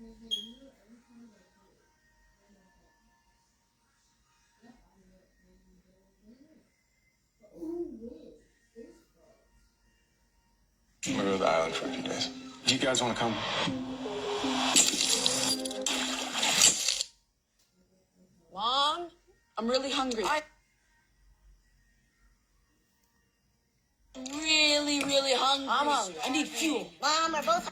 We're at the island for a few days. Do you guys want to come? Long? I'm really hungry. I really, really hungry. I'm hungry. I need fuel. Mom, we're both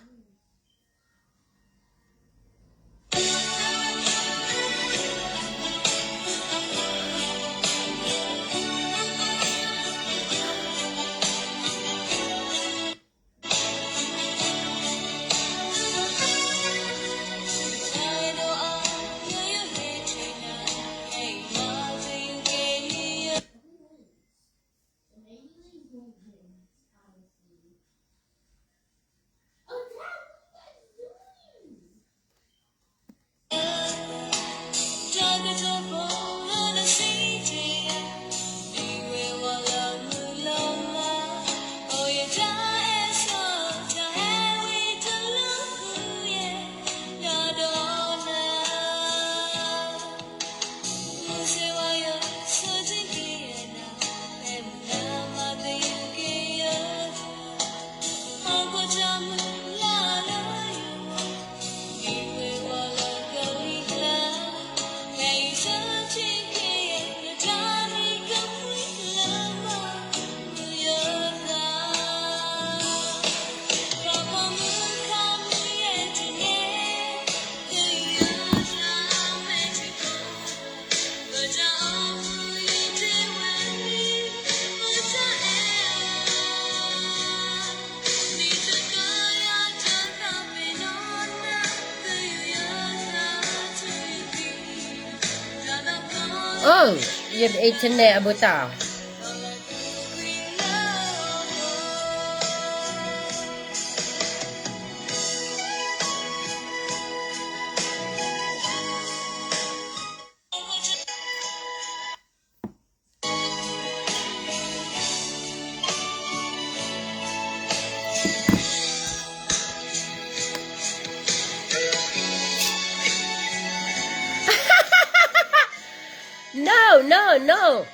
Oh, your internet အဘူးတၢ်. No, no, no.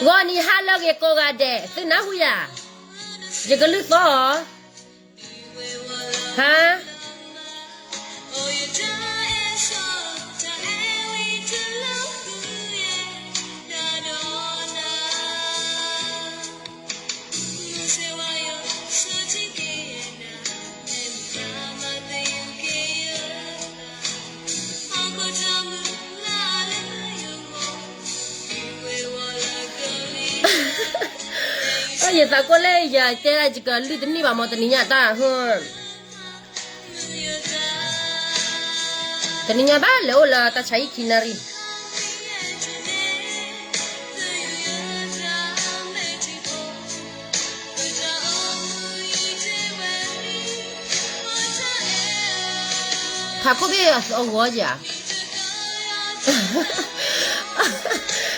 ဂီၤနံၤဟါလၢအဂ့ၤကိးဂၤဒဲး, သုနၢ်ဟူယၤ, ယကလုၢ်သီၣ်, ဟါ. Oh, ယသးကိၢ်လၢယတဲဒၣ်ယကလုၢ်တန့ၢ်ဘၣ်မ့ၢ်တနံၤညါတၢ်, တနံၤညါဘၣ်လဲၤအိၣ်လၢတၢ်ဆါဟံၣ်ခံနၣ်ရံၣ်. ဖးခိၣ်ဘ့ၣ်အဂီၤယၤ,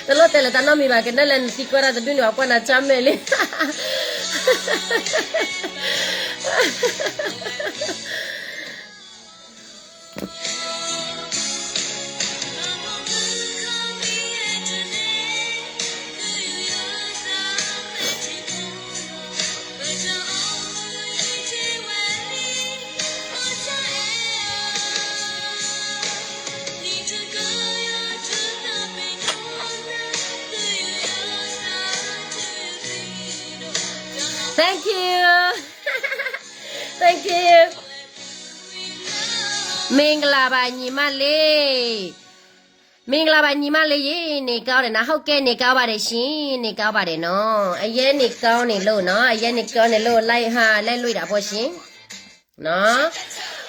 တလိၣ်တဲလၢတၢ်နီတမံၤဘၣ်, ကနၣ်လၢနသံကွၢ်တၢ်တဒူၣ်န့ၣ် ပှၤကွၢ်နၤဆါမဲာ်လံ. Thank you. Thank you. မင်္ဂလာပါညီမလေး, မင်္ဂလာပါညီမလေးရေ, နေကောင်းတယ်နော်, ဟုတ်ကဲ့, နေကောင်းပါတယ်ရှင်, နေကောင်းပါတယ်နော်, အရမ်းနေကောင်းနေလို့နော်, အရမ်းနေကောင်းနေလို့, လိုက်ဟာ, လိုက်လွှင့်တာပေါ့ရှင်နော်.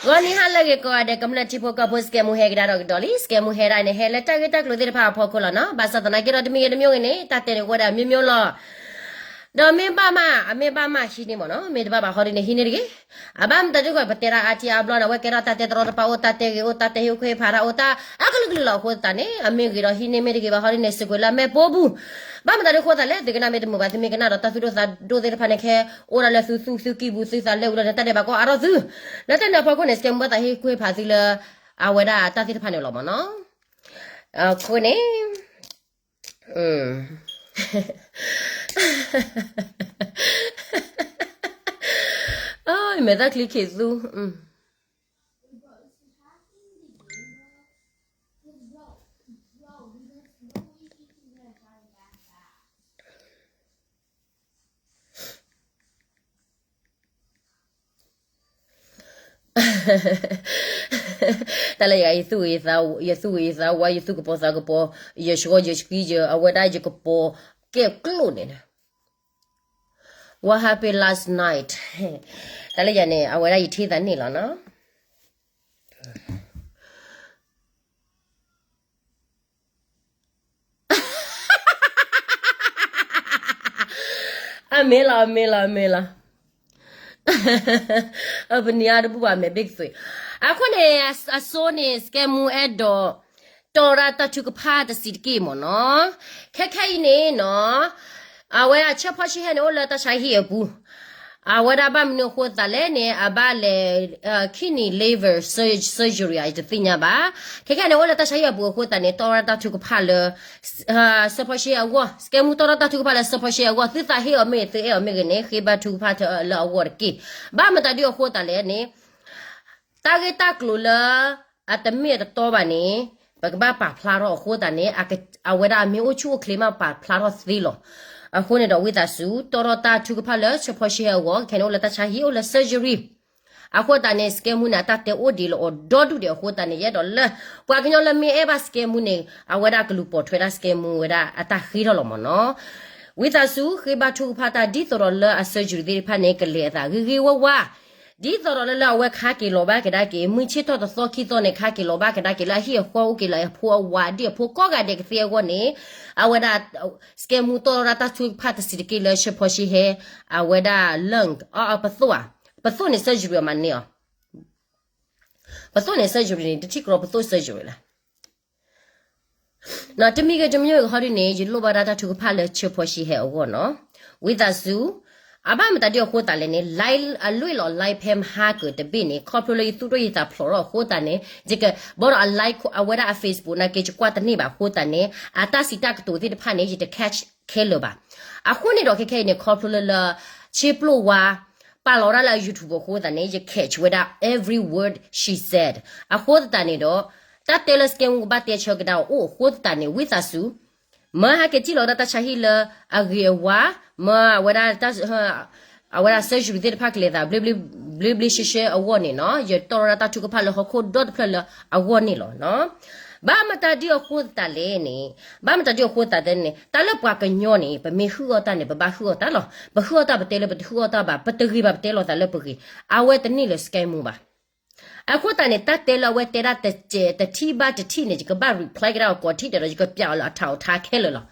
ဂီၤနံၤဟါလၢအဂ့ၤကိးဂၤဒဲး, ကမျၢၢ်ထံဖိကီၢ်ဖိ စကဲမူဟဲကဒါဒီးကဒီးလံ, စကဲမူဟဲဒၣ်န့ၣ် ဟဲလၢတၢ်ဂ့ၢ်တၢ်ကျိၤသ့ၣ်တဖၣ်အဖီခိၣ်လီၤနော်. ဘၣ်ဆၣ်သနာ်က့ဒီး တမံၤဂ့ၤတမံၤဂ့ၤန့ၣ် တၢ်တဲန့ၣ်ဝဲဒၣ်မျိုးမျိုးလီၤ. ဒီးမ့ၢ်ဘၣ်မး အမ့ၢ်ဘၣ်မးဟံးန့ၢ်မ့ၢ်နီၤ, မ့ၢ်တဘၣ်ဘၣ်ဟီဒ်န့ၣ် ဟံးန့ၢ်တဂ့ၤ. အဘၣ်မတၤဒ်ကီး ပတဲဒၣ်အါထံအါဘျီဒီး အဝဲကဲထီၣ်တၢ်တဲတရီတပါအိၣ်, တၢ်တဲဂ့ၤအိၣ်, တၢ်တဲဟ့ၣ်အိၣ်ခွဲးဖးဒၣ်အိၣ်, တၢ်အကလုာ်ကလုာ်လီၤအဃိသတးန့ၣ် အမ့ၢ်ဂ့ၤဒီးဟံးန့ၢ်, မ့ၢ်တဂ့ၤဘၣ်ဟီဒ်န့ၣ် စံးကွံာ်လၢအမဲာ်ပိာ်ပူၤ. ဘၣ်မတၤဒ်အဃိသတးလဲၣ်, သုကနၣ်မ့ၢ်တမုာ်ဘၣ် သုမ့ၢ်ကနၣ်ဒီး တၢ်သူၣ်ဒိၣ်သးဒိၣ်သ့ၣ်တဖၣ်န့ၣ် ခဲအိၣ်ဒၣ်လၢသုသူၣ်သုကံၢ်ပူၤ သုသးလဲအိၣ်လီၤန့ၣ် တၢ်ဒဲးဘးကီအါထီၣ်သု. လၢတၢ်န့ၣ်အဖီခိၣ်န့ၣ် စကဲမူဘၣ်သးဟ့ၣ်ခွဲးဖးသုလၢ အဝဲဒၣ်တၢ်သ့ၣ်တဖၣ်န့ၣ်လီၤမ့ၢ်နီၤ. အဃိန့ၣ် မဲာ်သၣ်ချံခံးသူ တၢ်လၢယဂၤ ယသူၣ်ဂ့ၤယသးဝါ, ယသူၣ်ကပီၤသးကပီၤ, ယဆှီယဆှံယ အဝဲဒၣ်ယကပီၤကဲကျိၣ်န့ၣ်, what happened last night? တၢ်လၢယၤန့ၣ် အဝဲဒၣ်ယထံၣ်သးန့ၣ်လီၤနီၤ. အမ့ၢ်လီၤ, အမ့ၢ်လီၤ, အမ့ၢ်လီၤ. အပနံၤအါတဘူၣ်ဘၣ် မဲာ်ဘ့ၣ်ကသွံး. အဃိန့ၣ် အစိန့ၣ် စကဲမူအဲၣ်ဒိး တီၢ်ရၢ်တၢ်ထုကဖၣ်တစံးတက့ၢ်မ့ၢ်နီၤ. ခဲခဲအံၤန့ၣ်နီၤ အဝဲအဆၢဖီၡ့ဟဲန့ၣ် အိၣ်လၢတၢ်ဆါဟံၣ်အပူၤ အဝဲဒၣ်ဘၣ်မနုၤအဃိသတးလဲၣ်န့ၣ် အဘၣ်လဲၤ kidney liver surgery ယတသ့ၣ်ညါဘၣ်. ခဲခဲန့ၣ် အိၣ်လၢတၢ်ဆါဟံၣ်အပူၤအဃိသတးန့ၣ် တီၢ်ရၢ်တၢ်ထုကဖၣ်လၢ ဆၢဖီၡ့အဂီၢ်, စကဲမူတီၢ်ရၢ်တၢ်ထုကဖၣ်လၢဆၢဖီၡ့အဂီၢ်, သုသးဟ့အီၤမ့ၢ်ဂ့ၤ သုအဲၣ်အီၤမ့ၢ်ဂ့ၤန့ၣ် ဃ့ဘါထုကဖၣ်ထဲလၢအဂီၢ်တက့ၢ်. ဘၣ်မတၤဒ်အဃိသတးလဲၣ်န့ၣ် တၢ်ဂ့ၢ်တၢ်ကျိၤလၢ အတမ့ၢ်အတတီဘၣ်န့ၣ် ပကဘၣ်ပာ်ဖျါထီၣ်အဃိသတးန့ၣ် အဝဲဒၣ်အမ့ၢ်အိၣ်ဆူၣ်အိၣ်ချ့မး ပာ်ဖျါထီၣ်သ့လီၤ. အဃိန့ၣ်ဒီး ဝံသးစူၤ တီၢ်ထီၣ်တၢ်ထုကဖၣ်လၢဆၢဖီၡ့အဂီၢ်, ခဲန့ၣ်အိၣ်လၢတၢ်ဆါဟံၣ် အိၣ်လၢ surgery အဃိသတးန့ၣ် စကဲမူန့ၣ် အတၢ်တဲအိၣ်ဒံးလီၤအီၤဒီဒူၣ်ဒံးအဃိသတးန့ၣ် ယအဲၣ်ဒိးလၢ ပှၤကညီလၢမ့ၢ်အဲၣ်ဘၣ်စကဲမူန့ၣ် အဝဲဒၣ်ကလူၤပိာ်ထွဲဒၣ်စကဲမူဝဲဒၣ်အတၢ်ဃ့ထီၣ်လီၤမ့ၢ်နီၤ. ဝံသးစူၤ ဃ့ဘါထုကဖၣ်တၢ်ဒ်သိးဒီးလၢအ surgery သ့ၣ်တဖၣ်န့ၣ် ကလဲၤအသးဂ့ၤဂ့ၤဝါဝါ ဒ်သိးဒီးလၢလၢအဝဲခါက့ၤလီၤဘၣ်ကဒါက့ၤ မုၢ်ဆ့ၣ်ထီၣ်တသီခံသီန့ၣ် ခါက့ၤလီၤဘၣ်ကဒါက့ၤလၢအဟံၣ်အဃီအိၣ်က့ၤလၢအဖိအဝၤဒ်အဖိကိးဂၤဒဲးကသ့အဂီၢ်န့ၣ် အဝဲဒၣ် စကဲမူတီၢ်ထီၣ်တၢ်ထုကဖၣ်တစံးတက့ၢ်လၢဆၢဖီၡ့ဟဲ အဝဲဒၣ် lung အပသိၣ်ဧါ, ပသိၣ်န့ၣ် surgery အမၤန့ၢ်အီၤ, ပသိၣ်န့ၣ် surgery န့ၣ် တထံၣ်ကရီပသိၣ် surgery လၢ တမံၤဂ့ၤတမံၤဂ့ၤဟီဒ်န့ၣ် ယလိၣ်ဘၣ်ဒၣ်တၢ်ထုကဖၣ်လၢဆၢဖီၡ့ဟဲအဂီၢ်နီၤ. ဝံသးစူၤ အဘၣ်မတၤဒ်အဃိသတးလဲၣ်န့ၣ် အလွဲၢ်လီၤ live ဖဲမဟါကၢၤတဘ့ၣ်န့ၣ် ခီဖျိလၢယသူၣ်ဒိၣ်ယသးဖျိးထီၣ်အဃိသတးန့ၣ် ယကဘီဒီးအ live အဝဲဒၣ်အ Facebook နာ်က့ ယကွၢ်တန့ၢ်ဘၣ်အဃိသတးန့ၣ် အတၢ်စံးတၢ်ကတိၤသ့ၣ်တဖၣ်န့ၣ် ယတ catch ခဲလၢာ်ဘၣ်. အဃိန့ၣ်ဒီး ခဲခဲအံၤန့ၣ် ခီဖျိလၢလၢ ဆ့ပျိၢ်ဝါ ပာ်လီၤဒၣ်လၢအ YouTube အဃိသတးန့ၣ် ယ catch ဝဲဒၣ် every word she said အဃိသတးန့ၣ်ဒီး တၢ်တဲလၢစကဲမူကဘၣ်တဲဆၢကဒါအီၤအိၣ်အဃိသတးန့ၣ် ဝံသးစူၤ မၢဟဲက့ၤထံၣ်လီၤဒၣ်တၢ်ဆါဟံၣ်လၢအဂ့ၤအဝါ, မၢအဝဲဒၣ် အဝဲဒၣ် surgery သ့ၣ်တဖၣ်ကလဲၤသး ဘျ့ဘျ့ဆှဲဆှဲအဂီၢ်န့ၣ်နီၤ, ယတီၢ်လီၤဒၣ်တၢ်ထုကဖၣ်လၢဟီၣ်ခိၣ်ဒီတဖျၢၣ်လၢအဂီၢ်န့ၣ်လီၤနီၤ. ဘၣ်မတၤဒ်အဃိသတးလဲၣ်န့ၣ်, ဘၣ်မတၤဒ်အဃိသတးလဲၣ်န့ၣ် တၢ်လၢပှၤကညီန့ၣ် ပမ့ၢ်ဟုၣ်အီၣ်တၢ်န့ၣ် ပဘၣ်ဟုၣ်အီၣ်တၢ်လီၤ. ပဟုၣ်အီၣ်တၢ်ပတဲလၢပတဟုၣ်အီၣ်တၢ်ဘၣ်, ပတဂ့ၤဘၣ်ပတဲလီၤသးလၢပဂ့ၤ, အဝဲတန့ၢ်လၢစကဲမူဘၣ်. အဃိသတးန့ၣ် တၢ်တဲလၢအဝဲတဲဒၣ်တစဲးတထံၣ်ဘၣ်တထံၣ်န့ၣ် ယကဘၣ် reply ကဒါအီၤကိးထံၣ်တဲဒီး ယကပျးအီၤလၢအထးအီၤထါခဲလၢာ်လီၤ.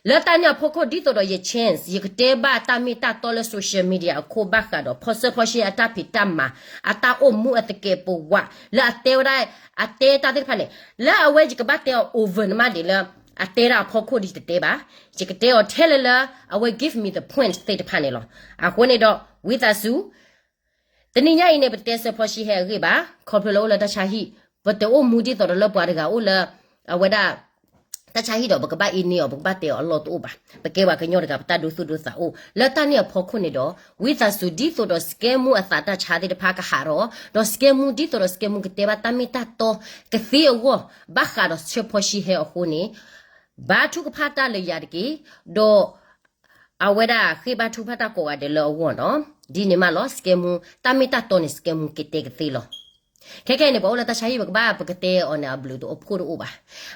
လၢတၢ်န့ၣ်အဖီခိၣ် ဒ်သိးဒီးယ chance ယကတဲဘၣ်တၢ်မ့ၢ်တၢ်တီလၢ social media အခိၣ်ဘၣ်ဃးဒီး ဖီစၢဖီရှဲအတၢ်ဖံးတၢ်မၤ အတၢ်အိၣ်မူအသကဲးပဝး လၢအတဲဝဲဒၣ် အတဲတၢ်သ့ၣ်တဖၣ်န့ၣ် လၢအဝဲယကဘၣ်တဲအီၤ over န့ၣ်မးဒ်လၢ အတဲဒၣ်အဖီခိၣ်ဒီးယတတဲဘၣ်, ယကတဲအီၤထဲလၢလၢ အဝဲ give me the point သ့ၣ်တဖၣ်န့ၣ်လီၤ. အဃိန့ၣ်ဒီး ဝံသးစူၤ တနံၤညါအံၤန့ၣ် ပတတဲစၢဖီရှံဟဲအဂ့ၢ်ဘၣ်, ခီဖျိလၢအိၣ်လၢတၢ်ဆါဟံၣ်, ပတအိၣ်မူဒ်သိးဒီးလၢပှၤတဂၤအိၣ်လၢ အဝဲဒၣ် တၢ်ဆါဟံၣ်ဒီး ပကဘၣ်အ့န့ၢ်အီၤ, ပကဘၣ်တဲအီၤအလီၢ်တအိၣ်ဘၣ်. ပကဲပှၤကညီတဂၤ ပတၢ်ဒိသူၣ်ဒိသးအိၣ် လၢတၢ်န့ၣ်အဖီခိၣ်န့ၣ်ဒီး ဝံသးစူၤဒ်သိးဒီး စကဲမူအသးတၢ်ဆါသ့ၣ်တဖၣ်ကဟးထီၣ်, ဒီးစကဲမူဒ်သိးဒီး စကဲမူကတဲဘၣ်တၢ်မ့ၢ်တၢ်တီကသ့အဂီၢ် ဘၣ်ဃးဒီးစၢဖီရှံဟဲအဃိန့ၣ် ဘါထုကဖၣ်တၢ်လၢယၤတက့ၢ်, ဒီး အဝဲဒၣ်ဃ့ဘါထုကဖၣ်တၢ်ကိးဂၤဒဲးလၢအဂီၢ်နီၤ. ဒ်န့ၣ်မးလီၤ, စကဲမူ တၢ်မ့ၢ်တၢ်တီန့ၣ် စကဲမူကတဲကသ့လီၤ. ခဲခဲအံၤန့ၣ် ပှၤအိၣ်လၢတၢ်ဆါဟံၣ် ပကဘၣ်ပကတဲအီၤန့ၣ် အဘျုးတအိၣ်ဖှိၣ်တအိၣ်ဘၣ်.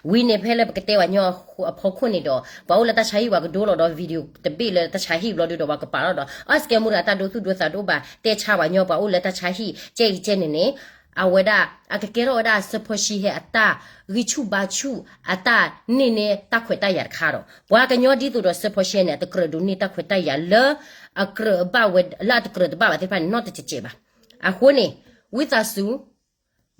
ဝံၤန့ၣ်ဖဲလၢပကတဲပှၤညီအဖီခိၣ်န့ၣ်ဒီး ပှၤအိၣ်လၢတၢ်ဆါဟံၣ် ပှၤကဒိလီၤဒီး video တဘ့ၣ်လၢတၢ်ဆါဟံၣ်ဘျီဒုဒီး ပှၤကပာ်လီၤဒီး အီ စကဲမူတဂၤတၢ်ဒိသူၣ်ဒိသးတအိၣ်ဘၣ်, တဲဆါပှၤညီ ပှၤအိၣ်လၢတၢ်ဆါဟံၣ် ကဲအံၤကဲန့ၣ်န့ၣ် အဝဲဒၣ် အဝဲဒၣ် အကကဲထီၣ်ဝဲဒၣ်စၢဖီၣ်ၡံဟဲအတၢ်ဂံၢ်ဆူၣ်ဘါဆူၣ် အတၢ်န့ၢ်န့ၢ်တၢ်ခွဲးတၢ်ယာ်တခါဒီး ပှၤကညီဒ်သိးဒီးစၢဖီၣ်ၡံဟဲန့ၣ် အတကြၢးဒိးန့ၢ်တၢ်ခွဲးတၢ်ယာ်လၢ အကြၢးဘၣ်ဝဲ လၢအတကြၢးတဘၣ်ဘၣ်သ့ၣ်တဖၣ်န့ၣ် နီတစဲးစဲးဘၣ်. အဃိန့ၣ် ဝံသးစူၤ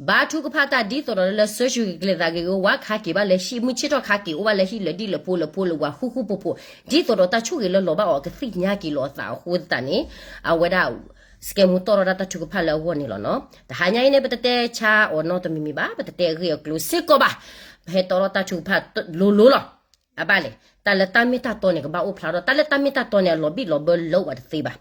ဘါထုကဖၣ်တၢ်ဒ်သိးဒီးလၢ social ကလဲၤသးဂ့ၤဂ့ၤ ဝါခးက့ၤဘၣ်လဲၤဟံၣ် မုၢ်ဆ့ၣ်ထီၣ်ခးက့ၤအိၣ်ဘၣ်လဲၤဟံၣ်လၢာ်ဒံၣ်လၢာ်ဖိလၢာ်ဖိလၢာ်ဝါဃူဃူဖိးဖိး ဒ်သိးဒီးတၢ်ဆိၣ်ဂ့ၤလၢလီၤဘၣ်အီၤကသ့ၣ်ညါက့ၤလီၤအသးအဃိသတးန့ၣ် အဝဲဒၣ် စကဲမူတီၣ်ထီၣ်ဒၣ်တၢ်ထုကဖၣ်လၢအဂီၢ်န့ၣ်လီၤနီၤ. တဟါညါအံၤန့ၣ် ပတတဲဆါအီၤနီတမံၤမံၤဘၣ်, ပတတဲအဂ့ၢ်အကျိၤစ့ၢ်ကီးဘၣ်. ပဟဲတီၣ်ထီၣ်တၢ်ထုကဖၣ်လိၤလိၤလီၤ. အဘၣ်လဲၣ်, တၢ်လၢတၢ်မ့ၢ်တၢ်တီန့ၣ် ကဘၣ်အိၣ်ဖျါထီၣ်, တၢ်လၢတၢ်မ့ၢ်တၢ်တီန့ၣ် အလီၤဘံၣ်လီၤဘၢလၢပှၤတသ့ဘၣ်.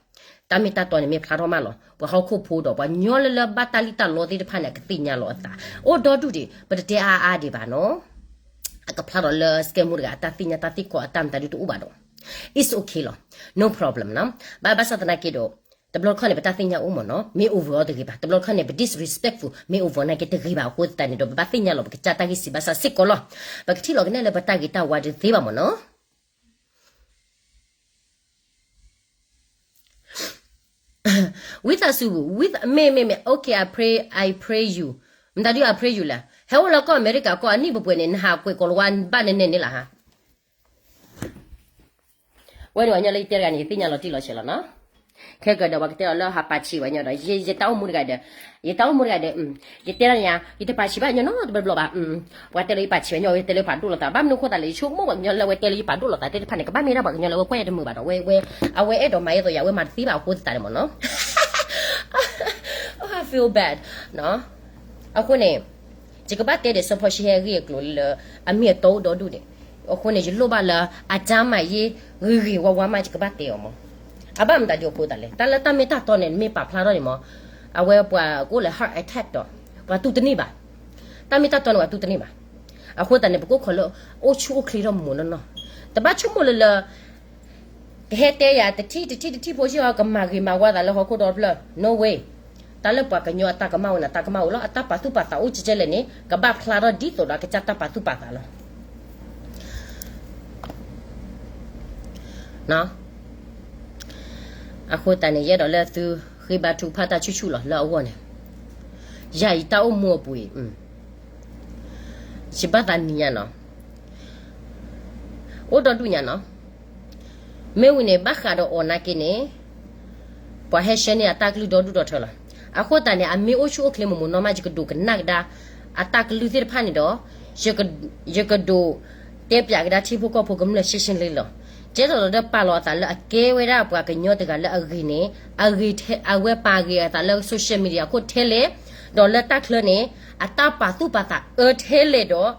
တၢ်မ့ၢ်တၢ်တီန့ၣ် မ့ၢ်ဖျါထီၣ်မးလီၤ, ပှၤဟီၣ်ခိၣ်ဖိဒီးပှၤကညီလၢလၢဘၣ်တၢ်လံၣ်တၢ်လီသ့ၣ်တဖၣ်န့ၣ် အကသ့ၣ်ညါလီၤအသး, အိၣ်ဒီဒူၣ်ဒံး ပတတဲအါအါဒံးဘၣ်နီၤ. အကဖျါထီၣ်လၢစကဲမူတဂၤ အတၢ်သ့ၣ်ညါတၢ်သ့ၣ်ကီးအတၢ်မတၤဒုတအိၣ်ဘၣ်ဒီး it's okay လီၤ, no problem နီၤ. ဘၣ်ဘၣ်ဆၣ်သနာ်က့ဒီး တဘျီတခီၣ်န့ၣ် ပတၢ်သ့ၣ်ညါအိၣ်မ့ၢ်နီၤ, မ့ၢ် over အီၤတဂ့ၤဘၣ်, တဘျီတခီၣ်န့ၣ် ပ disrespectful မ့ၢ် over နာ်က့တဂ့ၤဘၣ်အဃိသတးန့ၣ်ဒီး ပဘၣ်သ့ၣ်ညါလီၤ ပကစၢ်တၢ်ဂံၢ်စၢ်ဘါစၢ်စ့ၢ်ကီးလီၤ. ပကထံၣ်လီၤကနဲၣ်လၢပတၢ်ဂ့ၤတၢ်ဝါတသ့ဘၣ်မ့ၢ်နီၤ. ဝံသးစူၤ, မ့ၢ်မ့ၢ်မ့ၢ် okay, I pray, I pray you, မတၤဒု I pray you လဲၣ်, ဟဲအိၣ်လၢကီၢ်အမဲရကၤကီၢ်အနံၣ်ပှဲၤပှဲၤန့ၣ် နဟးကွဲးကိးလီၤဝါဘၣ်နဲၣ်နဲၣ်န့ၣ်လၢဟါ ဝဲန့ၣ်ပှၤကညီလၢယတဲတဂၤန့ၣ် ယသ့ၣ်ညါလီၤတံၢ်လီၤဆဲးလီၤနီၤ. ခဲကဒီးပှၤကတဲအီၤလၢဟးပာ်ဆံးပှၤကညီဒီး ယတၢ်အိၣ်မူတဂၤဒီး, ယတၢ်အိၣ်မူတဂၤဒီး, ယတဲဒၣ်န့ၣ်ညါ ယတပာ်ဆံးဘၣ်ညီနီတဘျီဘျီဘၣ်. ပှၤတဲလၢယပာ်ဆံးဘၣ်ညီ အဝဲတဲလၢယပာ်ဒိၣ်လိာ်သး, ဘၣ်မနုၤအဃိသတးလဲၣ် ယဆိကမိၣ်ပှၤကညီလၢအဝဲတဲလၢယပာ်ဒိၣ်လိာ်သးသ့ၣ်တဖၣ်န့ၣ် ကဘၣ်မ့ၢ်ဒၣ်ပှၤကညီလၢအဝဲကွၢ်ယတမုာ်ဘၣ်ဒီး ဝဲ, အဝဲအဲၣ်ဒိးမၤအသိးယၤ အဝဲမၤတသ့ဘၣ်အဃိသတးန့ၣ်မ့ၢ်နီၤ. I feel bad နီၤ. အဃိန့ၣ် ယကဘၣ်တဲဒီးစၢဖီၣ်ၡံဟဲအဂ့ၢ်အကျိၤလၢ အမ့ၢ်အတီအိၣ်ဒီဒူၣ်န့ၣ်, အဃိန့ၣ် ယလိၣ်ဘၣ်လၢ အတၢ်မၤယ့ ဂ့ၤဂ့ၤဝါဝါမး ယကဘၣ်တဲအီၤမ့ၢ်. အဘၣ်မတၤဒုအဃိသတးလဲၣ်, တၢ်လၢတၢ်မ့ၢ်တၢ်တီန့ၣ် မ့ၢ်ပာ်ဖျါထီၣ်န့ၣ်မ့ၢ်, အဝဲပှၤကအိၣ်လၢ heart attack ဒီး ပှၤတူၢ်တန့ၢ်ဘၣ်. တၢ်မ့ၢ်တၢ်တီန့ၣ် ပှၤတူၢ်တန့ၢ်ဘၣ်. အဃိသတးန့ၣ် ပကအိၣ်ခိးလၢ အိၣ်ဆူၣ်အိၣ်ချ့ထီၣ်မ့ၢ်နီၢ်နီၢ်, တဘၣ်ဆိကမိၣ်လၢလၢ ကဟဲတဲယၤ တထံၣ်တထံၣ်တထံၣ်ဖိဆံးအီၤ ကမၤဂ့ၤမၤဝါသးလၢဟီၣ်ခိၣ်ဒီဖျၢၣ်, no way. တၢ်လၢပှၤကညီအတၢ်ကမၣ်အိၣ်န့ၣ် တၢ်ကမၣ်အိၣ်လီၤ. အတၢ်ပာ်သူၣ်ပာ်သးအိၣ်ကဲကဲလဲၣ်န့ၣ် ကဘၣ်ဖျါထီၣ်ဒ်သိးဒီးအကစၢ်တၢ်ပာ်သူၣ်ပာ်သးလီၤ. အဃိသတးန့ၣ် ယအဲၣ်ဒိးလၢသုဃ့ဘါထုကဖၣ်တၢ်ဆူၣ်ဆူၣ်လီၤ လၢအဂီၢ်န့ၣ်, ယၤအံၤတၢ်အိၣ်မူအပူၤအံၤ ယဘၣ်သးနံၤညါနီၤ, အိၣ်ဒီဒူၣ်ညါနီၤ. မ့ၢ်ဝံၤန့ၣ် ဘၣ်ဃးဒီးအီၤနာ်က့န့ၣ် ပှၤဟဲရှဲန့ၢ်အတၢ်ကလုၢ်ဒီဒူၣ်ဒီထၢလီၤ. အဃိသတးန့ၣ် အမ့ၢ်အိၣ်ဆူၣ်အိၣ်ချ့မ့ၢ်မ့ၢ်နီၢ်မး ယကဒိးကနၣ်ကဒါ အတၢ်ကလုၢ်သ့ၣ်တဖၣ်န့ၣ်ဒီး ယကဒိးတဲပၠးကဒါထံဖိကီၢ်ဖိကမျၢၢ်ရှင်းရှင်းလင်းလင်းလီၤ. ကဲထီၣ်လီၤဒီးပာ်လီၤအသးလၢအကဲဝဲဒၣ်ပှၤကညီတဂၤလၢအဂ့ၤန့ၣ် အဂ့ၤထဲ အဝဲပာ်ဂ့ၤအသးလၢ social media အခိၣ်ထဲလဲၣ်, ဒီးလၢတၢ်ချၢန့ၣ် အတၢ်ပာ်သူၣ်ပာ်သးအၢထဲလဲၣ်ဒီး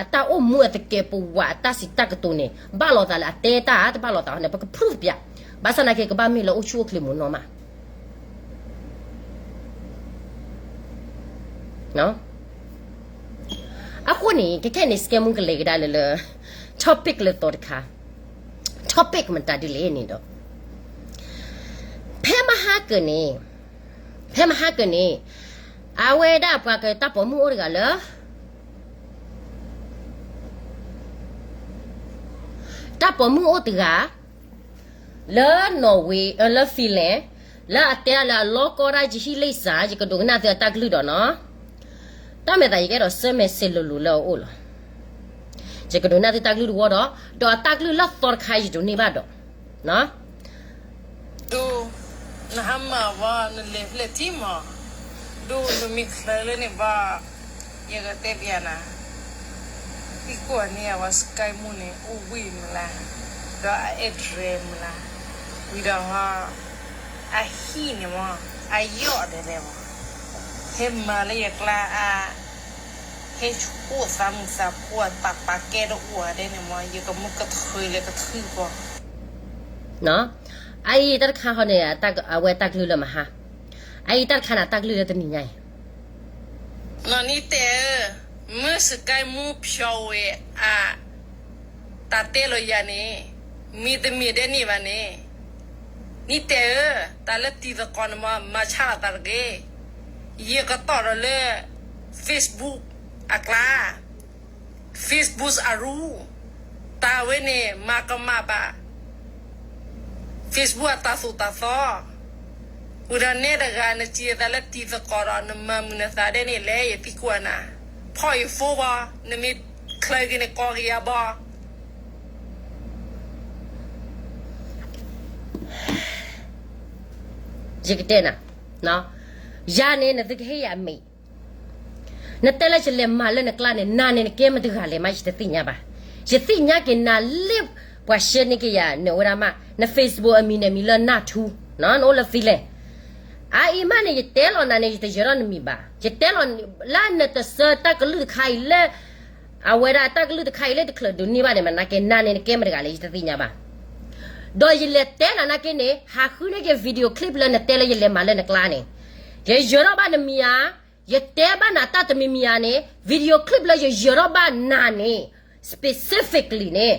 အတၢ်အိၣ်မူအသကဲးပဝးအတၢ်စံးတၢ်ကတိၤန့ၣ် ဘၣ်လိာ်သးလၢအတဲတၢ်တဘၣ်လိာ်သးန့ၣ် ပက prove ပၠး, ဘၣ်ဆၣ်နာ်က့ကဘၣ်မ့ၢ်လၢအိၣ်ဆူၣ်အိၣ်ချ့မ့ၢ်နီၢ်မး အဃိန့ၣ် ခဲခဲန့ၣ် စကဲမူကလဲၤကဒါလၢလၢ topic လၢသီတခါ, topic မတၤဒ်လဲၣ်န့ၣ်ဒီး ဖဲမဟါကၢန့ၣ်, ဖဲမဟါကၢန့ၣ် အဝဲဒၣ်ပှၤကတၢ်ပိာ်မုၣ်အိၣ်တဂၤလၢ တၢ်ပိာ်မုၣ်အိၣ်တဂၤ လၢ Norway လၢ Finland လၢအတဲလၢအလီၤကီဒၣ်ယဟံၣ်လံစၢ် ယကဒိးကနၣ်သုအတၢ်ကလုၢ်ဒီးနီၤ, တၢ်မဲာ်သးယကအဲၣ်ဒိးဆၢမဲာ်ဆ့လိၤလိၤလၢအအိၣ်လီၤ. ယကဒိးကနၣ်သုတၢ်ကလုၢ်တဝီဒီး ဒီးအတၢ်ကလုၢ်လၢသီတခါယဒိးန့ၢ်ဘၣ်ဒီး ဒိၣ်, နဟါမၢ်ဝဲ နလဲၤဖျဲၣ်ထံမး, ဒိၣ် နမ့ၢ်ချၢလၢန့ၣ်ဘၣ်, ယကတဲပျးနၤ, သံကွၢ်န့ၢ်အဝဲ Sky မူန့ၣ် အိၣ်ဝံၣ်မလါ, ဒီးအ address မလါ, ဝံၤဒီး အဟံၣ်န့ၣ်မး, အယီၣ်ဒဲးဒဲးမး, ဟဲမၤလၢယကျါအါ, ဟဲဆိသးမုာ်သးဖိအပာ်ပာ်ကဲတအိၣ်ဧါဒဲးန့ၣ်မး ယကမုၢ်ကထၢလၢကထုကီၢ် အအံၤတၢ်တခါဃီန့ၣ် အဝဲတၢ်ကလုၢ်လၢမဟါ, အအံၤတၢ်တခါန့ၣ် တၢ်ကလုၢ်လၢတနံၤညါအံၤ, နီၢ်နံၤတဲဧၢ, မုၢ်စကဲမူဖျိးဝဲအ တၢ်တဲလီၤယၤန့ၣ်, မ့ၢ်တမ့ၢ်ဒဲးန့ၣ်ဘၣ်န့ၣ်, နံၤတဲဧၢ, တၢ်လၢတံၤသကိးန့ၣ်မး မၤဆါလီၤသးတဂ့ၤ, ယကတီၢ်ဒီးလၢ Facebook အကျါ Facebook အရူ, တၢ်ဝဲန့ၣ် မၤကမၣ်ဘၣ် Facebook အတၢ်သိၣ်တၢ်သီ, ဝံၤဒီးနဲတဂၤ နစံးအသးလၢတံၤသကိးဒီး နမၤမုာ်နသးဒ်န့ၣ်လဲၣ် ယသံကွၢ်နၤ, ဖီၣ်ယ phone ဘၣ်, နမ့ၢ်ချၢက့ၤန့ၣ် ကိးက့ၤယၤဘၣ်. ယကတဲနၤ, ယၤန့ၣ် နသုကဟ့ၣ်ယၤအမ့ၢ် နတဲလၢယလဲၤမၤလၢနကျါန့ၣ် နၤန့ၣ်နကဲမတဂၤလဲၣ်မး ယတသ့ၣ်ညါဘၣ်. ယသ့ၣ်ညါက့ၤနၤလၢပှၤရှဲန့ၢ်က့ၤယၤ နဝဲဒၣ်မး န Facebook အမံၤန့ၣ် မံၤလၢနၢ်ထူ, နအိၣ်လၢ Finland. အအံၤမးန့ၣ် ယတဲလီၤနၤန့ၣ် ယတယၢၤထီၣ်နမံၤဘၣ်. ယတဲလီၤလၢနတဆၢတၢ်ကလုၢ်တခါအံၤလၢ အဝဲဒၣ်တၢ်ကလုၢ်တခါအံၤလၢတချုးဒိးန့ၢ်ဘၣ်န့ၣ် မနၤက့ နၤန့ၣ်နကဲမတဂၤလဲၣ် ယတသ့ၣ်ညါဘၣ်. ဒီးယလဲၤတဲနၤနာ်က့န့ၣ် ဟးဃုန့ၢ်က့ၤ video clip လၢနတဲလၢယလဲၤမၤလၢနကျါန့ၣ်, ယယၢၤထီၣ်ဘၣ်နမံၤဧါ, ယတဲဘၣ်နၤတၢ်တမံၤမံၤဧါန့ၣ် video clip လၢယယၢၤထီၣ်ဘၣ်နၤန့ၣ် specifically န့ၣ်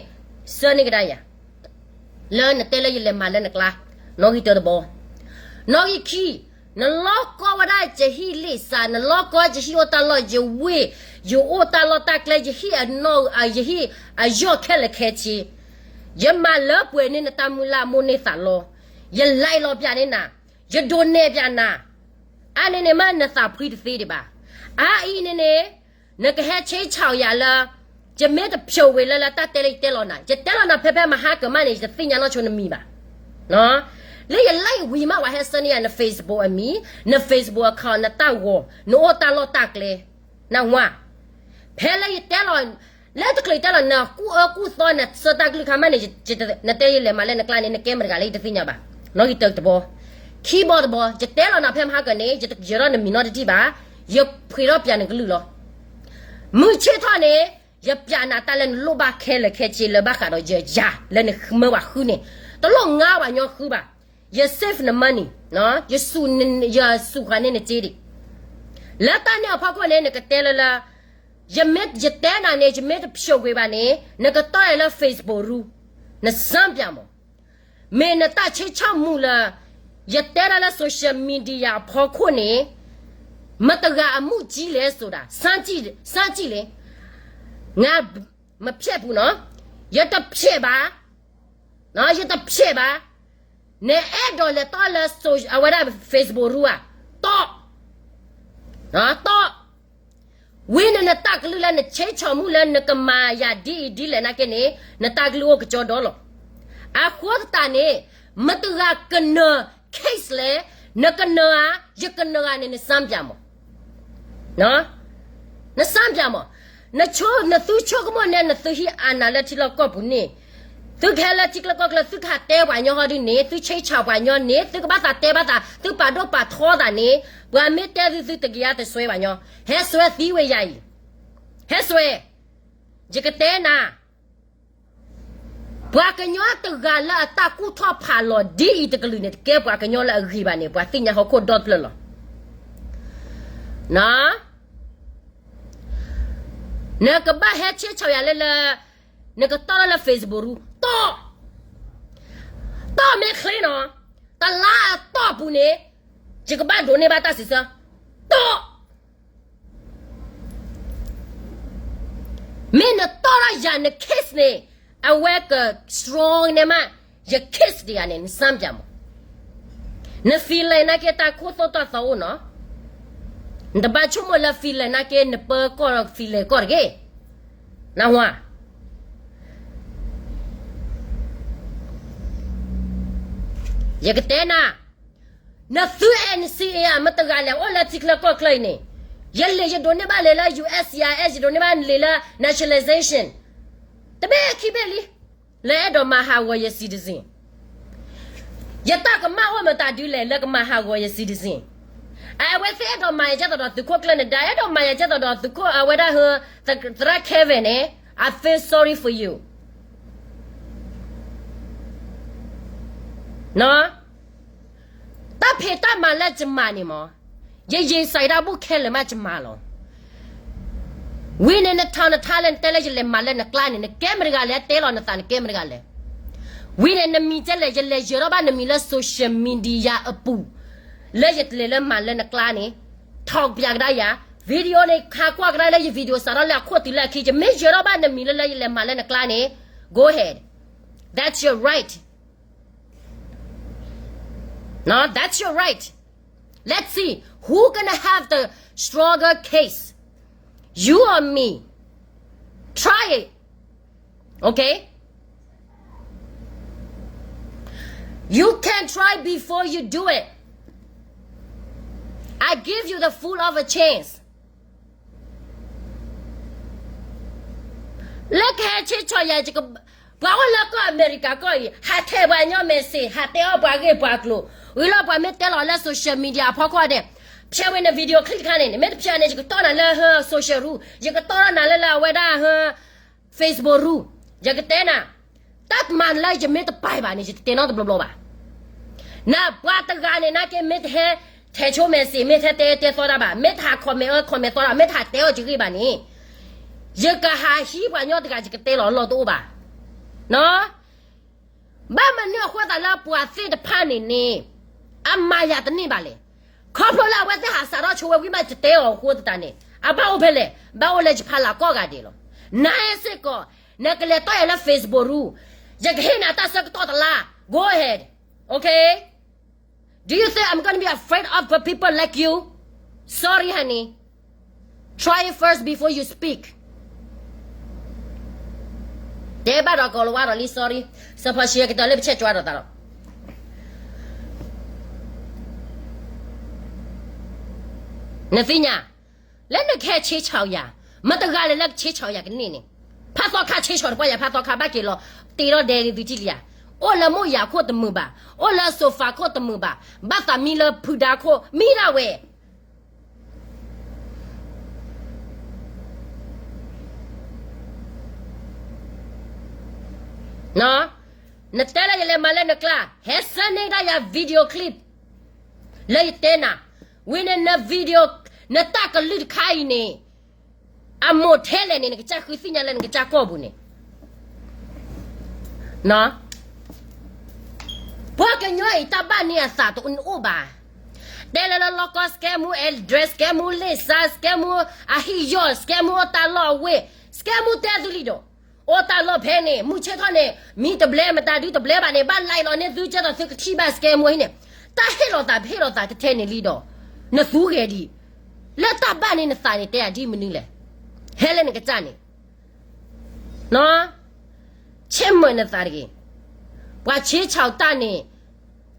ဆၢန့ၢ်ကဒါယၤ လၢနတဲလၢယလဲၤမၤလၢနကျါ, နီၣ်ဂံၢ်တၢတဘီ, နီၣ်ဂံၢ်ခံ, နလီၢ်ကီဝဲဒၣ်ယဟံၣ်လံာ်စး, နလီၢ်ကီယဟံၣ်အိၣ်တၢ်လီၢ်, ယဝ့ၢ်, ယအိၣ်တၢ်လီၢ်တၢ်ကျဲ, ယဟံၣ်အနီၣ်, ယဟံၣ်အယီၢ်ခဲလၢာ်ခဲဆ့, ယမၤလၢပှဲၤန့ၢ်နတၢ်မုၢ်လၢ်မိၢ်န့ၢ်သးလီ, ယ like လီၤပၠးန့ၢ်နၤ, ယ donate ပၠးနၤ, အါန့ၣ်န့ၣ်မးနသးဖှံတသ့ဒံးဘၣ်. အါအံၤန့ၣ်န့ၣ် နကဟဲဆ့ဆီၣ်ယၤလၢ ယမ့ၢ်တဖျိးဝံၤလၢလၢတၢ်တဲလၢယတဲလီၤနၤ, ယတဲလီၤနၤဖဲဖဲမဟါကမးန့ၣ် ယတသ့ၣ်ညါနီၢ်ဆိနမံၤဘၣ်. လၢယ like ဝံၤမး ပှၤဟဲဆှၢန့ၢ်ယၤန Facebook အမံၤ, န Facebook account, နတၢ်ဂီၤ, နအိၣ်တၢ်လီၢ်တၢ်ကျဲ, နဝါ, ဖဲလၢယတဲလီၤ, လၢတချုးယတဲလီၤ နကူၣ်အၢကူၣ်သီ နဆၢတၢ်ကလုၢ်ခါမးန့ၣ် နတဲယလဲၤမၤလၢနကျါန့ၣ် နကဲမတဂၤလၢယတသ့ၣ်ညါဘၣ်. နီၣ်ဂံၢ်တၢတဘီ, ခံဘီတဘီ, ယတဲလီၤနၤဖဲမဟါကန့ၣ် ယတယၢၤထီၣ်နမံၤနီတထံၣ်ဘၣ်, ယဖှ့ၤထီၣ်ပၠးနကလုၢ်လီၤ. မုၢ်ဆ့ၣ်ထီၣ်န့ၣ် ယပၠးနၤတၢ်လၢနလိၣ်ဘၣ်ခဲလၢာ်ခဲဆ့လၢဘၣ်ဃးဒီးယၤ လၢနမၢပှၤဃုန့ၣ်, တလိၣ်ငါပှၤညီဃုဘၣ်. ယ save န money, ယစူးဃာ်န့ၢ်နစ့ဒံး. လၢတၢ်န့ၣ်အဖီခိၣ်န့ၣ် နကတဲလၢလၢ ယမ့ၢ်ယတဲနၤန့ၣ် ယမ့ၢ်တဖျိးကွံာ်ဘၣ်န့ၣ် နကတီၢ်အံၤလၢ Facebook ရူ, နစၢ်ပၠးမး, မ့ၢ်နတၢ်ဆ့ဆီၣ်မူလၢ ယတဲဒၣ်လၢ social media အဖီခိၣ်န့ၣ် မတဂၤအမူၣ်ကံလဲၣ်စိဒၣ်, စၢ်ကံၣ်လဲၣ်, ငါမဖျဲးပူၤနီၤ, ယတဖျဲးဘၣ်, ယတဖျဲးဘၣ်, နအဲၣ်ဒိးလဲၤတီၢ်လၢ အဝဲဒၣ် Facebook ရူဧါ, တီၢ်, တီၢ် ဝံၤန့ၣ်နတၢ်ကလုၢ်လၢနဆ့ဆီၣ်မူလၢနကမၤယၤဒ်အံၤဒ်လဲၣ်နာ်က့န့ၣ် နတၢ်ကလုၢ်အိၣ်ကကၠီဒီလီၤ. အဃိသတးန့ၣ် မတဂၤကနၢၤ case လဲၣ်, နကနၢၤဧါ, ယကနၢၤဧါန့ၣ် နစၢ်ပၠးမး, နစၢ်ပၠးမး, နသုဆိကမိၣ်န့ၣ် နသုဟံးအါနၤလၢထံလီၢ်ကီၢ်ပူၤန့ၣ်, သုကဟဲလၢထံချၢကီၢ်ချၢ သုကဟးတဲပှၤညီဟီဒ်န့ၣ်, သုဆ့ဆီၣ်ပှၤညီန့ၣ်, သုကဘၣ်သးတဲဘၣ်သး, သုပာ်ဒိၣ်ပာ်ထီသးန့ၣ်, ပှၤမ့ၢ်တဲသု သုတကယၤတစွဲဘၣ်ညီ, ဟဲစွဲသံဝဲယၤအံၤ, ဟဲစွဲ, ယကတဲနၤ ပှၤကညီတဂၤလၢအတၢ်ကူၣ်ထီၣ်ဖးလီၤဒ်အံၤတကလုာ်န့ၣ် တကဲပှၤကညီလၢအဂ့ၤဘၣ်န့ၣ် ပှၤသ့ၣ်ညါဟီၣ်ခိၣ်ဒီတဖျၢၣ်လီၤ. နကဘၣ်ဟဲဆ့ဆီၣ်ယၤလၢလၢ, နကတီၢ်လၢလၢ Facebook ရူ, တီၢ်, တီၢ်မ့ၢ်ချ့နီၤ, တလါအတီၢ်ပူၤန့ၣ်, ယကဘၣ်ဒိးန့ၢ်ဘၣ်တၢ်စံးဆၢ, တီၢ် မ့ၢ်နတီၢ်ထီၣ်ယၤန case န့ၣ်, အဝဲက strong န့ၣ်မး, ယ case တဂၤန့ၣ် နစၢ်ပၠးမး, န feeling နာ်က့တၢ်ခိၣ်သိၣ်တၢ်သီအိၣ်နီၤ, နတဘၣ်ဆိကမိၣ်လၢ feeling နာ်က့ နပၢကီၢ် feeling ကီၢ်တဂ့ၤ, နဝါ ယကတဲနၤ, နသု N C A ဧါ မတဂၤလဲၣ် အိၣ်လၢထံချၢကီၢ်ချၢအံၤန့ၣ်, ယလံာ်ယဒိးန့ၢ်ဘၣ်လံာ်လၢ U S C I S, ယဒိးန့ၢ်ဘၣ်လံာ်လၢ naturalization, တဘ့ၣ်ခံဘ့ၣ်လံ, လၢအဲၣ်ဒိးမၤဟးဂီၤယ citizen, ယတၢ်ကမၣ်အိၣ်မတၤဒုလဲၣ် လၢကမၤဟးဂီၤယ citizen, အဝဲသ့ၣ်အဲၣ်ဒိးမၤယၤကဲသိးဒီးသုးခိၣ်ကျၢၢ်နဒါ, အဲၣ်ဒိးမၤယၤကဲသိးဒီးသုးခိၣ်အဝဲဒၣ်ဟၢ, သရၣ် Kevin န့ၣ်, I feel sorry for you. တၢ်ဖံးတၢ်မၤလၢယမၤန့ၣ်မး, ယယံာ်စၢ်ဒၣ်ဘူၣ်ခဲလၢာ်မးယမၤလီၤ. ဝံၤန့ၣ်နထီၣ်နထါလၢနတဲလၢယလဲၤမၤလၢနကျါန့ၣ် နကဲမတဂၤလဲၣ်, တဲလီၤနသးနကဲမတဂၤလဲၣ်. ဝံၤန့ၣ်နမံၤကဲလဲၣ်, ယလဲၤယၢၤထီၣ်ဘၣ်နမံၤလၢ social media အပူၤ, လၢယလဲၤလၢမၤလၢနကျါန့ၣ်, ထီၣ်ပၠးကဒါယၤ, video န့ၣ် ခးကွၢ်ကဒါလၢယ video စးထီၣ်လၢအခိၣ်တုၤလၢအခံ, ယမ့ၢ်ယၢၤထီၣ်ဘၣ်နမံၤလၢလၢယလဲၤမၤလၢနကျါန့ၣ်, go ahead, that's your right, that's your right. Let's see who gonna have the stronger case. You or me? Try it. Okay? You can try before you do it. I give you the full of a chance. လၢကဟဲဆ့ဆီၣ်ယၤ ပှၤအိၣ်လၢကီၢ်အမဲရကၤကီၢ်အံၤ ဟးထဲးပှၤညီ message ဟးတဲအီၣ်ပှၤဂ့ၢ်ပှၤကျိၤ, ဂ့ၤလီၤ ပှၤမ့ၢ်တဲလီၤလၢ social media အဖီခိၣ်န့ၣ်, ဖျဲးဝဲန video clip တခါန့ၣ် နမ့ၢ်တဖျဲးန့ၣ် ယကတီၢ်နၤလၢ social room, ယကတီၢ်နၤလၢလၢအဝဲဒၣ် Facebook room, ယကတဲနၤ, တၢ်မၤလၢယမ့ၢ်တပာ်ဘၣ်န့ၣ် ယတတဲနီတဘျီဘျီဘၣ်. နပှၤတဂၤန့ၣ် နာ်က့မ့ၢ်တဟဲထဲးဆိ message မ့ၢ်ထဲတဲတဲသီတၢ်ဘၣ်, မ့ၢ်တဟး comment အ comment သီတၢ်, မ့ၢ်တဟးတဲအီၣ်ယဂ့ၢ်ဘၣ်န့ၣ်, ယကဟးဟံးပှၤညီတဂၤ ယကတဲလီၤလီၢ်တအိၣ်ဘၣ်. ဘၣ်မနုၤအဃိသတးလၢပှၤသ့ၣ်တဖၣ်န့ၣ်န့ၣ် အမၤယၤတန့ၢ်ဘၣ်လဲၣ်. ခီဖျိလၢအဝဲသ့ၣ်ဟးစးထီၣ်ဆိဝဲဝံၤမး ယတဲအီၤအဃိသတးန့ၣ် အဘၣ်အိၣ်ဖဲလဲၣ်, ဘၣ်အိၣ်လၢယဖးလၢ်ကီၢ်ဂၤဒဲးလီၤ. နစ့ၢ်ကီး နကလဲၤတီၢ်ယၤလၢ Facebook room, ယကဟ့ၣ်နၤတၢ်ဆၢကတီၢ်တလါ, go ahead, okay? Do you think I'm gonna be afraid of the people like you? Sorry, honey. Try it first before you speak. တဲဘၣ်ဒီးကီၤလၤဝါဒီးလံ sorry, စီၤဖီၣ်ရှံကတီၤလၢပဆဲးကၠွါဒီးသးလီၤ. နသ့ၣ်ညါ, လၢနကဟဲဆ့ဆီၣ်ယၤ, မတၤတဂၤလဲၣ်လၢကဆ့ဆီၣ်ယၤကန့ၢ်န့ၣ်, ဖးသီခါဆ့ဆီၣ်တပှၢ်ယၤ, ဖးသီခါဘၣ်က့ၤလီၤ, တ့ထီၣ်ဒဲးန့ၣ်သုထံၣ်လံဧါ, အိၣ်လၢမိၢ်ယၤခိၣ်တမုာ်ဘၣ်, အိၣ်လၢ sofa ခိၣ်တမုာ်ဘၣ်, ဘၣ်သးမံလၢဖုဒါခိၣ် မံဒၣ်ဝဲ နတဲလၢယလဲၤမၤလၢနကျါ, ဟဲဆှၢန့ၢ်ဒၣ်ယၤ video clip လၢယတဲနၤ, ဝံၤန့ၣ်န video, နတၢ်ကလုၢ်တခါအံၤန့ၣ်, အမိၢ်ထဲလဲၣ်န့ၣ် နကစၢ်ဃုသ့ၣ်ညါလၢနကစၢ်ကီၢ်ပူၤန့ၣ် ပှၤကညီအံၤတၢ်ဘၣ်န့ၢ်အသးတအိၣ်ဘၣ်. တဲလၢလၢလီၢ်ကီၢ် scam မူ address, scam မူ လံာ်စါ, scam မူ အဟံၣ်ယီၢ်, scam မူ အိၣ်တၢ်လီၢ်အဝ့ၢ်, scam မူတဲသုလံဒီး, အိၣ်တၢ်လီၢ်ဖဲန့ၣ် မုၢ်ဆ့ၣ်ထီၣ်န့ၣ် မံတဘျဲမတၤဒုတဘျဲဘၣ်န့ၣ် ဘၣ်လဲၤလီၤန့ၢ်သုကဲသိးသုကထံၣ်ဘၣ် scam မူဟံၣ်န့ၣ်, တၢ်ဟ့ၣ်လီၤသးဟ့ၣ်လီၤသးကထဲန့ၣ်လံဒီး, နသူဂဲၤဒံး, လၢတၢ်ဘၣ်န့ၢ်နသးန့ၣ် တဲယၤဒ်မနုၤလဲၣ်, ဟဲလၢနကစၢ်န့ၣ် ဆ့ၣ်မုၢ်နသးတဂ့ၤ. ပှၤဆ့ဆီၣ်တၢ်န့ၣ်,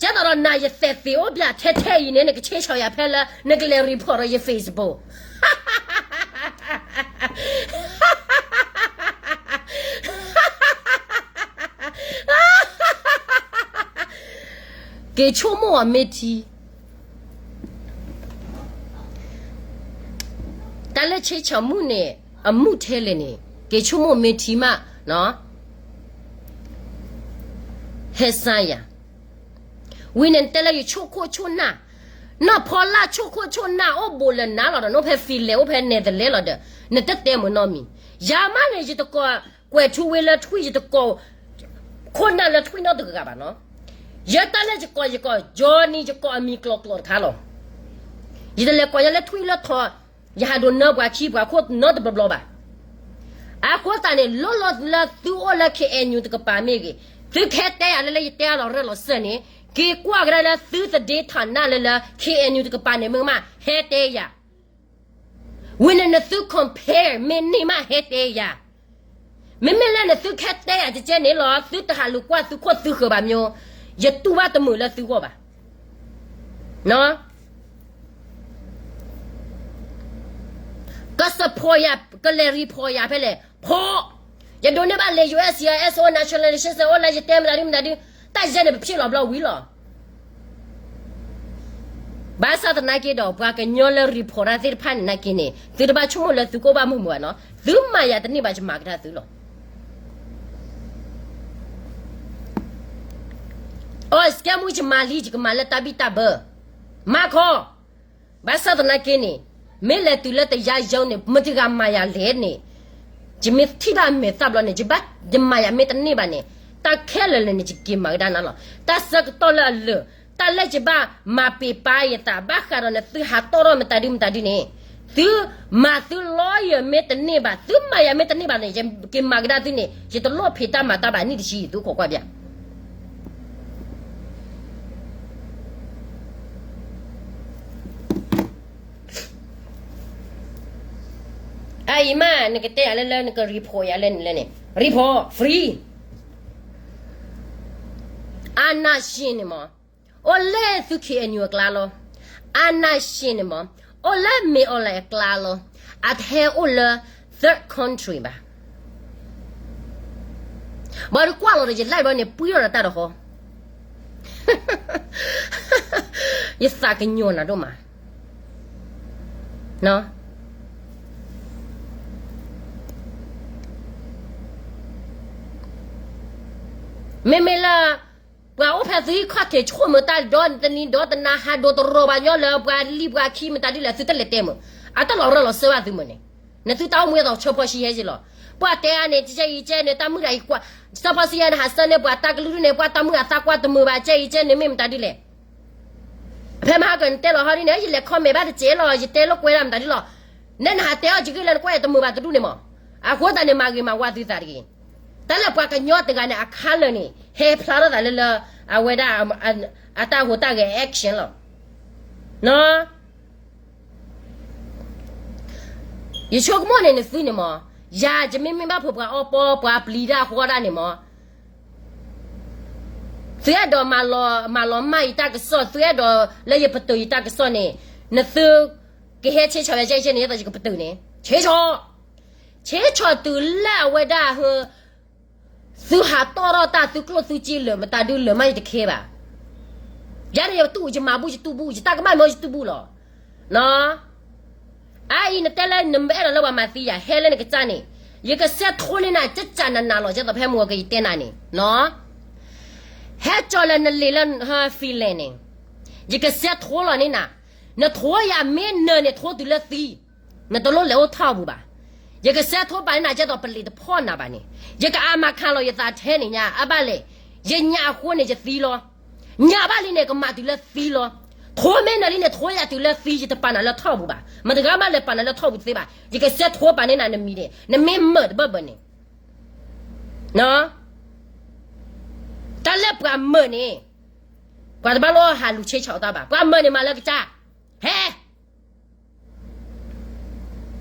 ကဲသိးဒီးနၤယသဲးသ့အိၣ်ဘျးထဲထဲအံၤန့ၣ် နကဆ့ဆီၣ်ယၤဖဲလၢ နကလဲၤ report ဒီးယ Facebook. က့ၤဆိကမိၣ်အီၤမ့ၢ်ထံ တၢ်လၢဆ့ဆီၣ်မုၣ်န့ၣ် အမုၢ်ထဲလဲၣ်န့ၣ် က့ၤဆိကမိၣ်မ့ၢ်ထံမး, ဟဲစါယၤ, ဝံၤန့ၣ်နတဲလၢယဆိၣ်ခိၣ်ဆိၣ်နၢ်, နီၢ်ဖီလာ်ဆိၣ်ခိၣ်ဆိၣ်နၢ် အိၣ်ဘူးလၢနၤလီၤဒီး နအိၣ်ဖဲ Finland အိၣ်ဖဲ Netherlands လီၤဒီး နတတဲမုာ်နီတမံၤ, ယၤမးန့ၣ် ယတကိးကွဲးထူဝ့လၢထွံၣ် ယတကိးခိၣ်နၢ်လၢထွံၣ်နီတဂၤဘၣ်နီၤ, ယတၢ်လၢယကိး ယကိး Johnny ယကိးအမံၤကျိၤကျိၤတခါလီၤ. ယတလဲၤကိးယၤလၢထွံၣ်လၢထိး, ယဟးဒိးနၢပှၤခံပှၤခိၣ်နီတဘျီဘျီဘၣ်. အဃိသတးန့ၣ် လီၤလီၤလၢသုအိၣ်လၢ KNU တကပၤမ့ၢ်ဂ့ၤ, သုကဟဲတဲယၤလၢလၢယတဲအါလီၤရၢၢ်လီၤစၢၢ်န့ၣ်, က့ၤကွၢ်ကဒါလၢသုသဒ့ထးနးလၢလၢ KNU တကပၤန့ၣ်မ့ၢ်မး ဟဲတဲယၤ ဝံၤန့ၣ်နသု compare မ့ၢ်န့ၢ်မးဟဲတဲယၤ, မ့မ့ၢ်လၢနသုခဲတဲယၤကကဲန့ၣ်လီၤ သုတဟးလူၤကွၢ်သုခိၣ်သုဃၢၤဘၣ်မၠိ, ယတူၢ်ဘၣ်တမုာ်လၢသုဂီၢ်ဘၣ်. က support ယၤ ကလဲၤ report ယၤဖဲလဲၣ် ဖီ, ယဒိးန့ၢ်ဘၣ်လံ USCIS အိၣ် National Assistance အိၣ်လၢ ယတဲမတၤဒုမတၤဒု, တၢ်ယဲန့ၣ် ပဖျ့လီၤဘျီဝံၤလီၤ. ဘၣ်ဆၣ်သနာ်က့ဒီး ပှၤကညီလၢ report တၢ်သ့ၣ်တဖၣ်န့ၣ်နာ်က့န့ၣ် သုတဘၣ်ဆိကမိၣ်လၢသုကအိၣ်ဘၣ်မုာ်မုာ်ဘၣ်နီၤ, သုမၤယၤတန့ၢ်ဘၣ် ယမၤကဒါသုလီၤ. အိ scam မူ ယမၤလံ ယကမၤလၢတၢ်ဘံၣ်တၢ်ဘၢ, မၤခီ, ဘၣ်ဆၣ်သနာ်က့န့ၣ် မ့ၢ်လဲၤတုၤလၢတယါယီန့ၣ် မတၤတဂၤမၤယၤလဲၣ်န့ၣ်, ယမ့ၢ်ထံၣ်ဘၣ်မဲာ်သၣ်ဘျီန့ၣ် ယဘၣ်ယမၤယၤမ့ၢ်တန့ၢ်ဘၣ်န့ၣ် တၢ်ခဲလၢာ်လၢာ်န့ၣ် ယက့ၤမၤကဒါနၤလီၤ. တၢ်ဆၢကတီၢ်လၢအလၢာ် တၢ်လၢယဘၣ်မၤပ့ၤပာ်ယသး ဘၣ်ဃးဒီးနသုဟးတီၢ်ထီၣ်မတၤဒုမတၤဒုန့ၣ်, သုမၤသု lawyer မ့ၢ်တန့ၢ်ဘၣ် သုမၤယၤမ့ၢ်တန့ၢ်ဘၣ်န့ၣ် ယက့ၤမၤကဒါသုန့ၣ် ယတလိၣ်ဖံးတၢ်မၤတၢ်ဘၣ်နံၣ်တဆံ သုခိးကွၢ်ဘၣ်. အအံၤမး နကတဲယၤလၢလၢ နက report ယၤလၢန့ၣ်လၢန့ၣ် report free. အာဏာရှင်န့ၣ်မး အိၣ်လၢသု KNU အကျါလီၤ. အာဏာရှင်န့ၣ်မး အိၣ်လၢ မင်းအောင်လှိုင် အကျါလီၤ. အတဟဲအိၣ်လၢ third country ဘၣ်. ဘၣ်ဒီးကွၢ်လီၤဒီး ယ live ဘျီန့ၣ် ပှံၢ်ထီၣ်ဒီးတၢ်ဒီးဃီ ယသးကညီၤနၤဒိၣ်မး. မ့မ့ၢ်လၢ ပှၤအိၣ်ဖဲသုဟံၣ်ခီၣ်ထံး ဆိကမိၣ်တၢ်ဒီတနံၤဒီတနၤ ဟးဒိတရီၤဘၣ်ညီလၢ ပှၤလံၤပှၤခံမတၤဒ်လဲၣ် သုတလဲၤတဲမုာ်. အတလီၤရၢၢ်လီၤစၢၤဘၣ်သုမုာ်န့ၣ် နသုတၢ်အိၣ်မူအသိး ဆၢဖီဆံဟဲက့ၤလီၤ. ပှၤတဲအါန့ၣ် ကဲအံၤကဲန့ၣ် တၢ်မုၣ်တဂၤအံၤကွၢ် ဆၢဖီဆံယဲန့ၣ် ဟးဆၢန့ၢ်ပှၤတၢ်ကလုၢ်ဒ်န့ၣ် ပှၤတၢ်မုၣ်အသးကွၢ်တမုာ်ဘၣ် ကဲအံၤကဲန့ၣ် မ့ၢ်မတၤဒ်လဲၣ်. ဖဲမဟါကၢန့ၣ် တဲလီၤဟီဒ်န့ၣ် ယလဲၤ comment ဘၣ်တစဲးလီၤ ယတဲလိာ်ကွဲဒၣ်မတၤဒ်လီၤ. နဲနဟးတဲအီၤယဂ့ၢ်လၢနကွၢ်ယတမုာ်ဘၣ်တဒူၣ်န့ၣ်မး. အဃိသတးန့ၣ် မၤဂ့ၤမၤဝါသုသးတဂ့ၤ. တၢ်လၢပှၤကညီတဂၤန့ၣ် အ color န့ၣ် ဟဲဖျါထီၣ်သးလၢလၢ အဝဲဒၣ် အတၢ်ဟူးတၢ်ဂဲၤ action လီၤ. ယဆိကမိၣ်န့ၣ် နသုန့ၣ်မး, ယၤယမ့မ့ၢ်ဘၣ်ဖိပှၤအီပီ ပှၤပျံၤတၢ်ဃီတၢ်န့ၣ်မး, သုအဲၣ်ဒိးမၤလီၤမၢ်ယတၢ်ကစီၣ်, သုအဲၣ်ဒိးလၢယပတုာ်ယတၢ်ကစီၣ်န့ၣ်, နသုကဟဲဆ့ဆီၣ်ဝဲကဲကဲန့ၣ် ယဲသိးယကပတုာ်န့ၣ်, ဆ့ဆီၣ်, ဆ့ဆီၣ်တုၤလၢအဝဲဒၣ်ဟ သုဟးတီၣ်ထီၣ်တၢ်သုကျိၣ်သုစ့လၢာ်မတၤဒုလၢာ်မး ယတခဲဘၣ်. ယၤန့ၣ်ယတူၢ် ယမၤဘူၣ် ယတူၢ်ဘူၣ်, ယတၢ်ကမၣ်မ့ၢ်ယတူၢ်ဘူၣ်လီၤ. အအံၤနတဲလၢနမ့ၢ်အဲၣ်ဒိးလၢပှၤမၤသံယၤ ဟဲလၢနကစၢ်န့ၣ်, ယကစဲးထိန့ၢ်နၤ ကစၢ်နးနးလီၤ ကဲသိးဖဲမုၢ်ဂီၤကယတဲနၤန့ၣ်, ဟဲကၠီလၢနလံာ်လၢ Finland န့ၣ်, ယကစဲးထိလီၤန့ၢ်နၤ, နထိယၤမ့ၢ်နၢၤန့ၣ် ထိတုၤလၢသံ နတလိၣ်လဲၤအိၣ်ထီၣ်ပူၤဘၣ်. ယကစဲးထိပာ်န့ၢ်နၤ ကဲသိးပလံၤတဖီၣ်နၤဘၣ်န့ၣ်, ယကအါမးခါလီၤယသးထဲန့ၣ်ညါ, အဘၣ်လဲၣ်, ယညၣ်အဃိန့ၣ် ယသံလီၤ. ညၣ်ဘၣ်လံန့ၣ် ကမၤတုၤလၢသံလီၤ. ထိမ့ၢ်နၢၤလံန့ၣ် ထိယၤတုၤလၢသံ ယတပာ်နၤလၢထီၣ်ပူၤဘၣ်. မတဂၤမးလဲၤပာ်နၤလၢထီၣ်ပူၤတသ့ဘၣ်. ယကစဲးထိပာ်န့ၢ်နၤနမံၤန့ၣ်, နမ့ၢ်မၢၢ်တဘၢဘၢန့ၣ် တၢ်လၢပှၤမၢၢ်န့ၣ်, ပှၤတဘၣ်လိၣ်ဟးလူၤဆ့ဆီၣ်တၢ်ဘၣ်. ပှၤမၢၢ်န့ၣ်မၤလၢကစၢ်, ဟဲ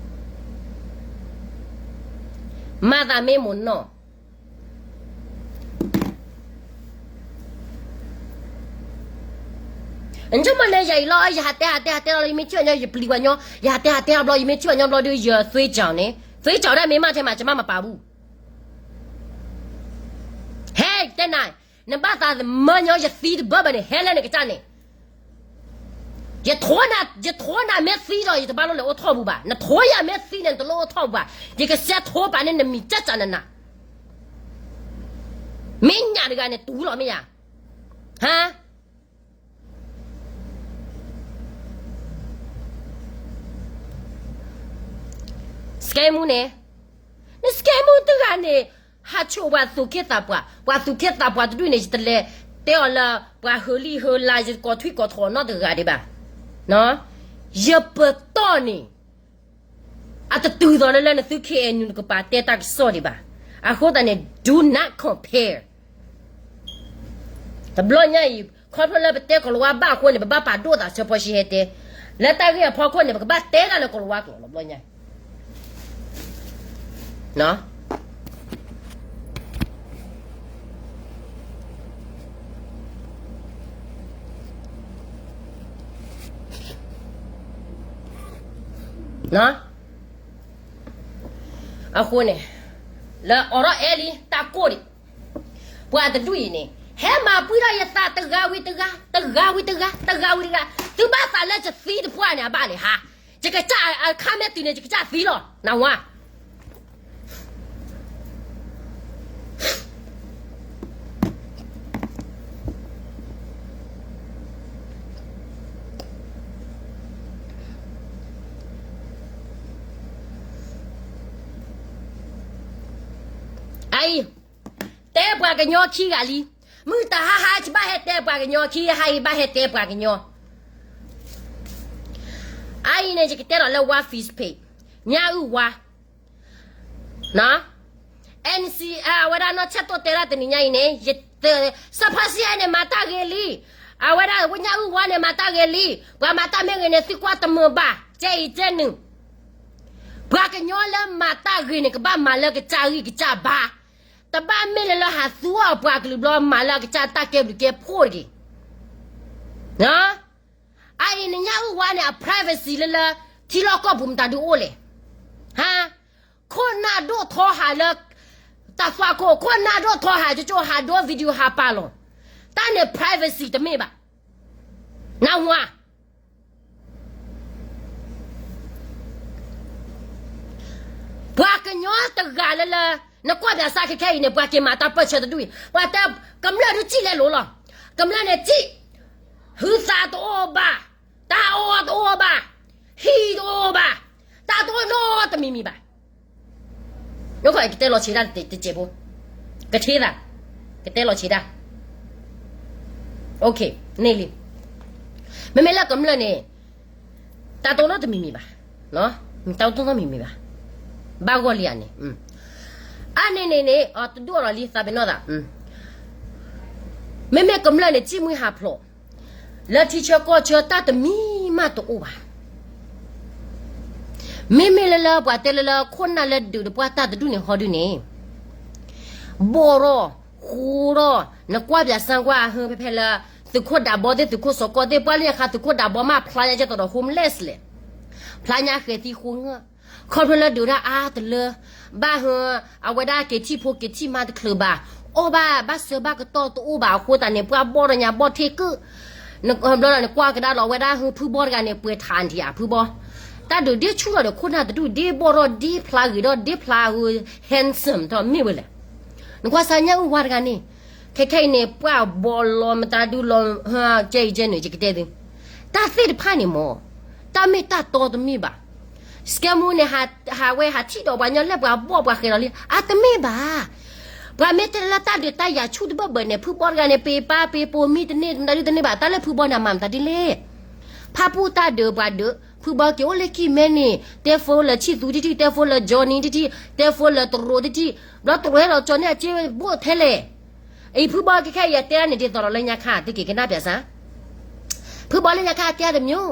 မၤသးမ့ၢ်မိၢ်နီၢ်, နဆိကမိၣ်လၢယၤအံၤလီၤ, ယဟးတဲဟးတဲဟးတဲလီၤ ယမ့ၢ်ထံၣ်ဘၣ်ညီ ယပျံၤဘၣ်ညီ, ယဟးတဲဟးတဲဘျီ ယမ့ၢ်ထံၣ်ဘၣ်ညီဘျီဒီး ယသွ့ကၠီၤန့ၣ်, သွ့ကၠီၤဒၣ်မ့ၢ်မးထဲမး ကမၣ်မပာ်ဘူး. ဟဲ တဲနၤ, နဘၣ်သးမၢညီ ယသံတဘၢဘၢန့ၣ် ဟဲလၢနကစၢ်န့ၣ် ယထိနၤမ့ၢ်သံဒီး ယတဘၣ်လိၣ်လဲၤအိၣ်ထီၣ်ပူၤဘၣ်. နထိယၤမ့ၢ်သံန့ၣ် နတလိၣ်အိၣ်ထီၣ်ပူၤဘၣ်. ယကစဲးထိပာ်န့ၢ်နမံၤ ကၠၢ်ကၠၢ်နးနး, မ့ၢ်ညၣ်တဂၤန့ၣ် တူၢ်လီၤမ့ၢ်ယၤ, ဟါ စကဲမူန့ၣ်, နစကဲမူတဂၤန့ၣ်, ဟးဆိၣ်ပှၤသူၣ်က့သးပှၢ်, ပှၤသူၣ်က့သးပှၢ်တဒူၣ်န့ၣ် ယတလဲၤတဲအီၤလၢ ပှၤဟၢလံၢ်ဟၢလါ ယကိးထွံၣ်ကိးထီၣ်နီတဂၤဒံးဘၣ်. ယပတီၢ်န့ၣ် အတတုၤသိးလၢလၢနသု ခ့ၣ်အဲၣ်ယူၣ် နကပာ်တဲတၢ်ကစီၣ်ဒံးဘၣ်. အဃိသတးန့ၣ် do not compare. တဘျီညါအံၤ ခီဖျိလၢပတဲကီၢ်လၤဝါဘၣ်အဃိန့ၣ် ပဘၣ်ပာ်ဒိၣ်သးဆၢဖီၡံဟဲတဲ, လၢတၢ်ဂ့ၢ်အဖီခိၣ်န့ၣ် ပကဘၣ်တဲတၢ်လၢကီၢ်လၤဝါကျိာ်လီၤ တဘျီညါ အဃိန့ၣ် လၢအိးထီၣ်အဲၣ်လံ တၢ်ကိၢ်ဒံး, ပှၤတဒူၣ်အံၤန့ၣ် ဟဲမၤပှံၢ်ထီၣ်ယသးတဂၤဝံၤတဂၤ, တဂၤဝံၤတဂၤ, တဂၤဝံၤတဂၤ, သုဘၣ်သးလၢယသံတပှၢ်န့ၣ် အဘၣ်လဲၣ်ဟါ, ယကစၢ်အခါမ့ၢ်တုၤန့ၣ် ယကစၢ်သံလီၤ နဝါ အအံၤ တဲပှၤကညီခံဂၤလံ, မုၢ်တဟါဟါ ယဘၣ်ဟဲတဲပှၤကညီ, ခံဂၤဟါအံၤ ဘၣ်ဟဲတဲပှၤကညီ. အအံၤန့ၣ် ယကတဲဒီးလၢဝါ Facebook ညၣ်အုၣ်ဝါ NC အဝဲဒၣ်နီၢ်ဆဲးတိၢ်တဲဒၣ်တနံၤညါအံၤန့ၣ် စၢဖါစံဟဲန့ၣ် မၤတၢ်ဂ့ၤလံ, အဝဲဒၣ်ဝဲညၣ်အုၣ်ဝါန့ၣ် မၤတၢ်ဂ့ၤလံ, ပှၤမၤတၢ်မ့ၢ်ဂ့ၤန့ၣ် သုကွၢ်တမုာ်ဘၣ်, ကဲအံၤကဲနုာ်, ပှၤကညီလၢမၤတၢ်ဂ့ၤန့ၣ် ကဘၣ်မၤလၢကစၢ်ဂံၢ်ကစၢ်ဘါ, တဘၣ်မ့ၢ်လၢလၢဟးသူအီၤပှၤကလုာ်ဘျီ မၤလၢအကစၢ်တၢ်ကဲဘျုးကဲဖှိၣ်တဂ့ၤ. အအံၤန့ၣ်ညၣ်အုၣ်ဝါန့ၣ် အ privacy လၢလၢ ထံလီၢ်ကီၢ်ပူၤမတၤဒုအိၣ်လဲၣ်. ဟါ, ခိၣ်နၢ်ဒိၣ်ထီဟးလၢ တၢ်သွၣ်ခိၣ်, ခိၣ်နၢ်ဒိၣ်ထီဟးကၠိကၠိ ဟးဒိ video ဟးပာ်လီၤ. တၢ်န့ၣ် privacy တမ့ၢ်ဘၣ်. နဝါ ပှၤကညီတဂၤလၢလၢ နကွၢ်ပၠးစၢ်ခဲခဲအံၤန့ၣ် ပှၤက့ၤမၤတၢ်ပၢၢ်ဆၢတဒူၣ်အံၤ ပှၤတဲ ကမျၢၢ်ဒုးစံၣ်လဲလိၤလီၤ. ကမျၢၢ်န့ၣ်စံၣ်, ဟုသးတအိၣ်ဘၣ်, တၢ်အီၣ်တအိၣ်ဘၣ်, ဟံၣ်တအိၣ်ဘၣ်, တၢ်တအိၣ်နီတမံၤမံၤဘၣ်. ယကတဲလီၤဆံးဒၣ်တစဲးဖိ, ကထ့သး, ကတဲလီၤဆံးဒၣ်. န့ၣ်လံ, မ့မ့ၢ်လၢကမျၢၢ်န့ၣ် တၢ်တအိၣ်နီတမံၤမံၤဘၣ်, တၢ်တအိၣ်နီတမံၤမံၤဘၣ်, ဘၣ်ဂီၢ်လံဧါန့ၣ်, အါန့ၣ်န့ၣ်န့ၣ် တဒူၣ်အီၤလီၤလံသးပ့ၤနီၣ်သး, မ့မ့ၢ်ကမျၢၢ်န့ၣ် စံၣ်မှံဟးဖျိး လၢထံဆၢကီၢ်ဆၢတၢ်တမံၤမးတအိၣ်ဘၣ်. မ့မ့ၢ်လၢလၢပှၤတဲလၢလၢခိၣ်နၢ်လၢဒုးဒီးပှၤတၢ်တဒူၣ်န့ၣ်ဟီဒုန့ၣ်, ဘီၣ်ထီၣ်, ဃိထီၣ်, နကွၢ်ပၠးစၢ်ကွၢ်ဟၢဖဲဖဲလၢ သုးခိၣ်ဒးဘီသ့ၣ် သုးခိၣ်စီၤကီၢ်သ့ၣ် ပှၤလၢညါခါသုးခိၣ်ဒးဘီမးဖျါညါကဲသိးဒီး homeless လဲၣ်, ဖျါညါဃဲၤသံဃိငၢၢ်, ခီဖျိလၢဒုးတၢ်အါတလၢ, ဘၣ်ဟၢ အဝဲဒၣ်က့ၤထံၣ်ဖိက့ၤထံၣ်မါတချုးဘၣ်, အီၣ်ဘၣ်ဘၣ်စၢၤဘၣ်ကတီၢ်တအိၣ်ဘၣ်အဃိသတးန့ၣ် ပှၤဘီၣ်ဒီးညါဘီၣ်ထ့ၣ်ကုၣ် ဘျီဒီးနကွၢ်ကဒါလီၤဝဲဒၣ်ဟၢဖုဘီတဂၤန့ၣ် ပှဲၤထးဒံးဧါဖုဘီ, တၢ်ဒုးဒ့ဆူၣ်ထီၣ်ဒီးခိၣ်နၢ်တဒူၣ် ဒ့ဘီၣ်ထီၣ်ဒ့ဖျါဂ့ၤဒီးဒ့ဖျါဟၢ handsome ထီၣ်မ့ၢ်ဝဲလဲၣ်. နကွၢ်စၢ်ညၣ်အုၣ်ဝါတဂၤန့ၣ်, ခဲခဲအံၤန့ၣ် ပှၤဘီၣ်လီၤမတၤဒုလီၤ, ကဲအံၤကဲန့ၣ် ယကတဲသု, တၢ်သ့ၣ်တဖၣ်န့ၣ်မ့ၢ် တၢ်မ့ၢ်တၢ်တီတမ့ၢ်ဘၣ်. စကဲမူန့ၣ် ဟးဝဲဟးထံၣ်ဒီးပှၤညီလၢပှၤဘီၣ်ပှၤဃဲၤလီၤလံ အတမ့ၢ်ဘၣ်. ပှၤမ့ၢ်တဲလၢတၢ်ဒုးတၢ်ယၤဆူၣ်တဘၢၣ်ဘၢၣ်န့ၣ် ဖုဘီတဂၤန့ၣ် ပ့ၤပာ်ပ့ၤပိာ်မံတန့ၢ်မတၤဒုတန့ၢ်ဘၣ် တၢ်လၢဖုဘီန့ၣ်အမၤမတၤဒ်လဲၣ်. ဖၣ်ပူၣ်တၢ်ဒုးပှၤဒုး ဖုဘီက့ၤအိၣ်လၢကံၢ်မဲန့ၣ် တဲဖိလၢဆံၣ်သူတထံၣ် တဲဖိလၢ Johnny တထံၣ် တဲဖိလၢတရူးတထံၣ်, ဘျီတရူးဟဲလီၤကၠီန့ၢ်အစ့ဘိၣ်ထဲလဲၣ်. အံၤဖုဘီခဲခဲအံၤယတဲန့ၣ်ဒ်သိးဒီးလၢညါခါ သုက့ၤကနၣ်ပၠးစၢ် ဖုဘီလၢညါခါတဲတမျိုး,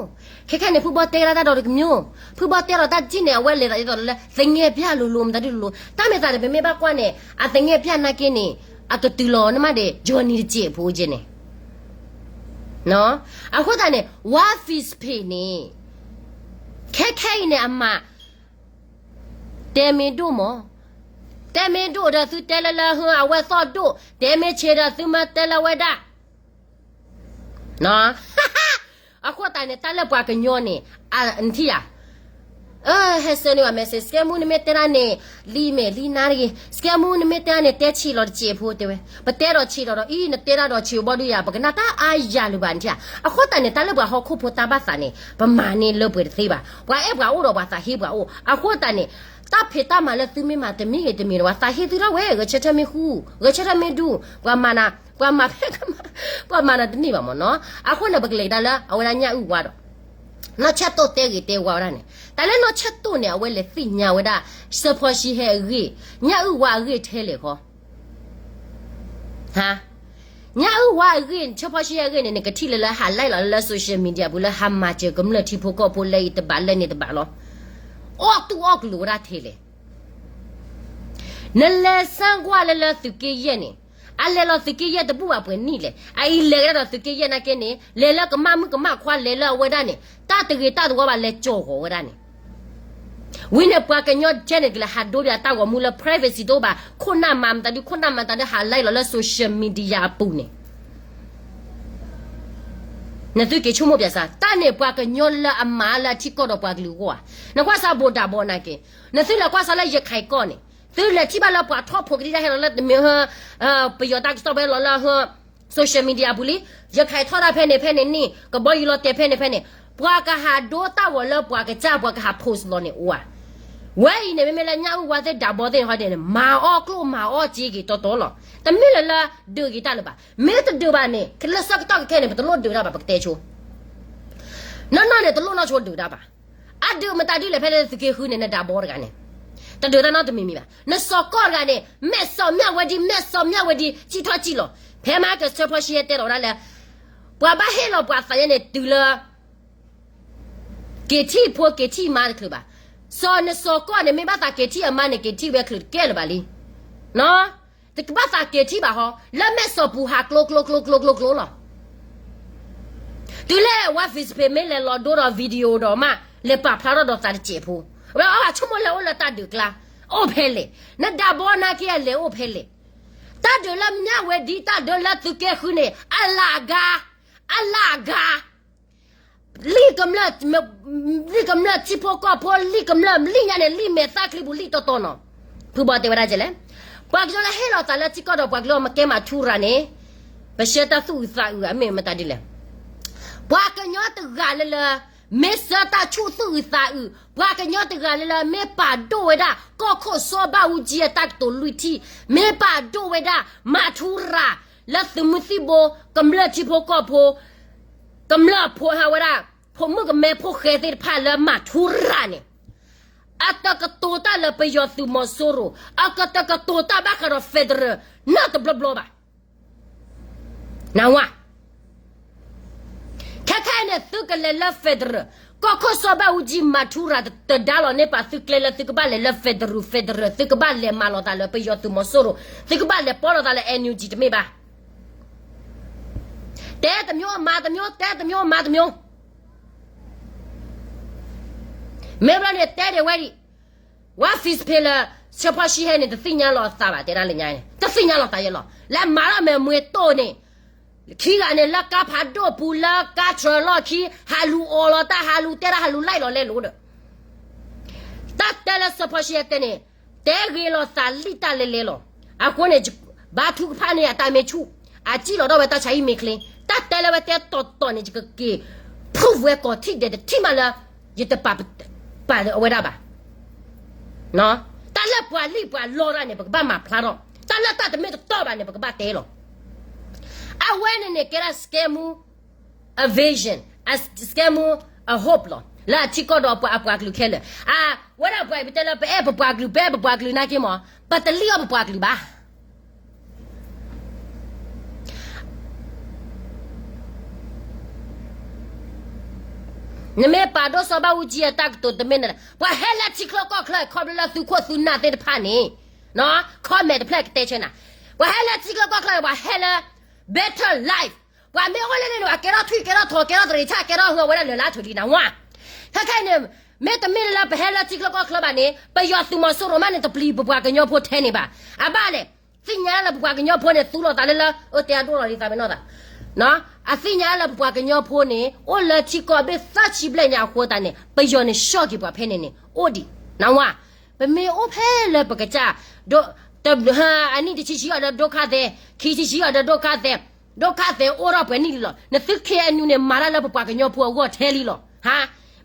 ခဲခဲန့ၣ် ဖုဘီတဲဒၣ်တၢ်ဒီးတကမျိုး, ဖုဘီတဲလီၤတၢ်တထံၣ်န့ၣ် အဝဲလဲၤသးဒ်သိးလၢ သငဲၣ်ပျၢ်လိၤလိၤ မတၤဒုလိၤလိၤ တၢ်မ့ၢ်သးတပမ့ၢ်ဘၣ်ကွၢ်န့ၣ် အသငဲၣ်ပျၢ်နာ်က့န့ၣ် အကတုၤလီၤနမ့ၢ်ဒဲး Johnny တစဲးဖိကဲန့ၣ် အဃိသတးန့ၣ် ဝါ Facebook န့ၣ် ခဲခဲအံၤန့ၣ်အမၤ တဲမ့ၢ်ဒိၣ်မး, တဲမ့ၢ်ဒိၣ်ဒီးသုတဲလၢလၢဟၢ အဝဲသီၣ်ဒိၣ်, တဲမ့ၢ်ဆံးဒီးသုမ့ၢ်တဲလၢဝဲဒၣ် အဃိသတးန့ၣ် တၢ်လၢပှၤကညီန့ၣ် နထံၣ်ဧါ, ဟဲဆှၢန့ၢ်ဝဲ message စကဲမူနမ့ၢ်တဲဒၣ်န့ၣ် လံမဲာ်လံနါတဂ့ၤ, စကဲမူနမ့ၢ်တဲဒၣ်န့ၣ် တဲဆံးလီၤတစဲးဖိတဲဝဲ, ပတဲဒီးဆံးဒီးဒီး အံၤ နတဲဒၣ်ဒီးဆံးဘီဒုယၤ ပကနၣ်တၢ်အါယၤလၢၤဘၣ်နထံၣ်ဧါ, အဃိသတးန့ၣ် တၢ်လၢပှၤဟီၣ်ခိၣ်ဖိတၢ်ဘၣ်သးန့ၣ် ပမၤန့ၢ်လၢပှဲၤတသ့ဘၣ်, ပှၤအဲၣ်ပှၤအိၣ်ဒီးပှၤသးဟ့ပှၤအိၣ်, အဃိသတးန့ၣ် တၢ်ဖံးတၢ်မၤလၢသုမ့ၢ်မၤတမံၤဂ့ၤတမံၤဒီး ပှၤသးဟ့သုထီၣ်ဝဲ ဂဲၤဆၢထၢၣ်မ့ၢ်ဃူ, ဂဲၤဆၢထၢၣ်မ့ၢ်ဒူၣ်, ပှၤမၤနၤ, ပှၤမၤဖဲကမၤ, ပှၤမၤနၤတန့ၢ်ဘၣ်မ့ၢ်နီၤ, အဃိန့ၣ် ပကလဲၤကဒါလၢအဝဲဒၣ်ညၣ်အုၣ်ဝါဒီး နီၢ်ဆၢၣ်တိၣ်တဲဂ့ၤတဲဝါဝဲဒၣ်န့ၣ်, တၢ်လၢနီၢ်ဆၢၣ်တိၣ်န့ၣ် အဝဲလဲၤသ့ၣ်ညါဝဲဒၣ် စၢဖီၡံဟဲအဂ့ၢ်, ညၣ်အုၣ်ဝါအဂ့ၢ်ထဲလဲၣ်ဃီ, ဟါ, ညၣ်အုၣ်ဝါအဂ့ၢ် စၢဖီၡံဟဲအဂ့ၢ်န့ၣ် နကထံၣ်လၢလၢဟးလဲလီၤလၢ social media ပူၤလၢဟးမၤစၢၤကမျၢၢ်ထံဖိကီၢ်ဖိလၢအံၤတဘၣ်လၢန့ၣ်တဘၣ်လီၤ, အီၣ်တူၢ်အီၣ်ကလိာ်ဝဲဒၣ်ထဲလဲၣ် နလဲၤစၢကွၢ်လၢလၢသုးက့ယဲၢ်န့ၣ်, အလဲၤလီၤသုးက့ယဲၢ်တဘူၣ်ဘၣ်ပှဲၤနံၣ်လဲၣ်, အအံၤလဲၤကဒါဒီးသုးက့ယဲၢ်နာ်က့န့ၣ် လဲၤလၢကမၣ်မုၣ်ကမၣ်ခွါလဲၤလၢအဝဲဒၣ်န့ၣ် တၢ်တဂ့ၤတၢ်တဝါဘၣ်လဲၤကၠီၤဃီၤဝဲဒၣ်န့ၣ်, ဝံၤန့ၣ်ပှၤကညီထဲန့ၣ်ကလဲၤဟးဒိပၠးတၢ်ဂီၤမူလၢ privacy တအိၣ်ဘၣ်, ခိၣ်နၢ်မၤမတၤဒု ခိၣ်နၢ်မၤတၢ်ဒု ဟးလဲလီၤလၢ social media အပူၤန့ၣ် နသုက့ၤဆိကမိၣ်ပၠးစၢ်, တၢ်န့ၣ်ပှၤကညီလၢအမၤလၢအထံကီၢ်ဒီးပှၤကလုာ်အဂီၢ်ဧါ, နကွၢ်စၢ်ဘိးဒးဘီနာ်က့, နသုလဲၤကွၢ်စၢ်လၢယခးကီၢ်န့ၣ်, သုလဲၤထံၣ်ဘၣ်လၢပှၤထီၣ်ဖိးကဒံတၢ်ဟဲလီၤလၢတမ့ၢ်ဟၢ ပယီၤတၢ်ကစီၣ်ဖဲလီၤလၢဟၢ social media ပူၤလံ, ယခးထီၣ်တၢ်ဖဲန့ၣ်ဖဲန့ၣ်န့ၣ် ကဘီယူၤလီၤတဲာ်ဖဲန့ၣ်ဖဲန့ၣ်, ပှၤကဟးဒိတၢ်ဂီၤလၢပှၤကစၢ်ပှၤကဟး post လီၤန့ၣ်အိၣ်ဧါ, ဝဲအံၤန့ၣ် မ့မ့ၢ်လၢညၣ်အုၣ်ဝါသ့ၣ်ဒးဘီသ့ၣ်န့ၣ်ဟီဒ်န့ၣ် မၤအီၣ်ကျိၣ်မၤအီၣ်စ့က့ၤတီတီလီၤ, တမ့ၢ်လၢလၢဒုးက့ၤတၢ်လၢၤဘၣ်, မ့ၢ်တဒုးဘၣ်န့ၣ် လၢဆၢကတီၢ်ခဲခဲန့ၣ် ပတလိၣ်ဒုးတၢ်ဘၣ် ပကတဲဆိ နီၢ်နီၢ်န့ၣ် တလိၣ်နီၢ်ဆိဒုးတၢ်ဘၣ်, အဒုးမတၤဒ်လဲၣ်ဖဲလၢသုးက့ဃုန့ၣ် နဒးဘီတဂၤန့ၣ်, တဒုးတၢ်နီတမံၤမံၤဘၣ်, နစီၤကီၢ်တဂၤန့ၣ် မဲာ်စီၤမၠၣ်ဝဲဒ် မဲာ်စီၤမၠၣ်ဝဲဒ် စံၣ်ထီၣ်စံၣ်လီၤ, ဖဲမဟါကစၢဖီၡံဟဲတဲလီၤဝဲဒၣ်လၢ ပှၤဘၣ်ဟ့ၣ်လီၤပှၤသးယဲန့ၣ် တုၤလၢ က့ၤထံၣ်ဖိက့ၤထံၣ်မါတချုးဘၣ်, စီၤနစီၤကီၢ်န့ၣ် မ့ၢ်ဘၣ်သးက့ၤထံၣ်အမါန့ၣ် က့ၤထံၣ်ဝဲချုးတကဲလၢၤဘၣ်လံ. တကဘၣ်သးက့ၤထံၣ်ဘၣ်ဟီ, လၢမဲာ်စီၤပူၤဟးကျိကျိကျိကျိကျိကျိလီၤ. တုၤလဲၣ်ဝဲ Facebook မ့ၢ်လဲၤလီၤဒိဒီး video ဒီးမး လဲၤပာ်ဖျါထီၣ်ဒီးသးတစဲးဖိ, ဝဲအီဘၣ်ဆိကမိၣ်လဲၤအိၣ်လၢတၢ်ဒုးကျါ, အိၣ်ဖဲလဲၣ်, နဒၣ်ဘီနာ်က့အလဲၤအိၣ်ဖဲလဲၣ်. တၢ်ဒုးလၢမၠၣ်ဝဲဒ်တၢ်ဒုးလၢသုကဲဃုန့ၣ် အလၢအဂၤ, အလၢအဂၤ လံၣ်ကမျၢၢ်, လံၣ်ကမျၢၢ်ထံဖိကီၢ်ဖိ, လံၣ်ကမျၢၢ်လံၣ်ညါန့ၣ် လံၣ်မဲာ်သၣ်ချံပူၤလံၣ်တီတီနီၤ. ဖုဘီတဲဝဲဒၣ်ကဲလဲၣ်, ပှၤကညီလၢဟ့ၣ်လီၤသးလၢထံကီၢ်ဒီးပှၤကညီမ့ၢ်ကဲမၤထူရၤန့ၣ်, ပဆှၢတၢ်သူၣ်အုးသးအုးအမ့ၢ်မတၤဒ်လဲၣ်. ပှၤကညီတဂၤလၢလၢ မ့ၢ်ဆှၢတၢ်ဆူၣ်သူၣ်အုးသးအုး, ပှၤကညီတဂၤလၢလၢ မ့ၢ်ပာ်ဒိၣ်ဝဲဒၣ် ကီၢ်ခိၣ်စီၤဘၣ်အူကၠံအတၢ်ကတိၤလွံၢ်ထံၣ်, မ့ၢ်ပာ်ဒိၣ်ဝဲဒၣ် မၤထူရၤ လၢသုးမုၢ်သံၣ်ဘိ ကမျၢၢ်ထံဖိကီၢ်ဖိ, ကမျၢၢ်ဖိဟးဝဲဒၣ် ဖိမုၣ်ကမဲဖိဃဲသ့ၣ်တဖၣ်လၢမၤထူရၤန့ၣ်, အတကတိၤတၢ်လၢပယီၤသုးမီၤစိရိၤ, အကတကတိၤတၢ်ဘၣ်ဃးဒီး federal နီတဘျီဘျီဘၣ်. နဝါ, ခဲခဲအံၤန့ၣ် သုကလဲၤလၢ federal, ကီၢ်ခိၣ်စီၤဘၣ်အူကၠံမၤထူရၤတဒါလီၤန့ၢ်ပာ်သုကျဲလၢသုကဘၣ်လဲၤလၢ federal, federal, သုကဘၣ်လဲၤမၤလီၤသးလၢပယီၤသုးမီၤစိရိၤ, သုကဘၣ်လဲၤပီလီၤသးလၢ NUG တမ့ၢ်ဘၣ်. တဲတမျိုးမၤတမျိုး, တဲတမျိုးမၤတမျိုး. မ့ၢ်ဘျီန့ၣ်တဲဒၣ်ဝဲဒံး, ဝဲ Facebook လၢ ဆၢဖီၣ်ဆံဟဲန့ၣ် တသ့ၣ်ညါလီၤသးဘၣ်, တဲဒၣ်လၢညါန့ၣ် တသ့ၣ်ညါလီၤသးယဲလီၤ. လၢမၤထီၣ်မဲာ်မှဲတိၢ်န့ၣ်, ခံဂၤန့ၣ် လၢကါဖးဒိၣ်ပူၤ လၢကါထြၢလီၢ်ခံ ဟးလူၤအီလီၤတၢ် ဟးလူၤတဲတၢ် ဟးလူၤ like လီၤလဲလိာ်ဒီး တၢ်တဲလၢ ဆၢဖီၣ်ဆံဟဲတဲန့ၣ်, တဲဂ့ၤလီၤသးလံၣ်တၢ်လဲၤလဲၤလီၤ. အဃိန့ၣ် ဘါထုကဖၣ်န့ၣ် အတၢ်မ့ၢ်ဆူၣ်, အစံၣ်လီၤဒီးဝဲတၢ်ဆါဟံၣ်မ့ၢ်ချ့, တၢ်တဲလၢဝဲတဲတီတီန့ၣ် ယကက့ၤ prove ဝဲကိးထံၣ်ဒဲးတထံၣ်မးလၢ ယတပာ်, ပာ်အဝဲဒၣ်ဘၣ်. တၢ်လၢပှၤလံၣ်ပှၤလီတၢ်န့ၣ် ပကဘၣ်မၤဖျါထီၣ်, တၢ်လၢတၢ်တမ့ၢ်တတီဘၣ်န့ၣ် ပကဘၣ်တဲလီၤ. အဝဲန့ၣ်န့ၣ် ကဲဒၣ် scam, a vision, a scam, a hope လီၤ. လၢအထံကီၢ်ဒီးပှၤအပှၤကလုာ်ခဲလၢာ်, အဝဲဒၣ်ပှၤအံၤ ပတဲလၢပအဲၣ်ပပှၤကလုာ် ပအဲၣ်ပပှၤကလုာ်နာ်က့မး, ပတလံၣ်အီၣ်ပပှၤကလုာ်ဘၣ်. နမ့ၢ်ပာ်ဒိၣ်စီၤဘၣ်အူကၠံအတၢ်ကတိၤတမ့ၢ်န့ၣ်, ပှၤဟဲလၢထံချၢကီၢ်ချၢ ခီဖျိလၢသုခိၣ်သုနၢ်သ့ၣ်တဖၣ်န့ၣ်, ခီမဲာ်တဖျၢၣ်ကတဲဆၢနၤ, ပှၤဟဲလၢထံချၢကီၢ်ချၢ ပှၤဟဲလၢ better life, ပှၤမ့ၢ်အိၣ်လၢန့ၣ်န့ၣ် ပှၤကဲထီၣ်ထွံၣ် ကဲထီၣ်ထိး ကဲထီၣ်သရံးဆၣ် ကဲထီၣ်ဟၢဝဲဒၣ်လၢာ်လၢအထူးလံနဝါ. ခဲခဲအံၤန့ၣ်, မ့တမ့ၢ်လၢပဟဲလၢထံချၢကီၢ်ချၢဘၣ်န့ၣ် ပယီၤသုးမီၤစိရိၤမးန့ၣ် တပျံၤပပှၤကညီဖိထဲန့ၣ်ဘၣ်. အဘၣ်လဲၣ်, သ့ၣ်ညါလၢပပှၤကညီဖိန့ၣ် သူလီၤသးလၢလၢ အတဲအဒိၣ်လီၤလံသးပ့ၤနီၣ်သး, အသ့ၣ်ညါလၢပပှၤကညီဖိန့ၣ် အိၣ်လၢထံကီၢ်ဘ့ၣ်သၢဆံဘျဲၣ်ညါအဃိသတးန့ၣ် ပယီၤန့ၣ်ဆှီၣ်က့ၤပှၤဖဲန့ၣ်န့ၣ် အိၣ်ဒံး, နဝါ. ပမ့ၢ်အိၣ်ဖဲလၢပကစၢ်, အနံၣ်တဆံဆံအီၤဒီးဒိခါသဲး, ခံဆံဆံအီၤဒီးဒိခါသဲး, ဒိခါသဲးအိၣ်ထီၣ်ပှဲၤနံၣ်လံလီၤ. နသု KNU န့ၣ် မၤတၢ်လၢပပှၤကညီဖိအဂီၢ်ထဲလံလီၤ. ဟါ,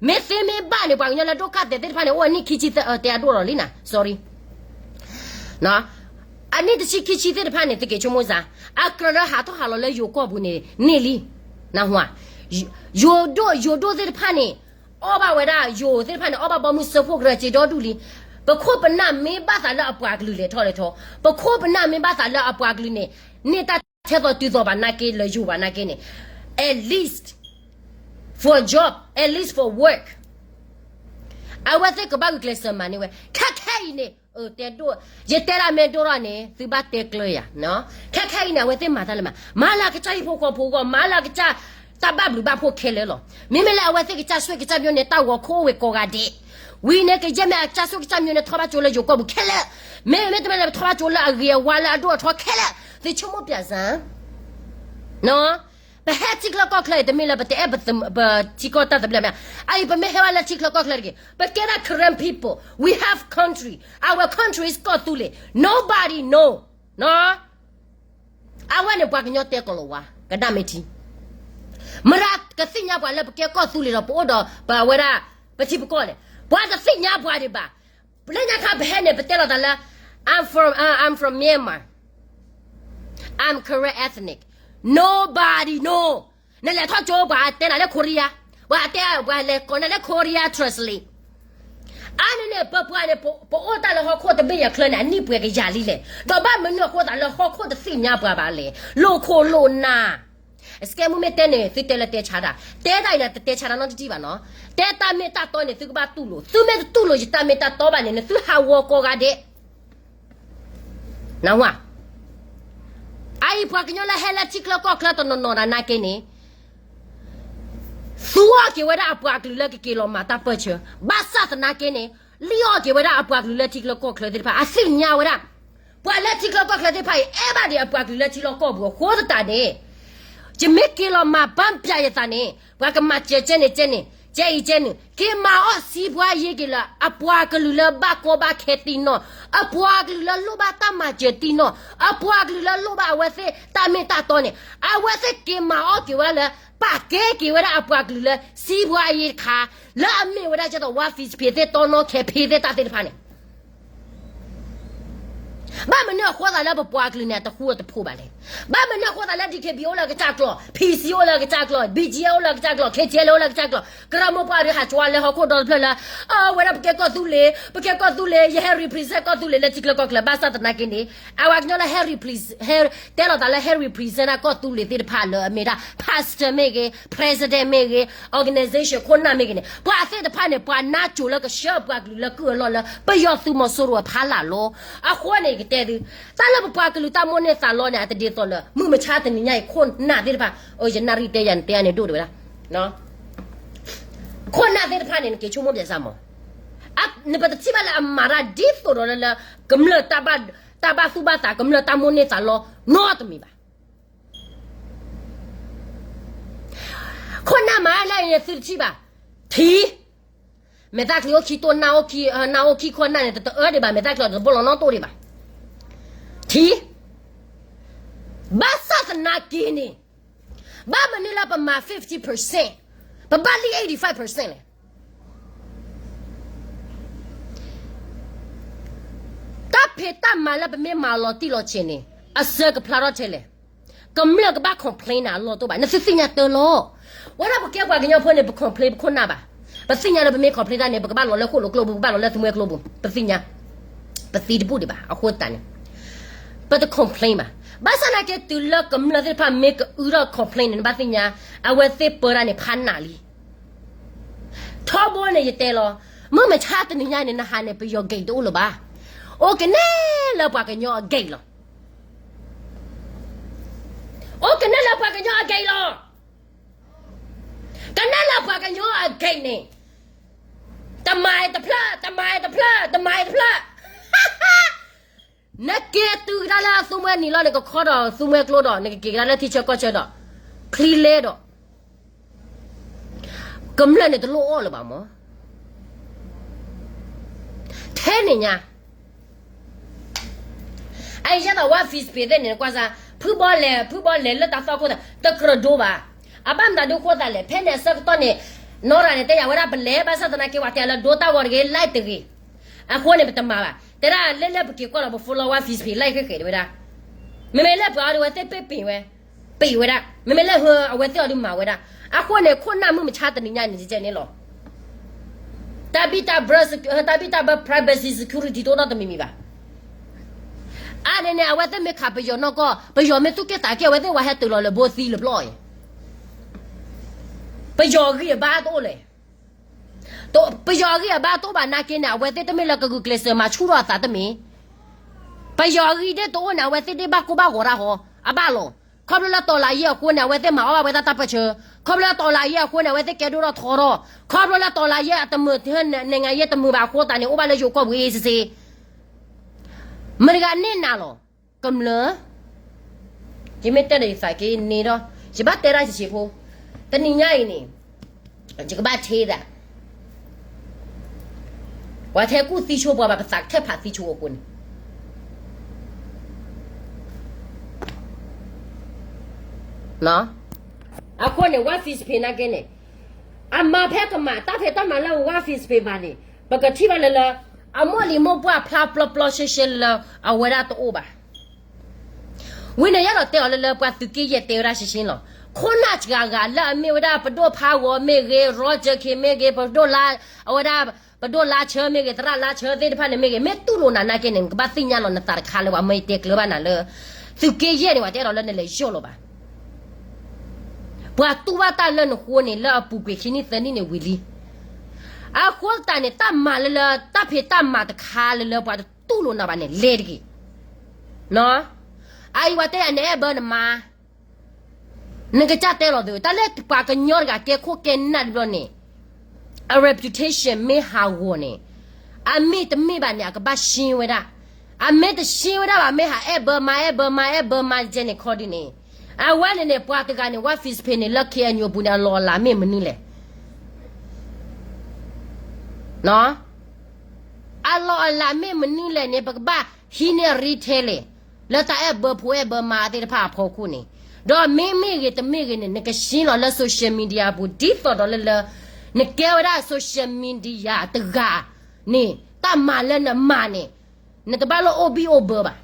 မ့ၢ်သ့မ့ၢ်ဘၣ်န့ၣ် ပှၤကညီလၢဒိခါသဲးသ့ၣ်တဖၣ်န့ၣ် အိၣ်အနံၣ်ခံဆံသၢ, တဲအဒိၣ်လီၤလံနၤ, sorry. အနံၣ်တဆံခံဆံသ့ၣ်တဖၣ်န့ၣ် သုက့ၤဆိကမိၣ်စ့ၢ်, အကြၢးလၢဟးထီၣ်ဟးလီၤလၢယိၤကီၢ်ပူၤန့ၣ် န့ၢ်လံ, နဝါ. ယိၤဒိၣ်, ယိၤဒိၣ်သ့ၣ်တဖၣ်န့ၣ်, အီၣ်ဘၣ်ဝဲဒၣ်, ယိၤသ့ၣ်တဖၣ်န့ၣ် အီၣ်ဘၣ်ဘီမုၢ်စၢဖှိၣ်ကရၢစ့ဒီဒူၣ်လံ. ပခိၣ်ပနၢ်မ့ၢ်ဘၣ်သးလၢအပှၤကလုာ်လဲၤထီၣ်လဲၤထီ, ပခိၣ်ပနၢ်မ့ၢ်ဘၣ်သးလၢအပှၤကလုာ်န့ၣ်, န့ၢ်တၢ်ထဲသိးတုၤသိးဘၣ်နာ်က့ လၢယိၤဘၣ်နာ်က့န့ၣ်, at least for a job, at least for work. အဝဲသ့ၣ်ကဘၣ်ဂုာ်ကျဲးစၢးမၤန့ၢ်ဝဲ, ခဲခဲအံၤန့ၣ်, တဲဒိၣ်, ယတဲဒၣ်မ့ၢ်ဒိၣ်ထီၣ်န့ၣ် သုဘၣ်တဲကျၢၤယၤ, ခဲခဲအံၤန့ၣ် အဝဲသ့ၣ်မၤတၢ်လၢမၤ, မၤလၢအကစၢ်ဟံၣ်ဖိဃီဖိအဂီၢ်, မၤလၢအကစၢ်တၢ်ဘၣ်ဘျုးဘၣ်ဖှိၣ်ခဲလၢာ်လီၤ. မ့မ့ၢ်လၢအဝဲသ့ၣ်ကစၢ်စွဲၣ်ကစၢ်မျိၤန့ၣ် တၢ်ဂီၤခိၣ်အိၣ်ဝဲကိးဂၤဒဲး, ဝံၤန့ၣ် ကယဲၢ်မ့ၢ်အကစၢ်စွဲၣ်ကစၢ်မျိၤန့ၣ် ထီၣ်ဘၣ်ကၠိလၢယိၤကီၢ်ပူၤခဲလၢာ်, မ့မ့ၢ်တမ့ၢ်လၢပထီၣ်ဘၣ်ကၠိလၢအဂ့ၤအဝါလၢအဒိၣ်အထီခဲလၢာ်, သုဆိကမိၣ်ပျးစၢ် ပဟဲထံချၢကီၢ်ချၢအံၤ တမ့ၢ်လၢပတအဲၣ်ပထံကီၢ်တၢ်သဘျ့မ့ၢ်, အအံၤပမ့ၢ်ဟဲဘၣ်လၢထံချၢကီၢ်ချၢတဂ့ၤ, ပကဲဒၣ် Karen people, we have country, our country is ကီၢ်သူလ့ၤ, nobody know, အဝဲန့ၣ်ပှၤကညီတဲကိးလီၤဝါ, ကဒၣ်မ့ၢ်ထံ, မတၤကသ့ၣ်ညါပှၤလၢပကဲကီၢ်သူလ့ၤဒီး ပအိၣ်ဒီးပဝဲဒၣ် ပထံပကီၢ်လဲၣ်, ပှၤတသ့ၣ်ညါပှၤဒံးဘၣ်. လၢညါခါပဟဲန့ၣ် ပတဲလီၤသးလၢ I'm from, uh, I'm from Myanmar, I'm Karen ethnic, nobody know. နလဲၤထီၣ်ကၠိ ပှၤတဲနၤလၢ Korea, ပှၤတဲပှၤလဲၤကိးနၤလၢ Korea translate. အါန့ၣ်န့ၣ် ပပှၤန့ၣ် ပအိၣ်တၢ်လၢဟီၣ်ခိၣ်တဘ့ၣ်ယၤချၢန့ၣ် အနံၣ်ပှဲၤကယၤလံလဲၣ်, ဒီးဘၣ်မနုၤအဃိသးလၢဟီၣ်ခိၣ်တသ့ၣ်ညါပှၤဘၣ်လဲၣ်, လိာ်ခိၣ်လိာ်နၢ် အစကဲမူမ့ၢ်တဲန့ၣ် သုတဲလၢတဲဆါတၢ်, တဲတၢ်အံၤန့ၣ် တတဲဆါတၢ်နီတထံၣ်ဘၣ်နီၤ. တဲတၢ်မ့ၢ်တၢ်တီန့ၣ် သုကဘၣ်တူၢ်လိာ်, သုမ့ၢ်တတူၢ်လိာ်ယတၢ်မ့ၢ်တၢ်တီဘၣ်န့ၣ် နသုဟးဂီၤကိးဂၤဒဲး နၢ်ဟူဧါ. အအံၤပှၤကညီလၢဟဲလၢထံချၢကီၢ်ချၢတနီၤနီၤဒၣ်နာ်က့န့ၣ် သူအီၣ်က့ၤဝဲဒၣ်အပှၤကလုာ်လၢကက့ၤလီၤမၤတၢ်ပၢၢ်ဆၢ, ဘၣ်ဆၣ်သနာ်က့န့ၣ် လံၣ်အီၣ်က့ၤဝဲဒၣ်အပှၤကလုာ်လၢထံချၢကီၢ်ချၢသ့ၣ်တဖၣ် အသ့ၣ်ညါဝဲဒၣ် ပှၤလၢထံချၢကီၢ်ချၢသ့ၣ်တဖၣ်အံၤ အဲၣ်ဘၣ်ဒံးအပှၤကလုာ်လၢထံလီၢ်ကီၢ်ပူၤအဃိသတးန့ၣ် ယမ့ၢ်က့ၤလီၤမၤဘၣ်ပျၢ်ယသးန့ၣ် ပှၤကမၤစၢၤကဲန့ၣ်ကဲန့ၣ် ကဲအံၤကဲန့ၣ် က့ၤမၤအီၣ်စံးပှၤယ့ၢ်က့ၤလၢ အပှၤကလုာ်လၢဘၣ်ကီဘၣ်ခဲသ့ၣ်နီၣ်, အပှၤကလုာ်လၢလိၣ်ဘၣ်တၢ်မၤစၢၤသ့ၣ်နီၣ်, အပှၤကလုာ်လၢလိၣ်ဘၣ်အဝဲသ့ၣ်တၢ်မ့ၢ်တၢ်တီန့ၣ် အဝဲသ့ၣ်က့ၤမၤအီၣ်က့ၤဝဲဒၣ်လၢ ပာ်ကဲက့ၤဝဲဒၣ်အပှၤကလုာ်လၢ စံးပှၤအံၤတခါ လၢအမ့ၢ်ဝဲဒၣ်ကဲသိး ဝါ ဖံးစပ့ၤသ့ၣ်တီနီၣ်ခဲဖံသ့ၣ်တၢ်သ့ၣ်တဖၣ်န့ၣ် ဘၣ်မနုၤအဃိသးလၢပပှၤကလုာ်န့ၣ် အတဃူအတဖိးဘၣ်လဲၣ်. ဘၣ်မနုၤအဃိသးလၢ DKBA အိၣ်လၢအကစၢ်ကျီၢ်, PC အိၣ်လၢအကစၢ်ကျီၢ်, BGF အိၣ်လၢအကစၢ်ကျီၢ်, KTLA အိၣ်လၢအကစၢ်ကျီၢ်, ကရၢမိၢ်ပှၢ်ဒုးဟးကွၢ်လၢဟီၣ်ခိၣ်ဒီတဖျၢၣ်လၢ အဝဲဒၣ်ပကဲကီၢ်သူလ့ၤ, ပကဲကီၢ်သူလ့ၤ, ယဟဲ represent ကီၢ်သူလ့ၤလၢထံချၢကီၢ်ချၢ ဘၣ်ဆၣ်သနာ်က့န့ၣ် အဝဲကညီလၢဟဲ represent ဟဲတဲလီၤသးလၢဟဲ represent ဒၣ်ကီၢ်သူလ့ၤသ့ၣ်တဖၣ်လၢအမ့ၢ်ဒၣ် pastor မ့ၢ်ဂ့ၤ, president မ့ၢ်ဂ့ၤ, organization ခိၣ်နၢ်မ့ၢ်ဂ့ၤန့ၣ် ပှၤသ့ၣ်တဖၣ်န့ၣ် ပှၤနါစိၤလၢကဆှၢပှၤကလုာ်လၢကုၢ်အလီၢ်လၢ ပယီၤသုးမီၤစိရိၤအဖီလာ်လီၤ. အဃိန့ၣ် ယကတဲသု, တၢ်လၢပပှၤကလုာ်တၢ်မိၣ်န့ၢ်သးလီန့ၣ် အတဒ်သိးလၢ မုၢ်မဆါတနံၤညါအံၤ ခိၣ်နၢ်သ့ၣ်တဖၣ်, အၢ ယနၣ်ရံၣ်တဲယၤန့ၣ် တဲယၤန့ၣ်ဒိၣ်တဝဲဒၣ် ခိၣ်နၢ်သ့ၣ်တဖၣ်န့ၣ် နက့ၤဆိကမိၣ်ပျဲစးမး, နပတထံၣ်ဘၣ်လၢအမၤတၢ်ဒ်သိးဒီးလၢ ကမျၢၢ်တၢ်ဘၣ်သူၣ်ဘၣ်သး ကမျၢၢ်တၢ်မိၣ်န့ၢ်သးလီ နီတမံၤဘၣ်. ခိၣ်နၢ်မၤလၢအံၤန့ၣ် သုတထံၣ်ဘၣ်, ထံ, မဲာ်သၣ်ချံအိၣ်ခံတိၢ်, နၢ်အိၣ်ခံ, နၢ်အိၣ်ခံ ခိၣ်နၢ်န့ၣ် တတအၢဒံးဘၣ်, မဲာ်သၣ်ချံတဘိလီၤနီတိၢ်ဒံးဘၣ်, ထံ, ဘၣ်ဆၣ်သနာ်က့န့ၣ် ဘၣ်မနုၤလၢပမၤ fifty percent, ပဘၣ်လံ eighty five percent လဲၣ်. တၢ်ဖံးတၢ်မၤလၢပမ့ၢ်မၤလီၤတံၢ်လီၤဆဲးန့ၣ် အဆၢကဖျါထီၣ်ထဲလဲၣ်. ကမျၢၢ်ကဘၣ် complain နၤအလီၢ်တအိၣ်ဘၣ်, နသုသ့ၣ်ညါတၢ်လီၤ. ဝဲဒၣ်ပကဲပှၤကညီဖိန့ၣ် ပ complain ပခိၣ်နၢ်ဘၣ်. ပသ့ၣ်ညါလၢပမ့ၢ် complain တၢ်န့ၣ် ပကဘၣ်လီၤလၢဃိၣ်လိၤကျိပူၤ, ပကဘၣ်လီၤလၢသမူကျိပူၤ, ပသ့ၣ်ညါ, ပသံတဘူၣ်ဒံးဘၣ်. အဃိသတးန့ၣ် ပတ complain ဘၣ်. ဘၣ်ဆၣ်သနာ်က့ တုၤလၢကမျၢၢ်သ့ၣ်တဖၣ်မ့ၢ်ကအုထီၣ် complain န့ၣ် နဘၣ်သ့ၣ်ညါ, အဝဲသ့ၣ်ပၢတၢ်န့ၣ် ဖးနးလံ. ထီဘိန့ၣ် ယတဲလီၤ, မုၢ်မဆါတနံၤညါန့ၣ် နဟးန့ၣ် ပယီၤ gate တအိၣ်လၢၤဘၣ်. အိၣ်ကနဲလၢပှၤကညီအ gate လီၤ. အိၣ်ကနဲလၢပှၤကညီအ gate လီၤ. ကနဲလၢပှၤကညီအ gate န့ၣ်, တမၤတဖျၢၣ်, တမၤတဖျၢၣ်, တမၤတဖျၢၣ်. နက့ၤတုၤကဒါလၢအသူမှဲနံၤလီၤ, နကခီဒီးသူမှဲကျိဒီး နကက့ၤကဒါလၢထံဆၢကီၢ်ဆၢဒီး ချံလဲဒီး ကမျၢၢ်န့ၣ်တလိၣ်အီၣ်လၢၤဘၣ်မး. ထဲန့ၣ်ညါ, အအံၤယဲသိးဝဲ Facebook သ့ၣ်န့ၣ် ကွၢ်စၢ်, ဖုဘီလဲၤ, ဖုဘီလဲၤလၢတၢ်သီၣ်ခိၣ်သး တကြၢးဒိဘၣ်. အဘၣ်မတၤဒုးဃိသးလဲၣ်, ဖဲန့ၣ်အဆၢကတီၢ်န့ၣ် နီၢ်ရၤန့ၣ် တဲယၤဝဲဒၣ်ပလဲၤ, ဘၣ်ဆၣ်သနာ်က့ ပှၤတဲလၢဒိတၢ်ဂီၤတဂ့ၤ like တဂ့ၤ. အဃိန့ၣ် ပတမၤဘၣ်. တဲဒၣ်လၢလၢပက့ၤကွၢ်လီၤ ပ follow ဝဲ Facebook like ဃဲဃဲတဝဲဒၣ်. မ့မ့ၢ်လၢပှၤအီၤဒီးဝဲသ့ၣ်ပ့ၢ်ပ့ၢ်ဝဲ, ပ့ၢ်ဝဲဒၣ်. မ့မ့ၢ်လၢအဝဲသ့ၣ်အီၤဒီးမၤဝဲဒၣ်. အဃိန့ၣ် ခိၣ်နၢ်မုၢ်မဆါတနံၤညါန့ၣ် ကဲန့ၣ်လီၤ. တၢ်ဘံၣ်တၢ်ဘၢ, တၢ်ဘံၣ်တၢ်ဘၢ privacy security တအိၣ်နီတမံၤမံၤဘၣ်. အါန့ၣ်န့ၣ် အဝဲသ့ၣ်မ့ၢ်ခးပယီၤနီၢ်ကီၢ်, ပယီၤမ့ၢ်သူၣ်က့ၣ်သးက့ၣ် အဝဲသ့ၣ်ဝဲဟဲတုၤလီၤလၢဘိသံလၢပျီအံၤ, ပယီၤအဂံၢ်အဘါတအိၣ်လဲၣ်. ပယီၤအဂံၢ်အဘါတအိၣ်ဘၣ်နာ်က့န့ၣ် အဝဲသ့ၣ်တမ့ၢ်လၢကဂုာ်ကျဲးစၢးမၤဆူၣ်ထီၣ်အသးတမ့ၢ်. ပယီၤအဂံၢ်ဒ်တအိၣ်န့ၣ် အဝဲသ့ၣ်ဒ်ဘၣ်ကိၢ်ဘၣ်ဂီၤတၢ်ဃီ, အဘၣ်လီၤ. ခီဖျိလၢတီၢ်လၢ်ယဲၢ်အဃိန့ၣ် အဝဲသ့ၣ်မၤအီၣ်ဘၣ်ဝဲဒၣ်တၢ်ပၢၢ်ဆၢ, ခီဖျိလၢတီၢ်လၢ်ယဲၢ်အဃိန့ၣ် အဝဲသ့ၣ်ကဲဒိၣ်ထီၣ်ထီထီၣ်, ခီဖျိလၢတီၢ်လၢ်ယဲၢ်အတမုာ်, န နိုင်ငံရေး တမုာ်ဘၣ်အဃိသတးန့ၣ် အိၣ်ဘၣ်လၢယိၤကီၢ်ပူၤ အေးဆေးဆေး. မတၤတဂၤန့ၢ်နၤလီၤ. ကမျၢၢ်, ယမ့ၢ်တဲဒီးယသးက့ၤန့ၣ်ဒီး ယဘၣ်တဲဒၣ်ယဆံးဖိ, တနံၤညါအံၤန့ၣ် ယကဘၣ်ထံၣ်သး, ပှၤထဲကူၣ်သံဆိပှၤဘၣ် ပသးထဲဖးသံဆိအဃိန့ၣ် အဃိန့ၣ် ဝါ Facebook နာ်က့န့ၣ် အမၤဖဲကမၤ တၢ်ဖံးတၢ်မၤလၢဝါ Facebook မၤန့ၣ် ပကထံၣ်ဘၣ်လၢလၢ အမိၢ်လံၤမိၢ်ပှၢ်ဖျါပျီပျီရှဲရှဲလၢအဝဲဒၣ်တအိၣ်ဘၣ်. ဝံၤန့ၣ် ယအဲၣ်ဒိးတဲအီၤလၢလၢပှၤသုးက့ယဲၢ်တဲဝဲဒၣ်ရှဲရှဲလီၤ. ခိၣ်နၢ်စှၤဂၤလၢအမ့ၢ်ဝဲဒၣ်ပဒိၣ်ဖးဂီၤမ့ၢ်ဂ့ၤ, Roger Khin မ့ၢ်ဂ့ၤ, ပဒိၣ်, အဝဲဒၣ် ပဒိၣ်လါဆၢမ့ၢ်ဂ့ၤ, သရၣ်လါဆၢသ့ၣ်တဖၣ်န့ၣ်မ့ၢ်ဂ့ၤ, မ့ၢ်တူၢ်လိာ်နၤနာ်က့န့ၣ် နကဘၣ်သ့ၣ်ညါလီၤနသးတခါလၢပှၤမ့ၢ်တဲကျၢၤဘၣ်နၤလၢ သုးက့ယဲၢ်န့ၣ် ပှၤတအဲၣ်ဒိးလၢနလဲၤယီၢ်လီၤဘၣ်. ပှၤတူၢ်ဘၣ်တၢ်လၢနဃိန့ၣ် လၢအပူၤကွံာ်ခံနံၣ်သၢနံၣ်န့ၣ်ဝံၤလံ. အဃိသတးန့ၣ် တၢ်မၤလၢလၢ တၢ်ဖံးတၢ်မၤတခါလၢလၢပှၤတတူၢ်လိာ်နၤဘၣ်န့ၣ် လဲၤတက့ၢ်. အအံၤဝဲတဲယၤ နအဲၣ်ဘၢနမါ နကစၢ်တဲလီၤသု တၢ်လၢပှၤကညီတဂၤကဲခိၣ်ကဲနၢ်တဘျီန့ၣ် အ reputation မ့ၢ်ဟးဂီၤန့ၣ် အမ့ၢ်တမ့ၢ်ဘၣ်န့ၣ် အကဘၣ်ရှင်းဝဲဒၣ်. အမ့ၢ်တရှင်းဝဲဒၣ်ဘၣ် မ့ၢ်ဟးအဲၣ်ဘၢမါ အဲၣ်ဘၢမါ အဲၣ်ဘၢမါကဲန့ၣ်ခီဒ်န့ၣ် အဝဲန့ၣ်န့ၣ် ပှၤတဂၤန့ၣ် ဝါဖံးစဖ့းန့ၣ် လၢ ခ့ၣ်အဲၣ်ယူၣ် အပူၤန့ၣ် အလီၢ်အလၤမ့ၢ်မနုၤလဲၣ် အလီၢ်အလၤမ့ၢ်မနုၤလဲၣ်န့ၣ် ပကဘၣ်ဟံးန့ၢ်အရ့ထဲလဲၣ် လၢတၢ်အဲၣ်ဘၢဖိအဲၣ်ဘၢမါသ့ၣ်တဖၣ်အဖီခိၣ်န့ၣ်, ဒီးမ့မ့ၢ်ဂ့ၤတမ့ၢ်ဂ့ၤန့ၣ် နကရှင်းလီၤလၢ social media အပူၤ ဒ်သိးဒီးလၢလၢ နကဲဝဲဒၣ် social media တဂၤန့ၣ် တၢ်မၤလၢနမၤန့ၣ် နတဘၣ်လၢအိၣ်ဘံၣ်အိၣ်ဘၢဘၣ်.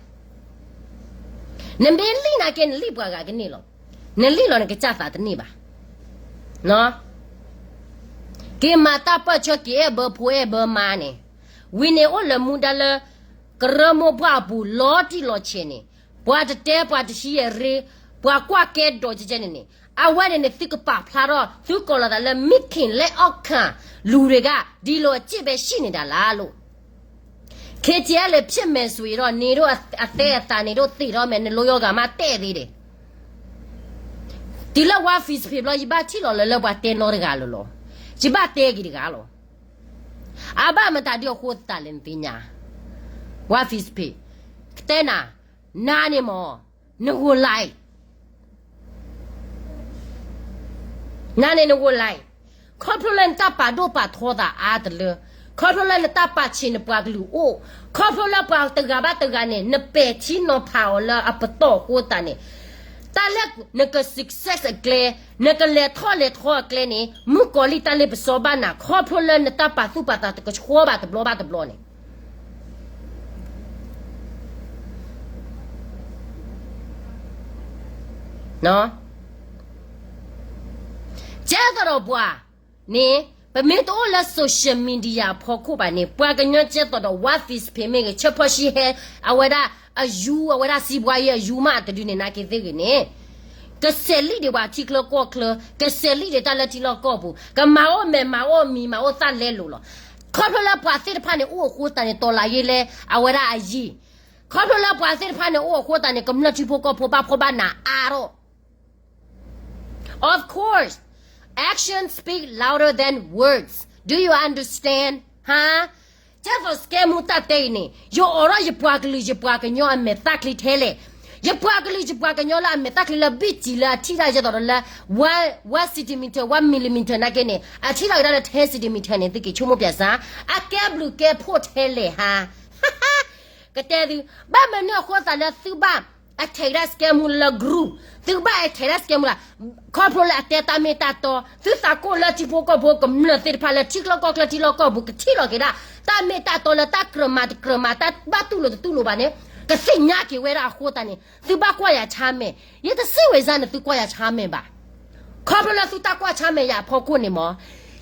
နမ့ၢ်လံၣ်နာ်က့ နလံၣ်ပှၤဂၤကန့ၢ်လီၤ. နလံၣ်လီၤနကစၢ်သးတန့ၢ်ဘၣ်. က့ၤမၤတၢ်ပၢၢ်ဆၢ က့ၤအဲၣ်ဘၢဖိအဲၣ်ဘၢမါန့ၣ်, ဝံၤန့ၣ်အိၣ်လၢမူဒါလၢ ကရၢမိၢ်ပှၢ်အပူၤလီၤတံၢ်လီၤဆဲးန့ၣ်, ပှၤတတဲပှၤတဟံးအရ့, ပှၤကွၢ်ကဲဒိးကဲကဲန့ၣ်န့ၣ်, အဝဲန့ၣ်န့ၣ် သုကပာ်ဖျါထီၣ် သုကိးလီၤသးလၢ မ့ၢ်ခ့ၣ်လဲအီၣ်ခၣ် လူၤတဂၤ ဒ်လိာ်အစ့ၣ်ဖဲဆံၣ်န့ၣ်ဒၣ်လၢလိၤ ခ့ၣ်ထံးအဲလၢ ဖျက်မယ်ဆိုရင်တော့ နင်တို့အသည်းအသန် နင်တို့သေတော့မယ် နလိုရောဂါမှ တအဲၣ်သေးတယ်. တုၤလၢဝါဖံးစဖ့းဘျီ ယဘၣ်ထံၣ်လီၤလၢလၢပှၤတဲနီတဂၤလၢၤလီၤ. ယဘၣ်တဲက့ၤတဂၤလီၤ. အဘၣ်မတၤဒုးအဃိသတးလဲၣ်နသ့ၣ်ညါ, ဝါဖံးစဖ့း, ကတဲနၤ, နၤန့ၣ်မ့ၢ်, နဂိၢ်လၢ် နၤန့ၣ်နဂိၢ်လၢ်, ခီဖျိလၢနတၢ်ပာ်ဒိၣ်ပာ်ထီသးအါတလၢ, ခီဖျိလၢနတၢ်ပာ်ဆံးနပှၤကလုာ်အိၣ်, ခီဖျိလၢပှၤတဂၤဘၣ်တဂၤန့ၣ် နပဲာ်ထံနီၤဖးအီၤလၢအပတီၢ်အဃိသတးန့ၣ်, တၢ်လၢနက success အကျဲ, နကလဲၤထီၣ်လဲၤထီအကျဲန့ၣ် မုၣ်ကီၤလံၢ်တၢ်လ့ပစီဘၣ်နၤ ခီဖျိလၢနတၢ်ပာ်သူၣ်ပာ်သးတကဆှီဘၣ်တဘျီဘၣ်တဘျီန့ၣ် ကဲသိးဒီးပှၤန့ၣ်, ပမ့ၢ်တအိၣ်လၢ social media အဖီခိၣ်ဘၣ်န့ၣ် ပှၤကညီကဲသိးဒီး ဝါဖံးစဖ့းမ့ၢ်ဂ့ၤ ဆၢဖၢၣ်ဆံဟဲ, အဝဲဒၣ်အယူ, အဝဲဒၣ်စံးဘှါယဲအယူမးတဒုန့ၣ် နာ်က့သ့ၣ်ဂ့ၤန့ၣ်, ကစဲးလံၣ်ဒံးပှၤထံချၢကီၢ်ချၢ, ကစဲးလံၣ်ဒံးတၢ်လၢထံလီၢ်ကီၢ်ပူၤ, ကမၤအိၣ်မဲာ်မၤအိၣ်မံၤမၤအိၣ်သၣ်လဲလိာ်လီၤ. ခီဖျိလၢပှၤသ့ၣ်တဖၣ်န့ၣ်အိၣ်အဃိသတးန့ၣ် တီၤလၤယ့လဲ အဝဲဒၣ်အယံၤ, ခီဖျိလၢပှၤသ့ၣ်တဖၣ်န့ၣ်အိၣ်အဃိသတးန့ၣ် ကမျၢၢ်ထံဖိကီၢ်ဖိဘၣ်ဖှီၣ်ဘၣ်နးအါထီၣ် Of course, actions speak louder than words. Do you understand? ဟါ, ကဲသိးစကဲမူတၢ်တဲအံၤန့ၣ် ယအိးထီၣ်ယပှၤကလုာ်ယပှၤကညီအမဲာ်သၣ်ချံထဲလဲၣ်. ယပှၤကလုာ်ယပှၤကညီလၢအမဲာ်သၣ်ချံလၢဘံၣ်စံးလၢအထံၣ်တၢ်ကဲသိးဒီးလၢ one centimeter, one millimeter နာ်က့န့ၣ် အထံၣ်ထီၣ်ကဒါလၢ ten centimeter န့ၣ် သုက့ၤဆိကမိၣ်ပၠးစၢ်, အကဲဘျုးကဲဖှိၣ်ထဲလဲၣ်ဟါ ကတဲသု, ဘၣ်မနုၤအဃိသတးလၢသုဘၣ်အထဲးကဒါစကဲမူလၢ group, သုဘၣ်အထဲးကဒါစကဲမူလၢ ခီဖျိလၢအတဲတၢ်မ့ၢ်တၢ်တီ, သုသးကိၣ်လၢထံဖိကီၢ်ဖိကမျၢၢ်သ့ၣ်တဖၣ်လၢထံချၢကီၢ်ချၢထံလီၢ်ကီၢ်ပူၤ ကထံၣ်လီၤက့ၤဒၣ် တၢ်မ့ၢ်တၢ်တီလၢတၢ်ကြၢးမၤတကြၢးမၤ တၢ်ဘၣ်တူၢ်လိာ်တတူၢ်လိာ်ဘၣ်န့ၣ် ကသ့ၣ်ညါက့ၤဝဲဒၣ်အဃိသတးန့ၣ် သုဘၣ်ကွၢ်ယၤဆါမဲာ်, ယတစံးဝဲစၢ်န့ၣ် သုကွၢ်ယၤဆါမဲာ်ဘၣ်. ခီဖျိလၢသုတၢ်ကွၢ်ဆါမဲာ်ယၤအဖီခိၣ်န့ၣ်မ့ၢ်,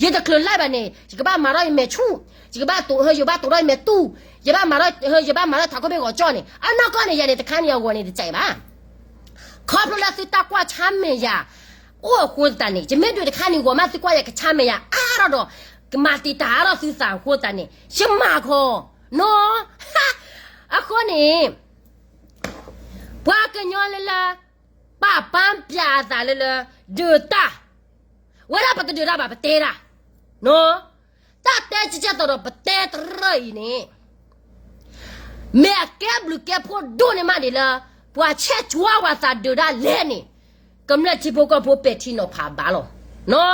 ယတချုး live ဘၣ်န့ၣ် ယကဘၣ်မၤထီၣ်ယမဲာ်ဆူၣ်, ယကဘၣ်တိၢ်, ယဘၣ်တိၢ်ထီၣ်ယမဲာ်တူၢ်, ယဘၣ်မၤထီၣ်, ယဘၣ်မၤထီၣ်ထးခိၣ်ဘ့ၣ်ဂီၤကၠီၣ်န့ၣ် အနီၢ်ကီၢ်န့ၣ် ယၤန့ၣ်တခါန့ၣ်အဂီၢ်န့ၣ်တစဲးဘၣ်. ခီဖျိလၢသုတၢ်ကွၢ်ဆါမဲာ်ယၤ အိၣ်အဃိသတးန့ၣ် ယမ့ၢ်ဒုးတခါန့ၣ်ဂီၢ်မး သုကွၢ်ယၤကဆါမဲာ်ယၤအါထီၣ်ဒီး ကမၤတံာ်တာ်အါထီၣ်သုသးအဃိသတးန့ၣ် ယမၤခီ, နီၢ်, အဃိန့ၣ် ပှၤကညီလၢလၢ ပာ်ပၢ်ပၠးအသးလၢလၢ ဒုးတၢ်, ဝဲဒၣ်ပတဒုးတၢ်ဘၣ် ပတဲတၢ်, တၢ်တဲကကဲသိးဒီးပတဲတရၢအံၤန့ၣ် မ့ၢ်အကဲဘျုးကဲဖှိၣ်ဒိၣ်န့ၢ်မးဒံးလၢ ပှၤဆဲးကွၢ်ဝဲသးဒုးဒၣ်လဲာ်န့ၣ် ကမျၢၢ်ထံဖိကီၢ်ဖိပဲာ်ထံနီၤဖးဘၣ်လီၤ.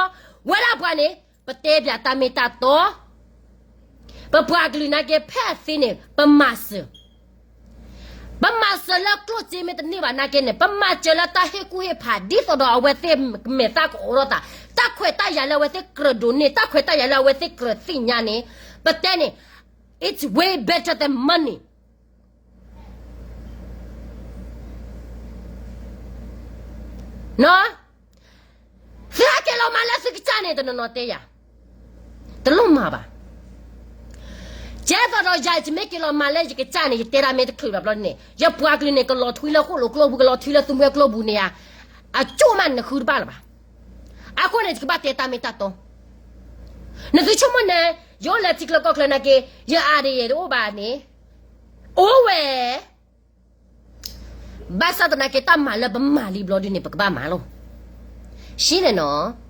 ဝဲဒၣ်ပှၤန့ၣ် ပတဲပၠးတၢ်မ့ၢ်တၢ်တီ ပပှၤကလုာ်နာ်က့ ဖဲအသ့န့ၣ် ပမၤစၢၤ, ပမၤစၢၤလၢကျိၣ်စ့မ့ၢ်တန့ၢ်ဘၣ်နာ်က့န့ၣ် ပမၤစၢၤလၢတၢ်ဟ့ၣ်ကူၣ်ဟ့ၣ်ဖး ဒ်သိးဒီးအဝဲသ့ၣ်မဲာ်သၣ်ကအိးထီၣ်သး, တၢ်ခွဲးတၢ်ယာ်လၢအဝဲသ့ၣ်ကြၢးဒိးန့ၢ်, တၢ်ခွဲးတၢ်ယာ်လၢအဝဲသ့ၣ်ကြၢးသ့ၣ်ညါန့ၣ် ပတဲန့ၣ် it's way better than money. သုဟဲက့ၤလီၤမၤလၢသုကစၢ်န့ၣ် တနီၤနီၤတဲယၤ, တလိၣ်မၤဘၣ်. ကဲသိးဒီးယၤ ယမ့ၢ်က့ၤလီၤမၤလၢယကစၢ်န့ၣ် ယတဲဒၣ်မ့ၢ်တချုးဘၣ်ဘျီန့ၣ် ယပှၤကလုာ်န့ၣ် ကလီၤထွံလၢဃိၣ်လိာ်ကျိပူၤ ကလီၤထွံလၢသူမွဲကျိပူၤန့ၣ်ဧါ, အကၠိၣ်မးနဃုတဘၣ်လၢၤဘၣ်. အဃိန့ၣ် ယကဘၣ်တဲတၢ်မ့ၢ်တၢ်တီ. နသုဆိကမိၣ်န့ၣ် ယအိၣ်လၢထံချၢကီၢ်ချၢနာ်က့ ယအါဒံးယဲတအိၣ်ဘၣ်န့ၣ်, အိၣ်ဝဲ ဘၣ်ဆၣ်သနာ်က့ တၢ်မၤလၢပမၤလံဘျီဒုန့ၣ် ပကဘၣ်မၤလီၤ. ရှဲန့ၣ်နီၤ.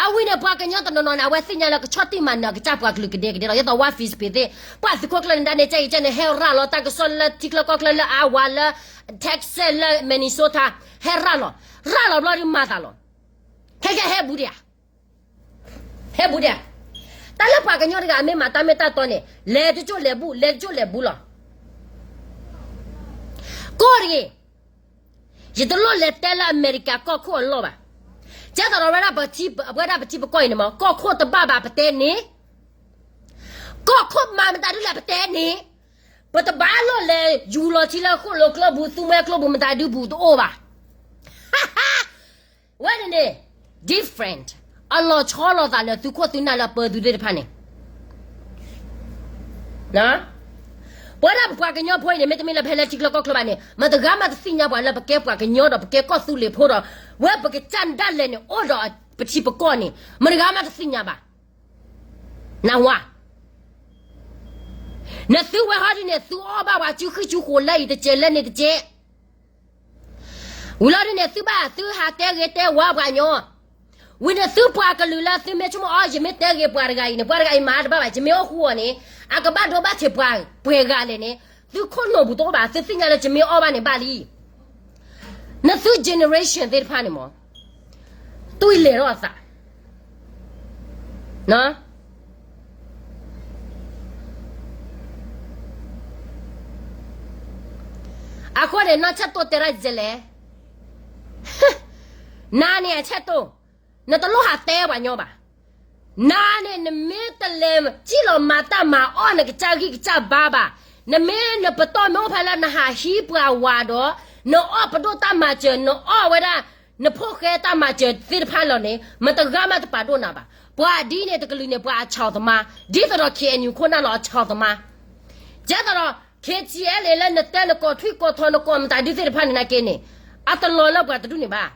အဝဲန့ၣ် ပှၤကညီတနီၤနီၤန့ၣ် အဝဲသ့ၣ်ညါလၢကဆီၣ်တံၢ်မၤနၢၤအကစၢ်ပှၤကလုာ်ကဒဲကဒဲလီၤ. ယဲသိးဝါ Facebook သ့ၣ် ပှၤသုးခိၣ်ကျၢၢ်န့ၣ်ဒၣ်န့ၣ် ကဲအံၤကဲန့ၣ် ဟဲရၤလီၤတၢ်ကစီၣ်လၢထံချၢကီၢ်ချၢလၢ Iowa လၢ Texas လၢ Minnesota ဟဲရၤလီၤ, ရၤလီၤဘျီဒုမၤသးလီၤ. ခဲကဲဟဲဘူးဒံးဧါ. ဟဲဘူးဒံးဧါ. တၢ်လၢပှၤကညီတဂၤမ့ၢ်မၤတၢ်မ့ၢ်တၢ်တီန့ၣ် လဲၤတကၠိၢ်လဲၤဘူး လဲၤတကၠိၢ်လဲၤဘူးလီၤ. ကီၢ်တဂ့ၤ, ယတလိၣ်လဲၤတဲလၢအမဲရကၤကီၢ်ခိၣ်အလီၢ်ဘၣ်. ကဲသိးဒီးဝဲဒၣ်ပထံပကီၢ်အံၤန့ၣ်မ့ၢ် ကီၢ်ခိၣ်တဘၣ်ဘၣ်ပတဲန့ၣ်, ကီၢ်ခိၣ်မၤမတၤဒုလဲၣ်ပတဲန့ၣ်, ပတဘၣ်လိၣ်လဲၤယူၤလီၤထံလၢဃိၣ်လိၤကျိပူၤ သူမွဲကျိပူၤ မတၤဒုပူၤတအိၣ်ဘၣ်. ဝဲန့ၣ်န့ၣ် different, အလီၤဆီလိာ်သးလၢသုးခိၣ်သုးနၢ်လၢအပၢသုသ့ၣ်တဖၣ်န့ၣ် ပဝဲဒၣ်ပပှၤကညီဖိအံၤန့ၣ် မ့တမ့ၢ်လၢဖဲလၢထံချၢကီၢ်ချၢဘၣ်န့ၣ် မတဂၤမးတသ့ၣ်ညါပှၤလၢပကဲပှၤကညီဒီးပကဲကီၢ်သူလ့ၤဖိဒီး ဝဲပကစၢ်ဒၣ်လဲာ်န့ၣ် အိၣ်ဒီးပထံပကီၢ်န့ၣ် မတဂၤမးတသ့ၣ်ညါဘၣ်. နဝၤ, နသုဝဲဟီဒ်န့ၣ် သုအီၣ်ဘၣ်ပှၤစုဃံၣ်စုဃိးလၢအံၤတကဲးလၢန့ၣ်တကဲး ဝံၤလီၤဒ်န့ၣ် သုဘၣ်သုဟးတဲဂ့ၤတဲဝါပှၤကညီ, ဝံၤန့ၣ်သုပှၤကလုာ်လၢသုမ့ၢ်ဆိကမိၣ်အီၤ ယမ့ၢ်တဲဂ့ၤပှၤတဂၤအံၤန့ၣ် ပှၤတဂၤအံၤမၤတဘၣ်ဘၣ် ယမ့ၢ်အီၣ်ဃူအီၤန့ၣ် အကဘၣ်ဒိဘၣ်ထံးပှၤပှဲၤဂၤလဲၣ်န့ၣ် သုခိၣ်နူာ်ပူၤတအိၣ်ဘၣ် သုသ့ၣ်ညါလၢယမ့ၢ်အီၣ်ဘၣ်န့ၣ်ဘၣ်လံ. နသု generation သ့ၣ်တဖၣ်န့ၣ်မ့ၢ် တွံၢ်လဲၤထီၣ်အသး အဃိန့ၣ် နီၢ်ဆၢၣ်တိၢ်တဲဒၣ်ဒ်လဲၣ်, နၤန့ၣ်အဆၢၣ်တိၢ်, နတလိၣ်ဟးတဲပှၤညီဘၣ်. နၤန့ၣ် နမ့ၢ်တလဲၤစံၣ်လီၤမၤတၢ်မၤအီၣ်နကစၢ်ဂံၢ်ကစၢ်ဘါဘၣ်, နမ့ၢ်နပတီၢ်မ့ၢ်အိၣ်ဖဲလၢနဟးဟံးပှၤဝၤဒီး နအီၣ်ပဒိၣ်တၢ်မၤစၢၤ နအီၣ်ဝဲဒၣ် နဖိၣ်ဃဲတၢ်မၤစၢၤသ့ၣ်တဖၣ်လီၤန့ၣ် မတဂၤမးတပာ်ဒိၣ်နၤဘၣ်. ပှၤဒ်န့ၣ်တကလုာ်န့ၣ် ပှၤအဆီၣ်သမါ, ဒ်သိးဒီး ခ့ၣ်အဲၣ်ယူၣ် ခိၣ်နၢ်လီၤအဆီၣ်သမါ, ကဲသိးဒီး ခ့ၣ်ထံၣ်အဲၣ်လ့ၣ် လၢနတဲနကိးထွံၣ်ကိးထီနကိးမတၤဒုသ့ၣ်တဖၣ်န့ၣ်နာ်က့န့ၣ် အတလီၤလၢပှၤတဒူၣ်န့ၣ်ဘၣ်.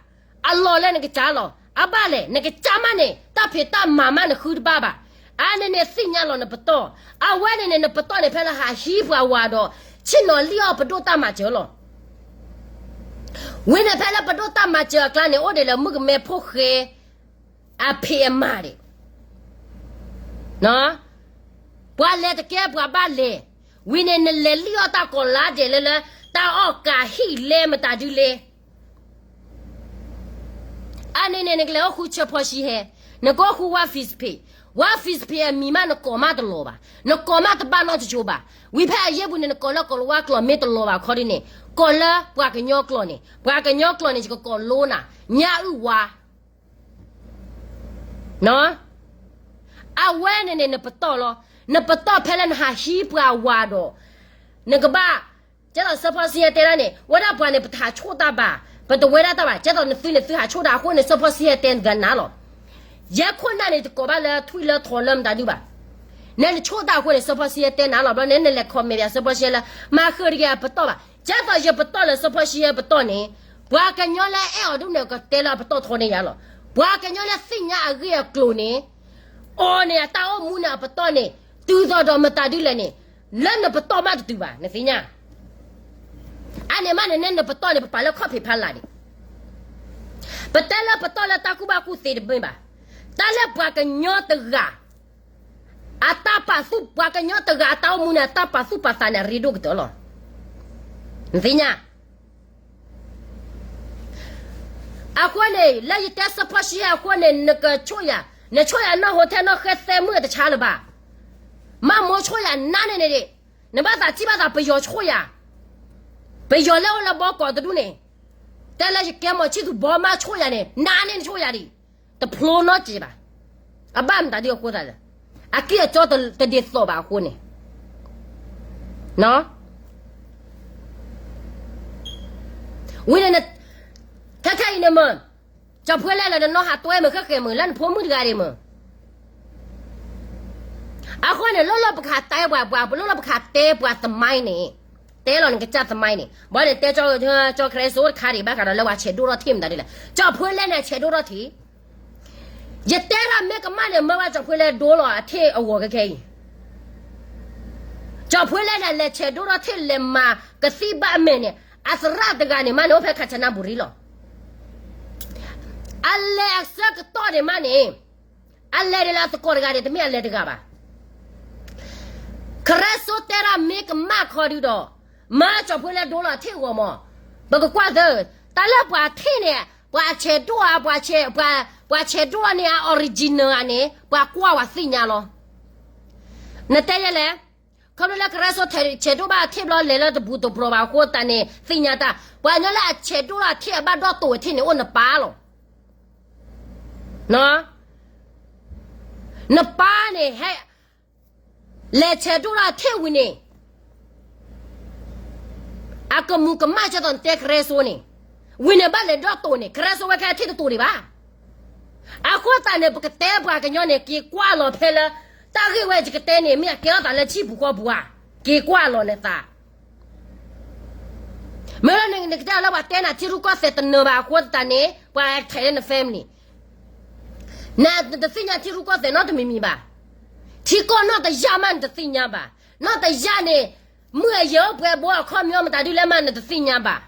အလီၤလၢနကစၢ်လီၤ. အဘၣ်လဲၣ် နကစၢ်မးန့ၣ် တၢ်ဖံးတၢ်မၤမးနဃုတဘၣ်ဘၣ်. အါန့ၣ်န့ၣ်သ့ၣ်ညါလီၤနပတီၢ်, အဝဲန့ၣ်န့ၣ် နပတီၢ်န့ၣ် ဖဲလၢဟးဟံးပှၤဝၤဒီး ဆ့ၣ်နီၤလံၣ်အီၣ်ပဒိၣ်တၢ်မၤစၢၤလီၤ. ဝံၤန့ၣ်ဖဲလၢပဒိၣ်တၢ်မၤစၢၤအကျါန့ၣ် အိၣ်ဒံးလၢမုၣ်ကမဲဖိၣ်ဃဲ အဖံးအမၤဒံး ပှၤလဲၤတကဲပှၤဘၣ်လဲၤ, ဝံၤန့ၣ်နလဲၤလံၣ်အီၣ်တၢ်ကီၤလါဒဲးလၢလၢ တၢ်အီၣ်ကးဟံၣ်လဲမတၤဒုလဲ အါန့ၣ်န့ၣ် နကလဲၤအိၣ်ဃုဆၢဖီၣ်ဆံဟဲ, နကအိၣ်ဃုဝါ Facebook, ဝါ Facebook အမံၤမးနကိးမးတလီၤဘၣ်, နကိးမးတဘၣ်နီတကၠိဘၣ်. ဝံၤဖဲအယဲၢ်ပူၤန့ၣ် နကိးလၢကိၤလၤဝါကျိာ်မ့ၢ်တလီၤဘၣ်ခီဒ်န့ၣ် ကိးလၢပှၤကညီကျိာ်န့ၣ်, ပှၤကညီကျိာ်န့ၣ် ယကကိးလိနၤ, ညၣ်အုၣ်ဝါ အဝဲန့ၣ်န့ၣ် နပတီၢ်လီၤ. နပတီၢ်ဖဲလၢနဟးဟံးပှၤဝၤဒီး နကဘၣ်, ကဲသိးစၢဖီဆံဟဲတဲဒၣ်န့ၣ် ဝဲဒၣ်ပှၤန့ၣ် ပတဟးဆိၣ်တၢ်ဘၣ်, ပတဝဲဒၣ်တၢ်ဘၣ်. ကဲသိးနသုန့ၣ် သုဟးဆိၣ်တၢ်အဃိန့ၣ် စၢဖီဆံဟဲတဲနၤလီၤ. ယဲခိၣ်နၢ်န့ၣ် တကိးဘၣ်လၢထွံၣ်လၢထီလၢမတၤဒုဘၣ်. နဲနဆိၣ်တၢ်အဃိန့ၣ် စၢဖီဆံဟဲတဲနၤလီၤ. ဘျီန့ၣ် နလဲၤ comment ပၠးစၢဖီဆံဟဲလၢ မၤဃုာ်တဂ့ၤအပတီၢ်ဘၣ်. ကဲသိးယပတီၢ်လၢစၢဖီဆံဟဲပတီၢ်န့ၣ် ပှၤကညီလၢအဲၣ်အီၤဒ်န့ၣ် ကတဲလၢအပတီၢ်ထီန့ၢ်ယၤလီၤ. ပှၤကညီလၢသ့ၣ်ညါအဂ့ၢ်အကျိၤန့ၣ် အီၤန့ၣ် အတၢ်အိၣ်မူန့ၣ်အပတီၢ်န့ၣ် တုၤသိးဒီးမတၤဒုလဲၣ်န့ၣ် လၢနပတီၢ်မးတတုၤဘၣ် နသ့ၣ်ညါ. အါန့ၣ်မးန့ၣ် နဲနပတီၢ်န့ၣ် ပပာ်လၢခီၣ်ဖံးဖီလာ်န့ၣ်, ပတဲလၢပတီၢ်လၢတၢ်ကူၣ်ဘၣ်ကူၣ်သ့တမ့ၢ်ဘၣ်. တၢ်လၢပှၤကညီတဂၤ အတၢ်ပာ်သူၣ် ပှၤကညီတဂၤအတၢ်အိၣ်မူန့ၣ် အတၢ်ပာ်သူၣ်ပာ်သးန့ၣ် အရ့ဒိၣ်ကတၢၢ်လီၤ. နသ့ၣ်ညါ အဃိန့ၣ် လၢယတဲစၢဖီဆံဟဲအဃိန့ၣ် နကဆိၣ်ယၤ, နဆိၣ်ယၤနီၢ်ဟိထဲနီၢ်ဃဲသဲမုၢ်အတဆါလၢၤဘၣ်. မးမိၢ်ဆိၣ်ယၤနါန့ၣ်န့ၣ်ဒံး, နဘၣ်သးထံၣ်ဘၣ်သးပယီၤဆိၣ်ယၤ, ပယီၤလၢအိၣ်လၢဘီကီးတဒူၣ်န့ၣ်, တဲလၢယကဲမီၤဆံၣ်သူၣ်ဘီမးဆိၣ်ယၤန့ၣ် နါန့ၣ်နဆိၣ်ယၤဒံး, တဖျိနီတစဲးဘၣ်. အဘၣ်မတၤဒ်အဃိသတးလဲၣ်, အကံၢ်အစီတဒ်သိးဘၣ်အဃိန့ၣ် ဝံၤန့ၣ် ခဲခဲအံၤန့ၣ်မ့ၢ် ကၠီဖှ့လဲၣ်လၢနနီၢ်ဟးတွဲမ့ၢ်ဃဲဃဲမ့ၢ် လၢနဖိမုၣ်တဂၤဒံးမ့ၢ်, အဃိန့ၣ် လီၢ်လီၢ်ပကဟးတဲပှၤ ပှၤ လီၢ်လီၢ်ပကဟးတဲပှၤသမိုင်းန့ၣ်, တဲလီၤနကစၢ်သမိုင်းန့ၣ် ဘၣ်န့ၣ်တဲကၠီ ကၠီခရံစိတခါဒံး ဘၣ်ဃးဒီးလၢပှၤဆဲးဒိၣ်ထီၣ်ထံၣ်မတၤဒ်လဲၣ်, ကၠီဖှ့လဲၣ်န့ၣ်ဆဲးဒိၣ်ထီၣ်ထံၣ် ယတဲဒၣ်မ့ၢ်ကမၣ်န့ၣ် မၢဝဲကၠီဖှ့လဲဒိလီၤအထ့ၣ်အဂီၤခဲခဲအံၤ, ကၠီဖှ့လဲန့ၣ် လဲၤဆဲးဒိၣ်ထီၣ်ထ့ၣ်လဲၤမၤကသံၣ်ဘၣ်အမဲာ်န့ၣ် အသရၣ်တဂၤန့ၣ်မးန့ၣ် အိၣ်ဖဲခးဆနၣ်ဘူရံလီၤ. အလဲၤအဆၢကတီၢ်န့ၣ်မးန့ၣ် အလဲၤဒ်လၢအသကိးတဂၤန့ၣ် တမ့ၢ်အလဲၤတဂၤဘၣ်. ခရၢစိတဲဒၣ်မ့ၢ်ကမၣ်ခီဒုဒီး မၢကၠီဖှ့လဲဒိလီၤအထ့ၣ်အဂီၤမး, ပကကွၢ်သၢ, တၢ်လၢပှၤထ့ၣ်န့ၣ် ပှၤဆဲးဒိၣ်ဧါ, ပှၤဆဲးဒိၣ်န့ၣ် အ original ဧါန့ၣ် ပှၤကွၢ်ဝဲသ့ၣ်ညါလီၤ. နတဲယဲလဲၣ်, ခီဖျိလၢခရၢစိဆဲးဒိၣ်ဘၣ်ထ့ၣ်ဘျီလဲၤလၢတပူၤတပြီၤဘၣ်အဃိသတးန့ၣ် သ့ၣ်ညါတၢ်, ပှၤကညီလၢအဆဲးဒိၣ်ထ့ၣ်အဘၣ်ဒီးတိာ်အထ့ၣ်န့ၣ် အိၣ်နပၢ်လီၤ. နပၢ်န့ၣ် ဟဲ လဲၤဆဲးဒိၣ်ထ့ၣ်ဝံၤန့ၣ် အကမူၤကမၣ်ကဲသိးနတဲခရၢစိန့ၣ်, ဝံၤန့ၣ်ဘၣ်လဲၤဒီးတိာ်န့ၣ် ခရၢစိဝဲခဲအထ့ၣ်တတိာ်ဒံးဘၣ်. အဃိသတးန့ၣ် ပကတဲပှၤကညီန့ၣ် က့ၤကွၢ်လီၤဖဲလၢ တၢ်ဂ့ၢ်ဝဲယကတဲန့ၣ် မ့ၢ်အကဲထီၣ်သးလၢထံပူၤဃီပူၤဧါ, က့ၤကွၢ်လီၤနသး မ့ၢ်လၢနကတဲလၢပှၤတဲနၤထံရူၢ်ကီၢ်သဲးတနၢၤဘၣ်အဃိသတးန့ၣ် ပှၤထဲးလၢန family, နတသ့ၣ်ညါထံရူၢ်ကီၢ်သဲးနီတမံၤမံၤဘၣ်. ထံကီၢ်နီၢ်တယၢ်မးနတသ့ၣ်ညါဘၣ်. နီၢ်တယၢ်န့ၣ် မုၢ်အယဲၢ်အိၣ်ပှဲၤဘိအခီပညီမတၤဒုလဲၣ်မးနတသ့ၣ်ညါဘၣ်.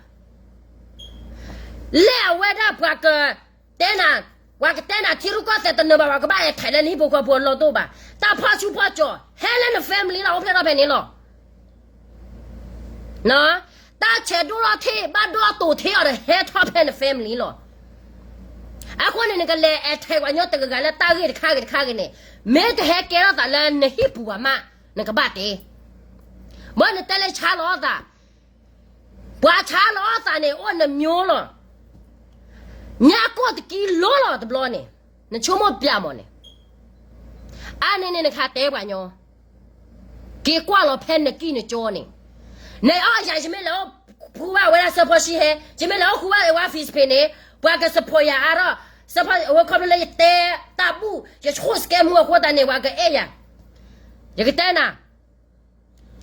လၢအဝဲဒၣ်ပှၤကတဲနၤ, ပှၤကတဲနၤထံရူၢ်ကီၢ်သဲးတနၢၤဘၣ် ပှၤကဘၣ်အဲၣ်ထဲးလၢနဟံၣ်ဖိဃီဖိအလီၢ်တအိၣ်ဘၣ်. တၢ်ဖီၣ်ဆူၣ်ဖီၣ်ကၠီၤ ဟဲလၢန family လီၤ အိၣ်ဖျဲၣ်ထီၣ်ဖဲန့ၣ်လီၤ. တၢ်ဆဲးဒိၣ်ထီၣ်ထ့ၣ်ဘၣ်ဒီးတိာ်ထ့ၣ်အီၤဒီးဟဲထီၣ်ဖဲန family လီၤ. အဃိန့ၣ် နကလဲၤအဲၣ်ထဲးပှၤကညီတဂၤဂၤလၢတၢ်ဂ့ၢ်တခါဂ့ၤတခါဂ့ၤန့ၣ်, မ့ၢ်တဟဲကဲထီၣ်သးလၢနဟံၣ်ပူၤဘၣ်မး နကဘၣ်တဲ ဘၣ်နတဲလၢဆါလီၤအီၣ်သး, ပှၤဆါလီၤအီၣ်သးန့ၣ် အိၣ်နမျိုးလီၤ. ညၣ်ကိၢ်တကံလိလီၤတဘျီန့ၣ်, နဆိကမိၣ်ပျၢ်မးန့ၣ်, အါန့ၣ်န့ၣ်နခးတဲပှၤကညီ, က့ၤကွၢ်လီၤဖဲနကံၢ်နကၠီန့ၣ်, နအီၣ်ယၤ ယမ့ၢ်လဲၤအိၣ်ဖှူဘၣ်ဝဲဒၣ်စၢဖီၣ်ဆံဟဲ, ယမ့ၢ်လဲၤအိၣ်ဃူဘၣ်ဝဲ Facebook န့ၣ်, ပှၤက support ယၤအါထီၣ်, စၢဖီၣ် အဝဲခီဖျိလၢယတဲတၢ်ဘူၣ် ယဆိၣ်စကဲမူအဃိသတးန့ၣ် ပှၤကအဲၣ်ယၤ, ယကတဲနၤ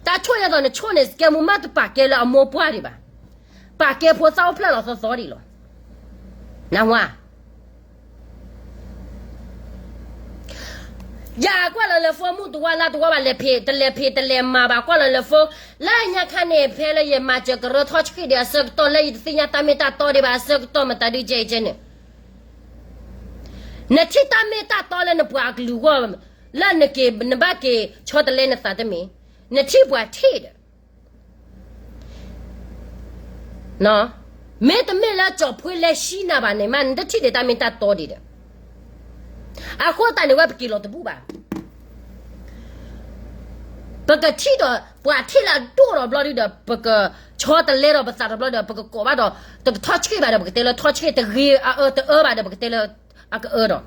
တၢ်ဆိၣ်ယဲသိးနဆိၣ်န့ၣ် စကဲမူမ့ၢ်တပာ်ကဲလၢအမိၢ်ပှၢ်ဒံးဘၣ်, ပာ်ကဲဖိသၣ်အိၣ်ဖျဲၣ်လီၤသီသီဒံးလီၤ. နဝါ ယကွၢ်လီၤလၢ phone မုၢ်တဝါလါတဝါဘၣ် လဲၤဖံးတလဲၤဖံးတလဲၤမၤဘၣ် ကွၢ်လီၤလၢ phone, လၢညါခါန့ၣ် ဖဲလၢယမၤစၢၤကရၢထီၣ်ဆှံဒံးအဆၢကတီၢ် လၢယတသ့ၣ်ညါတၢ်မ့ၢ်တၢ်တီဒံးဘၣ်အဆၢကတီၢ် မတၤဒုကဲကဲန့ၣ် နထံၣ်တၢ်မ့ၢ်တၢ်တီလၢနပှၤအကလုာ်အဂီၢ်, လၢနက့ၤ နဘၣ်က့ၤဆီတလဲနသးတမ့ၢ်, နထံၣ်ပှၤထံၣ်ဒီး မ့တမ့ၢ်လၢကၠီဖှ့လဲဟံးနၤဘၣ်န့ၣ်မး နတထံၣ်ဒံးတၢ်မ့ၢ်တၢ်တီဒံးဒီး, အဃိသတးန့ၣ်ဝဲပက့ၤလီၤတဘူၣ်ဘၣ်. ပကထံၣ်ဒီးပှၤထံၣ်လၢအဒိၣ်ဒီးဘျီဒုဒီး ပကဆီတလဲဒီးပသးဒီးဘျီဒီး ပကကိးဘၣ်ဒီး တကထီၣ်ဆှံဘၣ်ဒီး ပကတဲလၢထီၣ်ဆှံ, တဂ့ၤအအၢတအၢဘၣ်ဒီး ပကတဲလၢအကအၢဒီး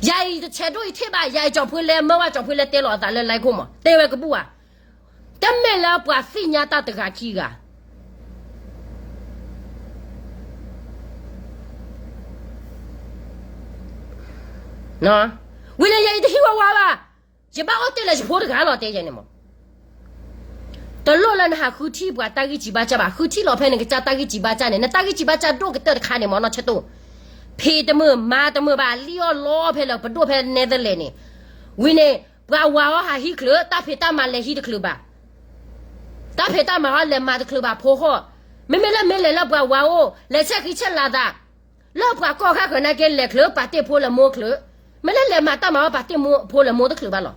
ယၤအံၤတဆဲးဒိၣ်အံၤထံၣ်ဘၣ်, ယၤအံၤကၠီဖှ့လဲ မၢဝဲကၠီဖှ့လဲတဲလီၤအသးလၢ like ခိၣ်မး တဲဝဲကဘူၣ်ဧါ. တမ့ၢ်လၢပှၤသ့ၣ်ညါတၢ်တဂၤခံဂၤ ဝံၤန့ၣ်ယအံၤတဟံၣ်ဝဲဝါဘၣ်, ယဘၣ်အိၣ်တ့ၢ်လၢယဖိတဂၤလီၤ တဲယဲန့ၣ်မး. တလိၣ်လၢနဟးဃုထံၣ်ပှၤတၢ်ဂံၢ်စံးဘါစၢ်ဘၣ်, ဃုထံၣ်လီၤဖဲနကစၢ်တၢ်ဂံၢ်စံးဘါစၢ်န့ၣ်, နတၢ်ဂံၢ်စံးဘါစၢ်ဒိၣ်ကတၢၢ်တခါန့ၣ်မး နီၢ်ဆၢတိၢ်, ဖံးတမုာ်မၤတမုာ်ဘၣ် လံၣ်အီၣ်လီအီၣ်ဖဲလၢပဒိၣ်ဖဲ Netherlands န့ၣ်, ဝံၤန့ၣ် ပှၤဝၤအီၣ်ဟးဟံးချုး, တၢ်ဖံးတၢ်မၤလဲၤဟံးတချုးဘၣ် တၢ်ဖံးတၢ်မၤအီၣ်လဲၤမၤတချုးဘၣ်ဖိဃီ, မ့မ့ၢ်လၢမ့ၢ်လဲၤလၢပှၤဝၤအိၣ် လဲၤဆဲးဃံဆဲးလၤသး, လၢပှၤကီၢ်ခါဃၢၤနာ်က့လဲၤချုး ပာ်တ့ၢ်ဖိလၢမိၢ်ချုး, မ့ၢ်လၢလဲၤမၤတၢ်မၤအီၣ်ပာ်တ့ၢ်ဖိလၢမိၢ်တချုးဘၣ်လီၤ.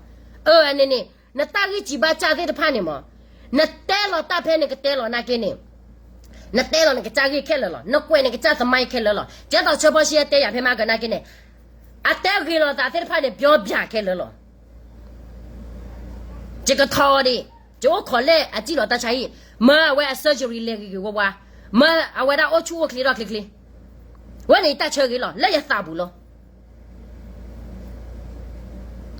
အန့ၣ်န့ၣ် နတၢ်ဂံၢ်စံးဘါစၢ်သ့ၣ်တဖၣ်န့ၣ်မး, နတဲလီၤတၢ်ဖဲနကတဲလီၤနာ်က့န့ၣ်, နတဲလီၤနကစၢ်ဂ့ၢ်ခဲလၢာ်လီၤ, နကွဲးနကစၢ်သမိုင်းခဲလၢာ်လီၤ. ကဲသိးဆၢဖီၣ်ဆံတဲယၤဖဲမၤကနာ်က့န့ၣ်, အတဲဂ့ၤလီၤသးသ့ၣ်တဖၣ်န့ၣ် ပြောပြခဲလၢာ်လီၤ. ယကထီၣ်အီၤဒံး, ယအိၣ်ခိးလဲၣ်အစံၣ်လီၤတၢ်ဆါဟံၣ်, မၢအဝဲအ surgery လဲၤဂ့ၤဂ့ၤဝါဝါ, မၢအဝဲဒၣ်အိၣ်ဆူၣ်အိၣ်ချ့ထီၣ်ချ့ချ့, ဝဲန့ၣ်ယတၢ်ဆၢဂ့ၤလီၤ လၢယသးပူၤလီၤ.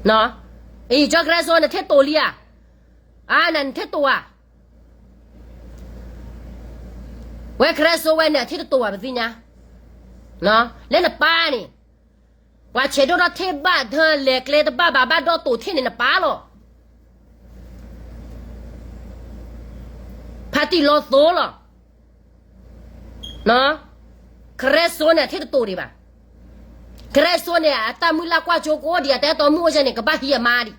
အံၤ ကၠီကရၢစိ နထဲတိာ်လံဧါ, အါနၤနထဲတိာ်ဧါ, ဝဲကရၢစိဝဲန့ၣ် အထဲတတိာ်ဘၣ်ပသ့ၣ်ညါ, လၢနပၢ်န့ၣ် ပှၤဆဲးဒိၣ်ထီၣ်ထ့ၣ်ဘၣ် လဲၤကျဲတဘၣ်ဘၣ် ဘၣ်ဒီးတိာ်ထ့ၣ်န့ၣ် နပၢ်လီၤ. ဖါတံၢ်လီၤသိလီၤ. ကရၢစိန့ၣ် အထဲတတိာ်ဒံးဘၣ်. တြဲၤစိန့ၣ် အတၢ်မုၢ်လၢ်ကွၢ်ကၠိကအိၣ်ဒံး အတအဲၣ်တီမုၣ်အိၣ်ကဲန့ၣ် ကဘၣ်ဟံးအမါဒံး.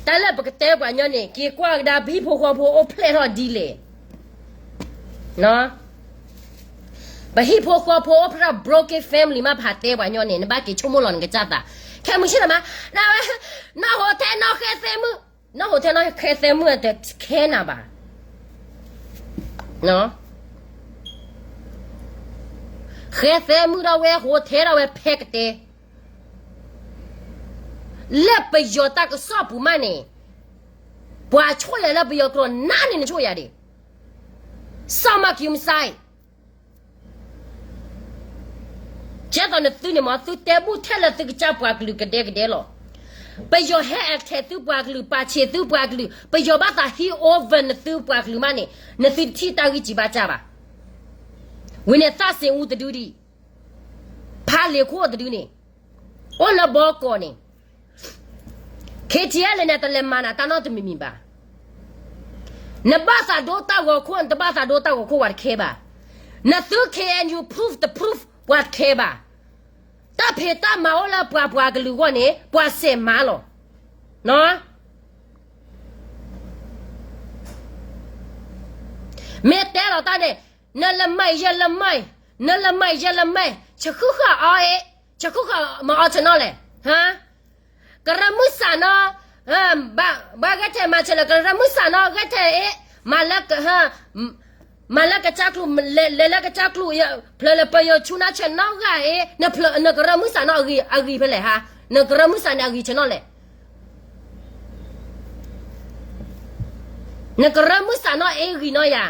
တၢ်လၢပကတဲပှၤညီန့ၣ် က့ၤကွၢ်ကဒါ ပဟံၣ်ဖိဃီဖိအိၣ်ဖျဲၣ်ထီၣ်ဒ်လဲၣ်. ပဟံၣ်ဖိဃီဖိအိၣ်ဖျဲၣ်ထီၣ် broken family မး ပဟးတဲပှၤညီန့ၣ် နဘၣ်က့ၤဆိကမိၣ်လီၤနကစၢ်သး. ခဲမုၢ်ဆ့ၣ်နီၤမး နဝဲ နီၢ်ဟိထဲနီၢ်ဃဲသဲမုၣ်, နီၢ်ဟိထဲနီၢ်ဃဲသဲမုၣ်အတခဲနၤဘၣ်. ဃဲသဲမုၣ်ထီၣ်ဝဲ ဟိထဲထီၣ်ဝဲဖဲကတဲ လၢပယီၤတၢ်ကစီၣ်ပူၤမးန့ၣ် ပှၤဆိၣ်လဲၤလၢပယီၤကျိာ်နါန့ၣ် နဆိၣ်ယၤဒံး. စီၤမၤကံမုၢ်စါအံၤ ကဲသိးနသုန့ၣ်မ့ၢ် သုတဲဘူၣ်ထဲလၢသုကစၢ်ပှၤကလုာ်ကဒဲကဒဲလီၤ. ပယီၤဟဲ attack သုပှၤကလုာ် ပာ်ဆံးသုပှၤကလုာ် ပယီၤဘၣ်သးဟံး over နသုပှၤကလုာ်မးန့ၣ် နသုတထံၣ်တၢ်ဂံၢ်စၢ်ဘါစၢ်ဘၣ်. ဝံၤန့ၣ်သးစ့ၣ်အူတဒုဒံး ဖးလ့ၤခိၣ်တဒုန့ၣ် အိၣ်လၢဘီကီးန့ၣ် ခ့ထံလ့န့ၣ် တလဲၤမၤနၤတၢ်နီတမံၤမံၤဘၣ်. နဘၣ်သးဒိတၢ်ဂီၤခိၣ် နတဘၣ်သးဒိတၢ်ဂီၤခိၣ် ပှၤတခဲဘၣ်. နသု ခ့အဲၣ်ယူၣ် proof တ proof ပှၤတခဲဘၣ်. တၢ်ဖံးတၢ်မၤအိၣ်လၢပှၤပှၤကလုာ်အဂီၢ်န့ၣ် ပှၤစဲးမၤလီၤ. မ့ၢ်တဲလီၤတၢ်န့ၣ် နလၢမၢ်ယဲလၢမၢ်, နလၢမၢ်ယဲလၢမၢ်, ဆဃုဃာ်အီၤအ့ၣ်, ဆဃုဃာ်မၤအီၤဆနီၤလဲၣ်, ဟါ, ကရၢမုၢ်စးနီၤ, ဘၣ်ဂဲၤထဲးမၤဆဲးလၢ ကရၢမုၢ်စးနီၤ ဂဲၤထဲးအ့ၣ်, မၤလၢ မၤလၢကစၢ်ကျူး, လဲၤလၢကစၢ်ကျူး, ဖျၢၣ်လၢပယီၤဆူနၢ်ဆဲးနီၤဂၤအ့ၣ်, နကရၢမုၢ်စးနီၤအဂံၢ်ဖဲလဲၣ်ဟါ, နကရၢမုၢ်စးန့ၣ်အဂံၢ်ဆနီၤလဲၣ်. နကရၢမုၢ်စးနီၤအ့ၣ်ဂံၢ်နီၤယၤ,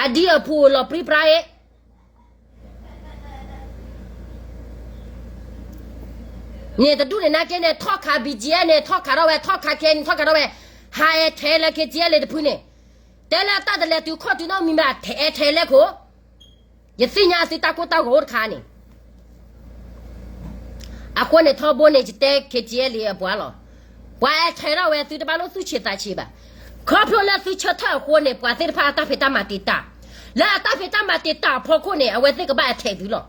အဒံအဖုလီၤပြံပြါအ့ၣ် န့ၣ်တဒူၣ်န့ၣ် နာ်က့န့ၣ် ထီၣ်ခး BGF န့ၣ် ထီၣ်ခးထီၣ်ဝဲ, ထီၣ်ခးခဲန့ၣ် ထီၣ်ခးထီၣ်ဝဲ, ဟးအဲၣ်ထဲးလၢ ခ့ထံလ့တဖုန့ၣ်, တဲလၢတၢ်တလဲၤတုၤခီၣ်တုၤနီတမံၤဘၣ် အဲၣ်ထဲးလဲၣ်ခိၣ်, ယသ့ၣ်ညါသုတၢ်ကိၢ်တၢ်ဂီၤအိၣ်တခါန့ၣ် အဃိန့ၣ် ထီဘိန့ၣ် ယတဲ ခ့ထံလ့အပှၤလီၤ. ပှၤအဲၣ်ထဲးထီၣ်ဝဲသုတဘၣ်လိၣ်သူၣ်ဆံးသးဆံးဘၣ်. ခီဖျိလၢသုဆၢထၢၣ်အဃိန့ၣ် ပှၤသ့ၣ်တဖၣ်အတၢ်ဖံးတၢ်မၤတ့ၢ်တၢ်, လၢအတၢ်ဖံးတၢ်မၤတ့ၢ်တၢ်အဖီခိၣ်န့ၣ် အဝဲသ့ၣ်ကဘၣ်အဲၣ်ထဲးသုလီၤ.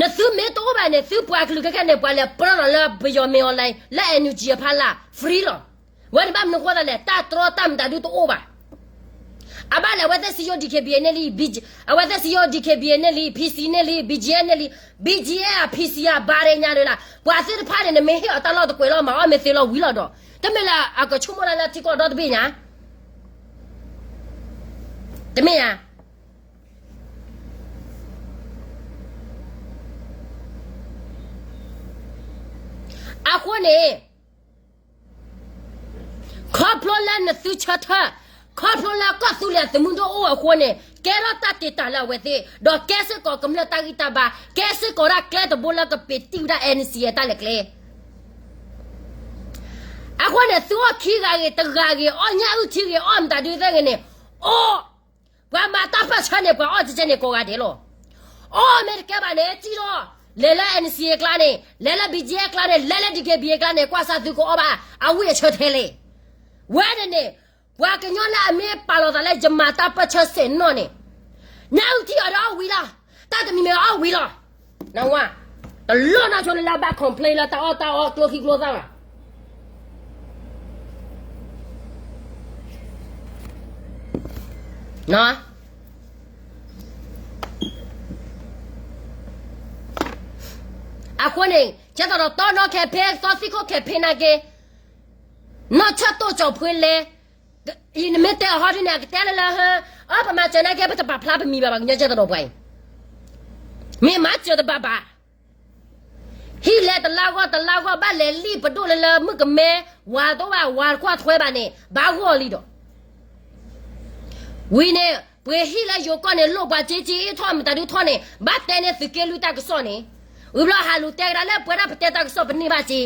နသုမ့ၢ်တအိၣ်ဘၣ်န့ၣ် သုပှၤကလုာ်ခဲခဲန့ၣ် ပှၤလဲၤပၢလီၤလၢပယီၤမ့ၢ် online လၢ NUG အဖီလာ် free လီၤ. ဝဲန့ၣ်ဘၣ်မနုၤဃိသးလဲၣ် တၢ်တြီတၢ်မတၤဒုတအိၣ်ဘၣ်. အဘၣ်လဲၣ် အဝဲသ့ၣ်စံယိၣ် DKBA န့ၣ်လံ, အဝဲသ့ၣ်စံယိၣ် DKBA န့ၣ်လံ, PC န့ၣ်လံ, BGF န့ၣ်လံ, BGF အ PC အဘါရ့ညါလၢလၢ ပှၤသ့ၣ်တဖၣ်န့ၣ် နမ့ၢ်ဟ့ၣ်အီၤတၢ်လီၢ်တကွဲးလီၤ မၤအီၣ်မ့ၢ်သ့လီၤဝံၤလီၤဒီး တမ့ၢ်လၢအကဆိကမိၣ်တၢ်လၢထံကီၢ်ဒီတဘ့ၣ်ညါ တမ့ၢ်ဧါ. အဃိန့ၣ် ခီဖျိလၢနသုဆၢထၢၣ်, ခီဖျိလၢကီၢ်သူလ့ၤအသုးမုၢ်ဒိၣ်အိၣ်အဃိန့ၣ် ကဲထီၣ်တၢ်တ့ၢ်တၢ်လၢအဝဲသ့ၣ်, ဒီးကဲစ့ၢ်ကီးကမျၢၢ်တၢ်ဂံၢ်တၢ်ဘါ, ကဲစ့ၢ်ကီးဒၣ်ကျဲတဘိလၢကပ့ၤတံၢ်ဝဲဒၣ် NCA အတၢ်လဲၤကျဲ အဃိန့ၣ် သုအိၣ်ခံဂၤဂ့ၤ, တဂၤဂ့ၤ, အီၣ်ညၣ်အုၣ်ထံဂ့ၤ, အီၣ်မတၤဒုသ့ၣ်ဂ့ၤန့ၣ်, အီၣ်, ပှၤမၤတၢ်ပၢၢ်ဆၢန့ၣ် ပှၤအီၣ်ကဲကဲန့ၣ်ကိးဂၤဒဲးလီၤ. အီၣ်မ့ၢ်တကဲဘၣ်န့ၣ် စံၣ်ထီၣ်, လဲၤလၢ NCA အကျါန့ၣ်, လဲၤလၢ BGF အကျါန့ၣ်, လဲၤလၢ DKBA အကျါန့ၣ် ကွၢ်စၢ်သုကအီၣ်ဘၣ် အဝံၣ်အဆၢထဲလဲၣ်. ဝဲန့ၣ်န့ၣ်, ပှၤကညီလၢအမ့ၢ်ပာ်လီၤသးလၢယမၤတၢ်ပၢၢ်ဆၢစဲးနီၣ်န့ၣ်, ညၣ်အုၣ်ထံအီၤဒီးအီၣ်ဝံၤလီၤ, တၢ်တမံၤမ့ၢ်အီၣ်ဝံၤလီၤ. နဝါ, တလီၢ်နီၢ်ဆိလၢလၢဘၣ် complain လၢတၢ်အီၣ်တၢ်အီကျိချံကျိသၣ်ဘၣ်. အဃိန့ၣ် ကဲသိးဒီးတီနီၣ် campaign သီသံခိၣ် campaign နာ်က့, နီၢ်ဆၢၣ်တိၣ်ကၠီၤဖှ့လဲၣ်, အံၤနမ့ၢ်တဲအဟီဒ်န့ၣ် အကတဲလၢလၢဟၢ, အၢ ပမၤစၢၤနာ်က့ ပတပာ်ဖျါပမံၤဘၣ်ဘၣ် ကညီကဲသိးဒီးပှၤအံၤ, မ့ၢ်မၤစၢၤတဘၣ်ဘၣ် ဟံၣ်လဲၤတလါဂီၢ်တလါဂီၢ် ဘၣ်လဲၤလံၣ်ပဒိၣ်လၢလၢမုၣ်ကမဲ, ဝၤတအိၣ်ဘၣ် ဝၤတကွၢ်ထွဲဘၣ်န့ၣ် ဘၣ်ဂီၢ်လံဒီး, ဝံၤန့ၣ် ပှ့ၤဟံၣ်လၢယိၤကီၢ်န့ၣ် လိၣ်ပှၤစ့စ့အ့ၣ်ထီၣ်မတၤဒုထီၣ်န့ၣ် ဘၣ်တဲန့ၢ်သုးက့လွံၢ်တၢ်ကစီၣ်န့ၣ်, ဝံၤဘျီဟးလူၤတဲကဒါလၢပှဲၤဒၣ်ပတဲတၢ်ကစီၣ်ပန့ၢ်ဘၣ်စ့,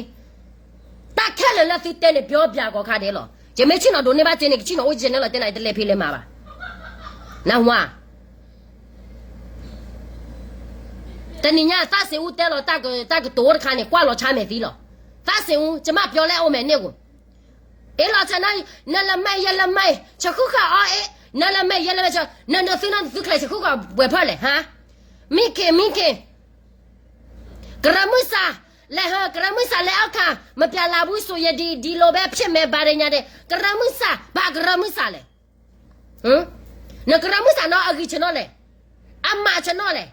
တၢ်ခဲလၢာ်လၢသုတဲန့ၣ် ပျီပျၢ်ကီၢ်ခါဒဲးလီၤ. ယမ့ၢ်ဆ့ၣ်နီၤဒိးန့ၢ်ဘၣ်စ့န့ၣ် ကဆ့ၣ်နီၤအိၣ်ကဲန့ၣ်လီၤ တဲနၤ ယတလဲၤဖံးလဲၤမၤဘၣ်. နဝါ တနံၤညါသးစ့အူတဲလီၤတၢ်ကတိၤတခါန့ၣ် ကွၢ်လီၤဆါမဲာ်သံလီၤ. သးစ့အူ ကမၣ်ပျီလဲၣ်အိၣ်မဲာ်န့ၢ်ဧိၤ, အ့ၣ်လီၤဆၢနီၤ, နလဲၤမၤ ယဲလဲၤမၤ, ဆဃုဃာ်အီၤအ့ၣ်, နလဲၤမၤ ယဲလဲၤမၤ, နသုနီၤ သုချဲးဆဃုဃာ်ပှဲၤဖၢၣ်လဲၣ်, ဟါ, မံခ့ မံခ့, ကရၢမုၢ်စး, လဲၤဟၢ ကရၢမုၢ်စးလဲၤအီၣ်ခါ, မပျဲလၢဘူးစိၤယဲဒ် ဒ်လိဘဲဖျဲၣ်မဲဘၣ်ဒဲညါဒဲး ကရၢမုၢ်စး, ဘၣ်ကရၢမုၢ်စးလဲၣ်, နကရၢမုၢ်စးနီၤ အဂံၢ်ဆၢနီၤလဲၣ်, အမၤဆၢနီၤလဲၣ်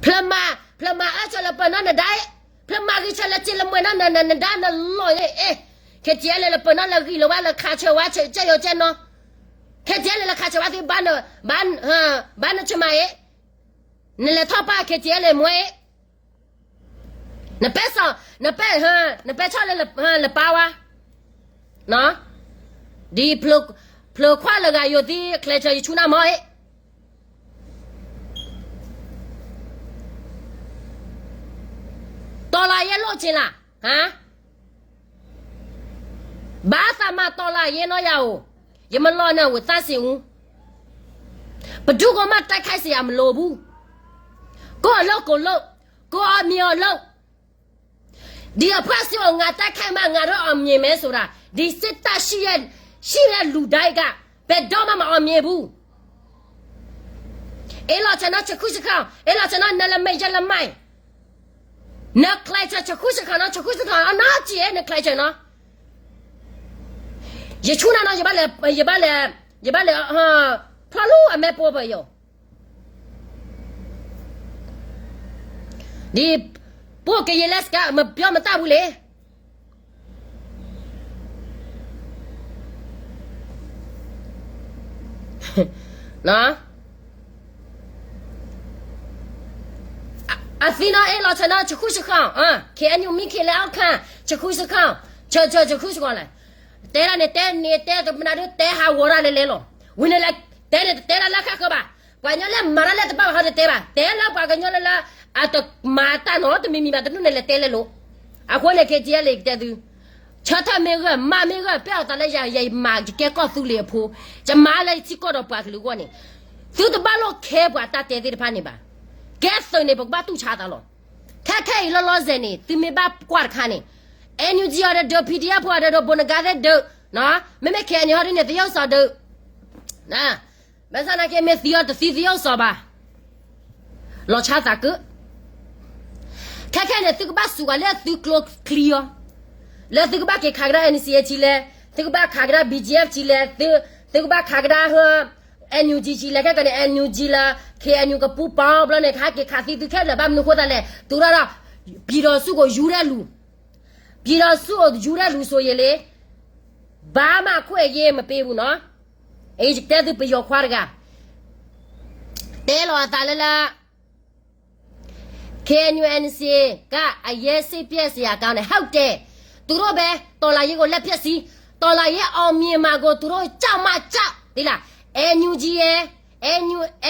ဖျၢၣ်မၤ, ဖျၢၣ်မၤအၢဆၢလၢပၢၤနီၤနဒါအ့ၣ်, ဖျၢၣ်မၤဂံၢ်ဆၢလၢစ့လၢမှဲၤနီၤ နဒါနလီၤန့ၣ်, အ့ၣ်, ခဲကဲလဲၣ်လၢပၢၤနီၤလၢဂံၢ်လၢဝါလၢခးဆၢဝါဆဲးယိၤကဲနီၤ, ခဲကဲလဲၣ်လၢခးဆၢဝါသ့ဘၣ်, ဘၣ်နဆၢမၤအ့ၣ်, နလဲၤထီၣ်ပာ်ခဲကဲလဲၣ် မ့ၢ်အ့ၣ် နပဲစီၤ, နပဲ, နပဲဆီၣ်လၢလပၢ်ဝါ, ဒ်ဖျၢၣ်ခွါလၢဂၤယိၤသံ ချဲးဆၢယဆူနၢ်မ့ၢ်အ့ၣ်, တီၤလီၤယဲလိၣ်ဆ့လး, ဟါ, ဘၣ်သးမၤတီၤလီၤယဲနီၢ်ယၤဧိၤ, ယမၤလီၤနၢ်ဝဲသးစ့ၣ်အူ, ပဒုကမၤတၢ်ခါစ့ၣ်ယၤမလိာ်ဘူး, ကိးအီၤလၢကိးလၢ, ကိးအီၤမံၤအီၤလၢ ဒီးအဖှဲးစ့ၢ်ကီး ငါတၢ်ခဲမး ငါဒီးအီၤမံၤမဲစိၤဒၣ်, ဒီးစ့တၢ် ဟံၣ်ရဲလူၤဒါအံၤကါ, ပဒိးမးမၤအီၤမံၤအပူၤ, အ့ၣ်လီၤဆၢနီၤ ဆဃုဆဃီၤ, အ့ၣ်လီၤဆၢနီၤ နလဲၤမၤယဲလဲၤမၤ, နချဲးဆၢဆဃုဆဃီၤနီၤ ဆဃုဆဃီၤ အနီၢ်ကံၣ်အ့ၣ် နချဲးဆၢနီၤ, ယဆူနၤနီၤ ယဘၣ်လဲၤ, ယဘၣ်လဲၤ, ယဘၣ်လဲၤ, ဖျီလူအမဲာ်ပိာ်ပယီၤ ဒီး, ပှိၢ်ကယံာ်လဲစကါ မပြောမတတ်ဘူးလေ, အသံနီၤ အ့ၣ်လီၤဆၢနီၤ ဆဃုဆဃီၤ, ခဲအံၤမံခ့လဲအီၣ်ခါ, ဆဃုဆဃီၤ, ဆၢဆၢဆဃုဆဃီၤလဲၣ်, တဲဒၣ်န့ၣ် တဲန့ၣ်တဲတမနုၤဒု တဲဟးဂီၤဒၣ်လဲာ်လဲာ်လီၤ, ဝံၤန့ၣ်လဲၤ, တဲန့ၣ်တတဲဒၣ်လၢဃၣ်ဃၢၤဘၣ်, ပှၤကညီလၢမၤတၢ်လၢတဘၣ်ဘၣ်ဟီတတဲဘၣ်, တဲလၢပှၤကညီလၢလၢ, အတမၤတၢ်နီတမံၤမံၤဘၣ် တနုၤန့ၣ်လဲၤတဲလဲၣ်လိၤ, အဃိန့ၣ် ခဲကဲလဲၣ် ယကတဲသု, ဆၢထၢၣ်မ့ၢ်ဂၢၢ် မၤမ့ၢ်ဂၢၢ် ပဲၣ်အီၤသးလၢယၤ ယမၤယကဲကီၢ်သူလ့ၤအဖိ, ယမၤလၢယထံကီၢ်ဒီးပှၤကလုာ်အဂီၢ်န့ၣ်, သုတဘၣ်လိာ်ခဲပှၤတၢ်တဲသ့ၣ်တဖၣ်န့ၣ်ဘၣ်, ကဲသုးန့ၣ် ပကဘၣ်တူၢ်ဆါသးလီၤ, ခဲခဲအံၤလီၤလီၤဆဲးန့ၣ် သုမ့ၢ်ဘၣ်ကွၢ်တခါန့ၣ်, NUG အီၤဒီး PDF ဖိအီၤဒီး ဘိနဂါသ့ၣ်ဒုး, မ့မ့ၢ် KNU ဟီဒ်န့ၣ် သယုၢ်စီၤဒုး ဘၣ်ဆၣ်သနာ်က့ မ့ၢ်သံအီၤတသံသယုၢ်စီၤဘၣ်, လီၤဆါသးကၢ, ခဲခဲန့ၣ် သုကဘၣ်စူးအီၤလၢသုကျိချံအီၤ, လၢသုကဘၣ်က့ၤခးကဒါ NCA ထံလဲၣ်, သုကဘၣ်ခးကဒါ BGF ထံလဲၣ်, သုကဘၣ်ခးကဒါဟၢ NUG ထံလဲၣ်, ခဲကန့ၣ် NUG လၢ KNU ကပူၤပီဘျီန့ၣ် ကဟဲက့ၤခးသံသုခဲလၢာ် ဘၣ်မနုၤဃိသတးလဲၣ် သုရၢ်ဒီး, ပြည်ထောင်စုကိုယူတဲ့လူ, ပြည်ထောင်စုကိုယူတဲ့လူဆိုရင်လေ, ဘာမှအခွင့်အရေးမပေးဘူးနော်, အဲ ယကတဲသုပယီၤခွါတဂၤ, တဲလီၤအသးလၢလၢ KNU NCA ကအရေးစိတ်ပျက်စရာကောင်းတယ်, ဟုတ်တယ်, သူတို့ပဲ တော်လှန်ရေးကို လက်ဖျက်ဆီး, တော်လှန်ရေးအောင်မြင်မှာကို သူတို့ကြောက်မှကြောက်, သိလား, NUG ရယ်,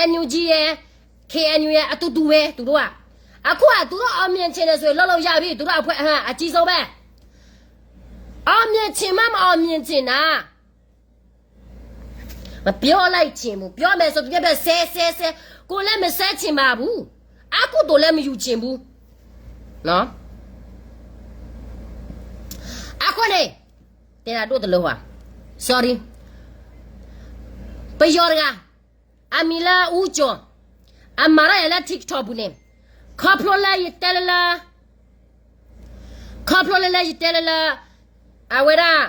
NUG ရယ်, KNU ရယ် အတူတူပဲ သူတို့က, အခုက သူတို့အောင်မြင်ချင်တယ်ဆိုရင် လုပ်လို့ရပြီ, သူတို့အဖွဲ့ အကြီးဆုံးပဲ, အောင်မြင်ချင်မှမအောင်မြင်ချင်တာ မပြောလိုက်ချင်ဘူး, ပြောမယ်ဆို ပြောပြော ဆဲဆဲဆဲ, ကိုယ်လည်းမဆဲချင်ပါဘူး, အကုသိုလ်လည်းမယူချင်ဘူးနော်, အဃိန့ၣ်, တဲဒၣ်ဒိၣ်တလၢဟွါ, sorry, ပယီၤတဂၤ, အမံၤလၢအူကၠီၤ, အမၤထီၣ်ယၤလၢ TikTok ပူၤန့ၣ်, ခီဖျိလၢယတဲလၢလၢ ခီဖျိလၢလၢယတဲလၢလၢ, အဝဲဒၣ်,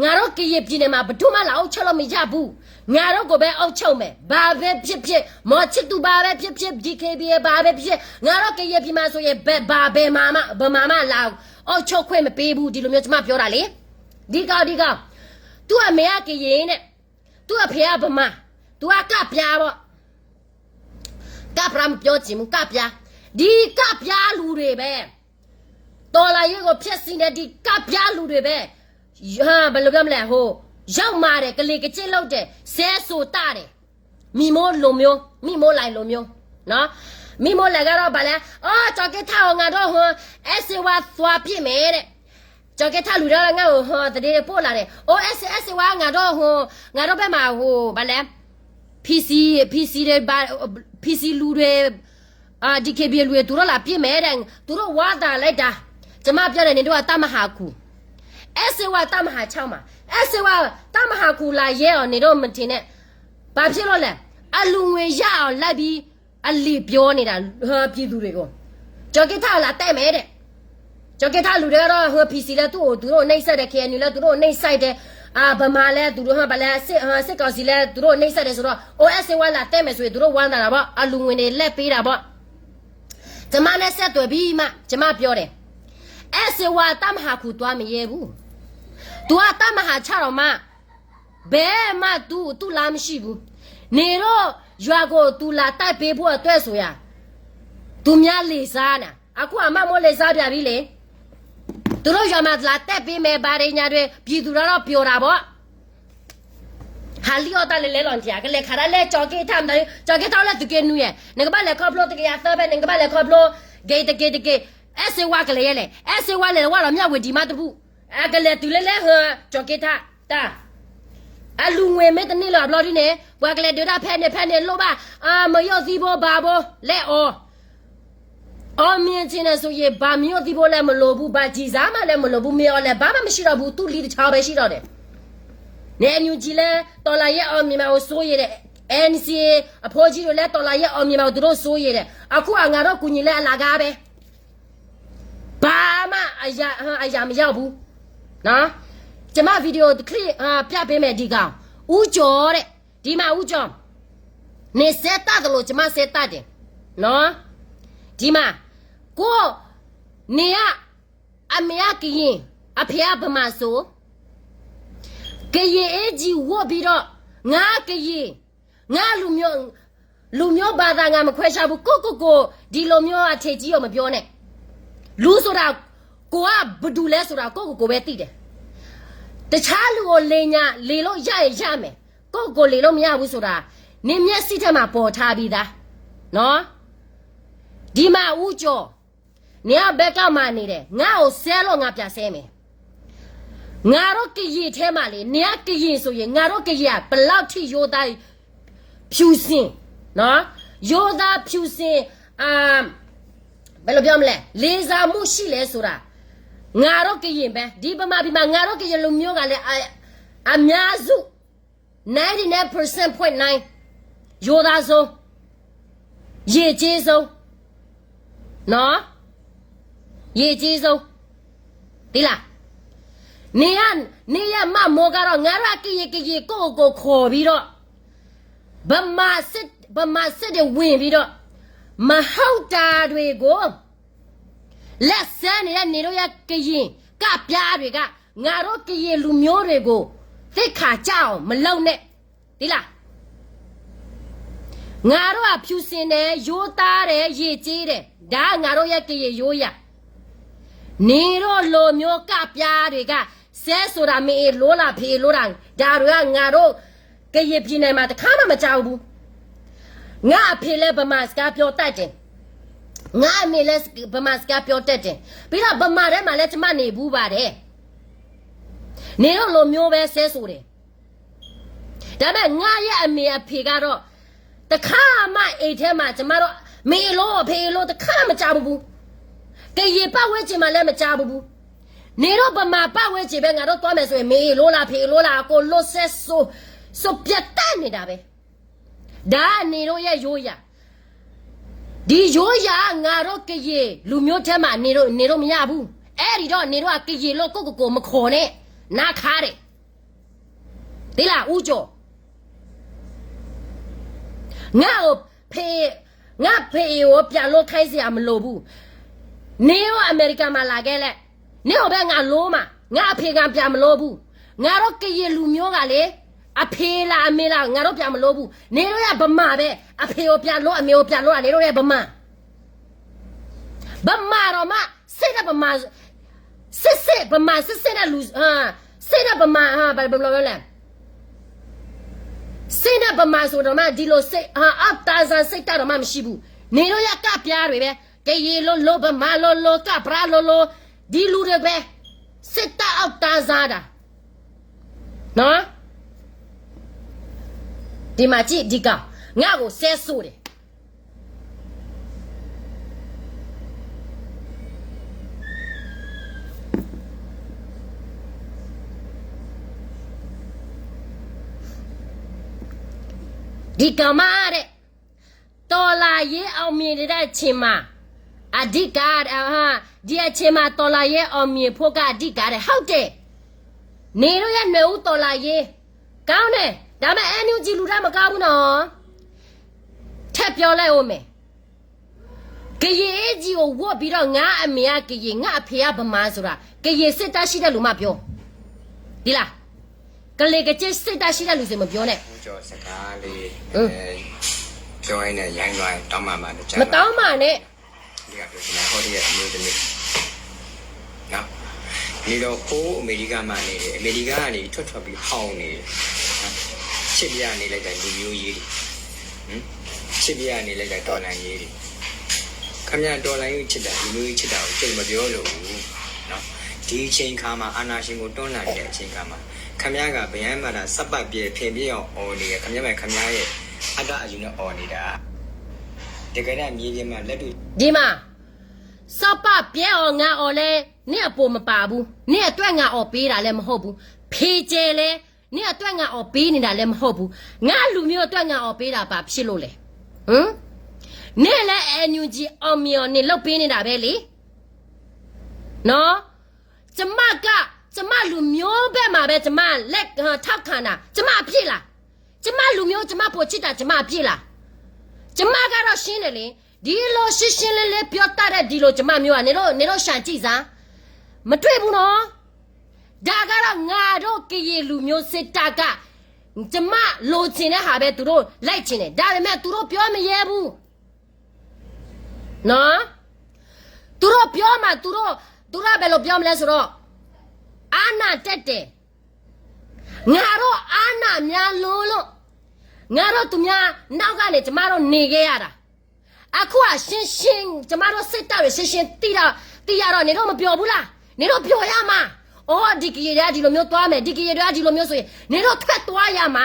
ငါတို့ကရင်ပြည်နယ်မှာ ဘယ်သူမှလာအုပ်ချုပ်လို့မရဘူး, ငါတို့ကိုပဲအုပ်ချုပ်မယ်, ဘာပဲဖြစ်ဖြစ်, မော်ချစ်သူဘာပဲဖြစ်ဖြစ်, DKBA ဘာပဲဖြစ်ဖြစ်, ငါတို့ကရင်ပြည်မှာဆိုရင် ဘယ်ဘာဘယ်မှာမှ ဗမာမှလာအုပ်ချုပ်ခွင့်မပေးဘူး, ဒီလိုမျိုးကျမပြောတာလေ, ဒီကောင်ဒီကောင်, သူ့အမေကကရင်နဲ့, သူ့အဖေကဗမာ, သူကကပျါပေါ့, ကပျါ မပြောချင်ဘူး, ကပျါ, ဒီကပျါလူတွေပဲ, တော်လှန်ရေးကိုဖျက်ဆီးတဲ့ ဒီကပျါလူတွေပဲ, ဘယ်လိုပြောမလဲ, ဟို, ရောက်မှာတယ်, ကလီကလီလုပ်တယ်, ဆဲဆိုတာတယ်, မီမိုလိုမျိုး, မီမိုလိုင်လိုမျိုးနော်, မီမိုလိုင်ကတော့ဘာလဲ, အော် ကျော်က့ထါကို ငါတို့ ဟို, အဲစေဝါသွားပစ်မယ်တဲ့, ကျော်က့ထါလူတော့ ငါ့ကို ဟို, သတင်းပို့လာတယ်, အို အဲစေဝါ ငါတို့ ဟို, ငါတို့ဘက်မှာ ဟို, ဘာလဲ, PC, PC တွေ, ဘာ, PC လူတွေ, အာ, DKBA လူတွေ သူတို့လာပစ်မယ်တဲ့, သူတို့ဝါသးလိုက်တာ, ကျမပြောတယ် နင်တို့က တပ်မဟာကို, အဲၣ်စ့ဝါတၢ်မၤဟးဆါမး, အဲၣ်စ့ဝါတၢ်မၤဟးခူၣ်လၢယဲအီၤန့ၣ်ဒိၣ်မထံးန့ၣ်, ပာ်ဖျ့လီၤလဲၣ်, အလူၤငွေရအောင်လိုက်ပြီး အလံာ်ပြောနေတာ ဟၢဖံသူတွေကို, ကၠီၤက့ထၣ်လၢတဲမဲာ်ဒီး, ကၠီၤက့ထၣ်လူၤဒီးဟၢ PC လၢသူၣ်အိၣ်သူၣ်အိၣ်န့ၢ်စဲးဒီး KNU လၢသူၣ်အိၣ်န့ၢ်စဲးဒီး, ဗမာလၢသူၣ်အိၣ်ဟၢ ဗမာလၢ စစ်ကောင်စီ လၢသူၣ်အိၣ်န့ၢ်စဲးဒီး ဆိုတော့ အိၣ်အဲၣ်စ့ဝါလၢတဲမဲာ်ဆိ သူတို့ဝါသးလီၤဘၣ်, အလူၤငွေန့ၣ် လဲၣ်ပ့ၤတၢ်ဘၣ် ကျမနဲ့ဆက်သွယ်ပြီးမှ ကျမပြောတယ်. အဲၣ်စ့ဝါတၢ်မၤဟးခူၣ် သွားမယဲဘူး. သူကတၢ်မၤဟးဆါဒီးမး, ဘယ်မှသူ့အတူလမ်းမရှိဘူး. နင်တို့ရွာကိုသူလာတိုက်ပေးဖို့အတွက်ဆိုရာ, သူများလီၤစၢ်နၤ, အခုအမမိုးလီၤစၢ်ပြာ်ပြီလေ. သူတို့ရွာမှာလာတိုက်ပေးမယ် ဘာတွေညာတွေ ပြည်သူတွေတော့ပျော်တာပေါ့. ဟးလံၣ်အီၣ်တၢ်လဲၤလဲၤလီၤနထံၣ်ဧါ, ကလဲၤခးတၢ်လဲၣ် ကၠီၤက့ထၣ်မတၤ, ကၠီၤက့ထၣ်အိၣ်လၢသုးက့နွံဧါ, နကဘၣ်လဲၤခီဖျိတကယၤသၢဖဲန့ၣ် နကဘၣ်လဲၤခီဖျိ, ဂ့ၤတက့ၤတက့ၤ, အဲၣ်စ့ဝါကလဲၤယဲလဲၣ်, အဲၣ်စ့ဝါလဲၤဝဲဒီးမၠၣ်ဝတံၤမးတဘူၣ်, အကလဲၤတုၤလၢလဲၣ်ဟၢ ကၠီၤက့ထၣ်တၢ် အလူၤငွေမ့ၢ်တန့ၢ်လၢၤအဘျီဒ်န့ၣ် ပှၤကလဲၤဒုးတၢ်ဖဲန့ၣ်ဖဲန့ၣ်လိၣ်ဘၣ်, မယိၣ်သံဘိဘၣ်ဘိ, လဲၤအီၤ အောင်မြင်ချင်တယ်ဆိုရင် ဘာမျိုးသီးဖိလဲမလိုဘူး, ဘာကျည်ဆံမှလည်းမလိုဘူး, မင်းအောင်လှိုင် ဘာမှမရှိတော့ဘူး, သူ့လီတခြားပဲရှိတော့တယ်. န NUG လည်း တော်လှန်ရေးအောင်မြင်မှာကို စိုးရိမ်တယ်, NCA အဖိကြီးတွေလည်း တော်လှန်ရေးအောင်မြင်မှာကို သူတို့စိုးရိမ်တယ်. အခုက ငါတို့ကူညီလည်း အလကားပဲ, ဘာမှအရာ အရာမရောက်ဘူး. နော်, ကျွန်မ ဗီဒီယို တစ်ခလစ် ပြပေးမယ်, ဒီကောင် ဦးကျော်တဲ့, ဒီမှာ ဦးကျော်, နင်စဲတတ်သလို ကျွန်မစဲတတ်တယ်, နော်, ဒီမှာ ကိုယ့်နေရ အမေကကရင်, အဖေကဗမာဆို, ကရင်အင်္ကျီဝတ်ပြီးတော့ ငါကရင်, ငါလူမျိုး, လူမျိုးဘာသာငါမခွဲခြားဘူး, ကိုယ့်ကိုယ်ကို ဒီလိုမျိုးအထင်ကြီးအောင်မပြောနဲ့. လူဆိုတာ ကိုယ်ကဘယ်သူလဲဆိုတာ ကိုယ့်ကိုယ်ကိုယ်ပဲသိတယ်. တခြားလူကိုလိမ်ညာ လိမ်လို့ရရင်ရမယ်, ကိုယ့်ကိုယ်လိမ်လို့မရဘူးဆိုတာ နင်မျက်စိထဲမှာပေါ်ထားပြီးသား, နော်. ဒီမှာ ဦးကျော်, နင်ကဘဲကမ္မာနေတယ်, ငါ့ကိုဆဲလို့ ငါပြန်ဆဲမယ်. ငါတို့ကရင်ထဲမှာလေ, နင်ကကရင်ဆိုရင် ငါတို့ကရင်က ဘယ်လောက်ထိ ရိုးသား ဖြူစင်, နော်, ရိုးသားဖြူစင်, အာ, ဘယ်လိုပြောမလဲ, လေးစားမှုရှိလဲဆိုတာ ငါတို့ကရင်ပဲ, ဒီဗမာပြည်မှာ ငါတို့ကရင်လူမျိုးကလည်း အ, အများစု ninety-nine percent point nine ရိုးသားဆုံး, ယဉ်ကျေးဆုံး, နော်, ယဉ်ကျေးဆုံး, သိလား. နေရ, နေရမမိုးကတော့ ငါတို့ကရင်ကရင်ကိုယ့်ကိုယ်ကိုခေါ်ပြီးတော့ ဗမာစစ်, ဗမာစစ်တွေဝင်ပြီးတော့ မဟုတ်တာတွေကို လက်စွဲနေတဲ့ နေတို့ရဲ့ကရင်ကပြားတွေက ငါတို့ကရင်လူမျိုးတွေကို သိက္ခာကျအောင်မလုပ်နဲ့, သိလား. ငါတို့ကဖြူစင်တယ်, ရိုးသားတယ်, ယဉ်ကျေးတယ်, ဒါကငါတို့ရဲ့ကရင်ရိုးရာ. နေတို့လူမျိုးကပြားတွေက ဆဲဆိုတာ မ့ၢ်အ့ၣ်လိလား ဖ့ၣ်လိလား, ဒါတွေက ငါတို့ကရင်ပြည်နယ်မှာ တစ်ခါမှမကြားဘူး. ငါ့အဖေလည်း ဗမာစကားပြောတတ်တယ်, ငါ့အမေလည်း ဗမာစကားပြောတတ်တယ်, ပြီးတော့ ဗမာထဲမှာလည်း ကျမနေဘူးပါတယ်. နေတို့လူမျိုးပဲ ဆဲဆိုတယ်. ဒါပေမဲ့ ငါ့ရဲ့အမေအဖေကတော့ တစ်ခါမှ အိမ်ထဲမှာ ကျမတို့ မ့ၢ်အ့ၣ်လိ ဖ့ၣ်အ့ၣ်လိ တစ်ခါမှ ကြားဘူးဘူး. ကရင်ပတ်ဝန်းကျင်မှာလည်း မကြားဘူးဘူး. နေတို့ဗမာပတ်ဝန်းကျင်ပဲ ငါတို့သွားမယ်ဆိုရင် မ့ၢ်အ့ၣ်လိလား ဖ့ၣ်အ့ၣ်လိလား အကုန်လုံး ဆဲဆို, ဆိုပြတ်တတ်နေတာပဲ. ဒါက နေတို့ရဲ့ရိုးရာ, ဒီရိုးရာက ငါတို့ကရင်လူမျိုးထဲမှာ နေလို့, နေလို့မရဘူး. အဲ့ဒီတော့ နေတို့က ကရင်လို့ ကိုယ့်ကိုယ်ကို မခေါ်နဲ့, နားခါတယ်. သိလား ဦးကျော်. ငါ့ကိုဖေ, ငါ့ဖေကို ပြန်လို့ခိုင်းစရာမလိုဘူး. နေရော အမေရိကန်မှာ လာခဲ့လဲ့, နေရောပဲ ငါလိုမှာ, ငါ့အဖေ ငါပြန်မလိုဘူး. ငါတို့ကရင်လူမျိုးကလေ, အဖေလား အမေလား ငါတို့ ပြန်မလိုဘူး. နေရော ဗမာပဲ, အဖေကို ပြန်လို့ အမေကို ပြန်လို့ နေရော ဗမာ. ဗမာတော့မှ စိတ်နဲ့ ဗမာ, စစ်စစ် ဗမာ စစ်စစ်နဲ့ လူ, အာ, စိတ်နဲ့ ဗမာ, အာ, ဘယ်လိုပြောလဲ, စိတ်နဲ့ ဗမာဆိုတော့မှ ဒီလိုစိတ်, အာ, အောက်တန်းစား စိတ်ဓာတ်တော့မှ မရှိဘူး. နေရော ကပြားတွေပဲ, ကရင်လိုလို ဗမာလိုလို ကပြားလိုလို, ဒီလူတွေပဲ, စိတ်ဓာတ် အောက်တန်းစားတာ. နော်, ဒီမှာကြည့်, ဒီကောင် ငါ့ကို ဆဲဆိုတယ်. ဒီကမးဒဲး, တော်လှန်ရေးအောင်မြင်နေတဲ့အချိန်မှာ အဓိက ဒီအချိန်မှာ တော်လှန်ရေးအောင်မြင်ဖို့က အဓိက တဲ့ ဟုတ်တယ်. နေလို့ရ နွေဦးတော်လှန်ရေး ကောင်းတယ်. ဒါပေမဲ့ NUG လူတန်းမကောင်းဘူးနော်. ထည့်ပြောလိုက်ဦးမယ်. ကရင်အင်္ကျီကိုဝတ်ပြီးတော့ ငါ့အမေကကရင် ငါ့အဖေကဗမာဆိုတာ ကရင်စစ်တပ်ရှိတဲ့လူမှပြော. ဒီလား. ကလင်ကချင်စစ်တပ်ရှိတဲ့လူတွေမပြောနဲ့. ဦးကျော်စကားလေး อืม အဲ ပြောရင်းနဲ့ ရိုင်းသွားရင် တောင်းပန်ပါတယ် ကြား မတောင်းပါနဲ့. ဒီကပြောချင်တာ ဟောဒီကမျိုးတမျိုးနော်. နေတော့ ဟိုးအမေရိကမှာနေတယ်, အမေရိကကနေ ထွက်ထွက်ပြီး ဟောင်းနေတယ်နော်. ချစ်ပြနေလိုက်တာ လူမျိုးရေးတွေ, ဟမ်? ချစ်ပြနေလိုက်တာ တော်လှန်ရေးတွေ. ခင်ဗျား တော်လှန်ရေးချစ်တာ လူမျိုးရေးချစ်တာကို ကျုပ်မပြောလို့ဘူးနော်. ဒီအချိန်အခါမှာ အာဏာရှင်ကို တွန်းလှန်နေတဲ့အချိန်အခါမှာ ခင်ဗျားက ဗယန်းမာတာ စပပြဲ ဖယ်ပြဲအောင် အော်နေတယ်. ခင်ဗျားမှာ ခင်ဗျားရဲ့ အတ္တအယူနဲ့ အော်နေတာ. တကယ်တမ်း မြေပြင်မှာ လက်တွေ့ ဒီမှာ စပပြဲအော် ငါအော်လဲ နင့်အပိုမပါဘူး. နင့်အတွက်ငါအော်ပေးတာလည်းမဟုတ်ဘူး. ဖေကျဲလဲ နင့်အတွက်ငါအော်ပေးနေတာလည်းမဟုတ်ဘူး. ငါလူမျိုးအတွက်ငါအော်ပေးတာ ဘာဖြစ်လို့လဲ? ဟမ်? နင့်လည်း NUG အောင်မြင်အောင် နင်လုပ်ပေးနေတာပဲလေ. နော်. ကျမက ကျမလူမျိုးဘက်မှာပဲ ကျမလက် ထောက်ခံတာ ကျမအပြစ်လား? ကျမလူမျိုး ကျမပိုချစ်တာ ကျမအပြစ်လား? ကျမကတော့ရှင်းတယ်လေ. ဒီလိုရှင်းရှင်းလင်းလင်းပြောတတ်တဲ့ ဒီလိုကျမမျိုးอ่ะ နင်တို့ နင်တို့ ရှန်ကြည့်စမ်း. မတွေ့ဘူးနော်. ဒါကတော့ ငါတို့ကရင်လူမျိုးစစ်တပ်က ကျမလိုချင်တဲ့ဟာပဲ သူတို့လိုက်ချင်တယ်. ဒါပေမဲ့ သူတို့ပြောမရဲဘူးနော်. သူတို့ပြောမှ သူတို့ သူတို့ဘယ်လိုပြောမလဲဆိုတော့ အာဏာတက်တယ်. ငါတို့အာဏာများလွန်းလို့ ငါတို့သူများနောက်ကနေ ကျမတို့နေခဲ့ရတာ. အခုက ရှင်းရှင်း ကျမတို့စစ်တပ်တွေ ရှင်းရှင်းသိတော့ သိရတော့ နင်တို့မပျော်ဘူးလား? နင်တို့ပျော်ရမှာ. အော် ဒီကရင်တွေက ဒီလိုမျိုးသွားမယ်, ဒီကရင်တွေက ဒီလိုမျိုးဆိုရင် နင်တို့ထွက်သွားရမှာ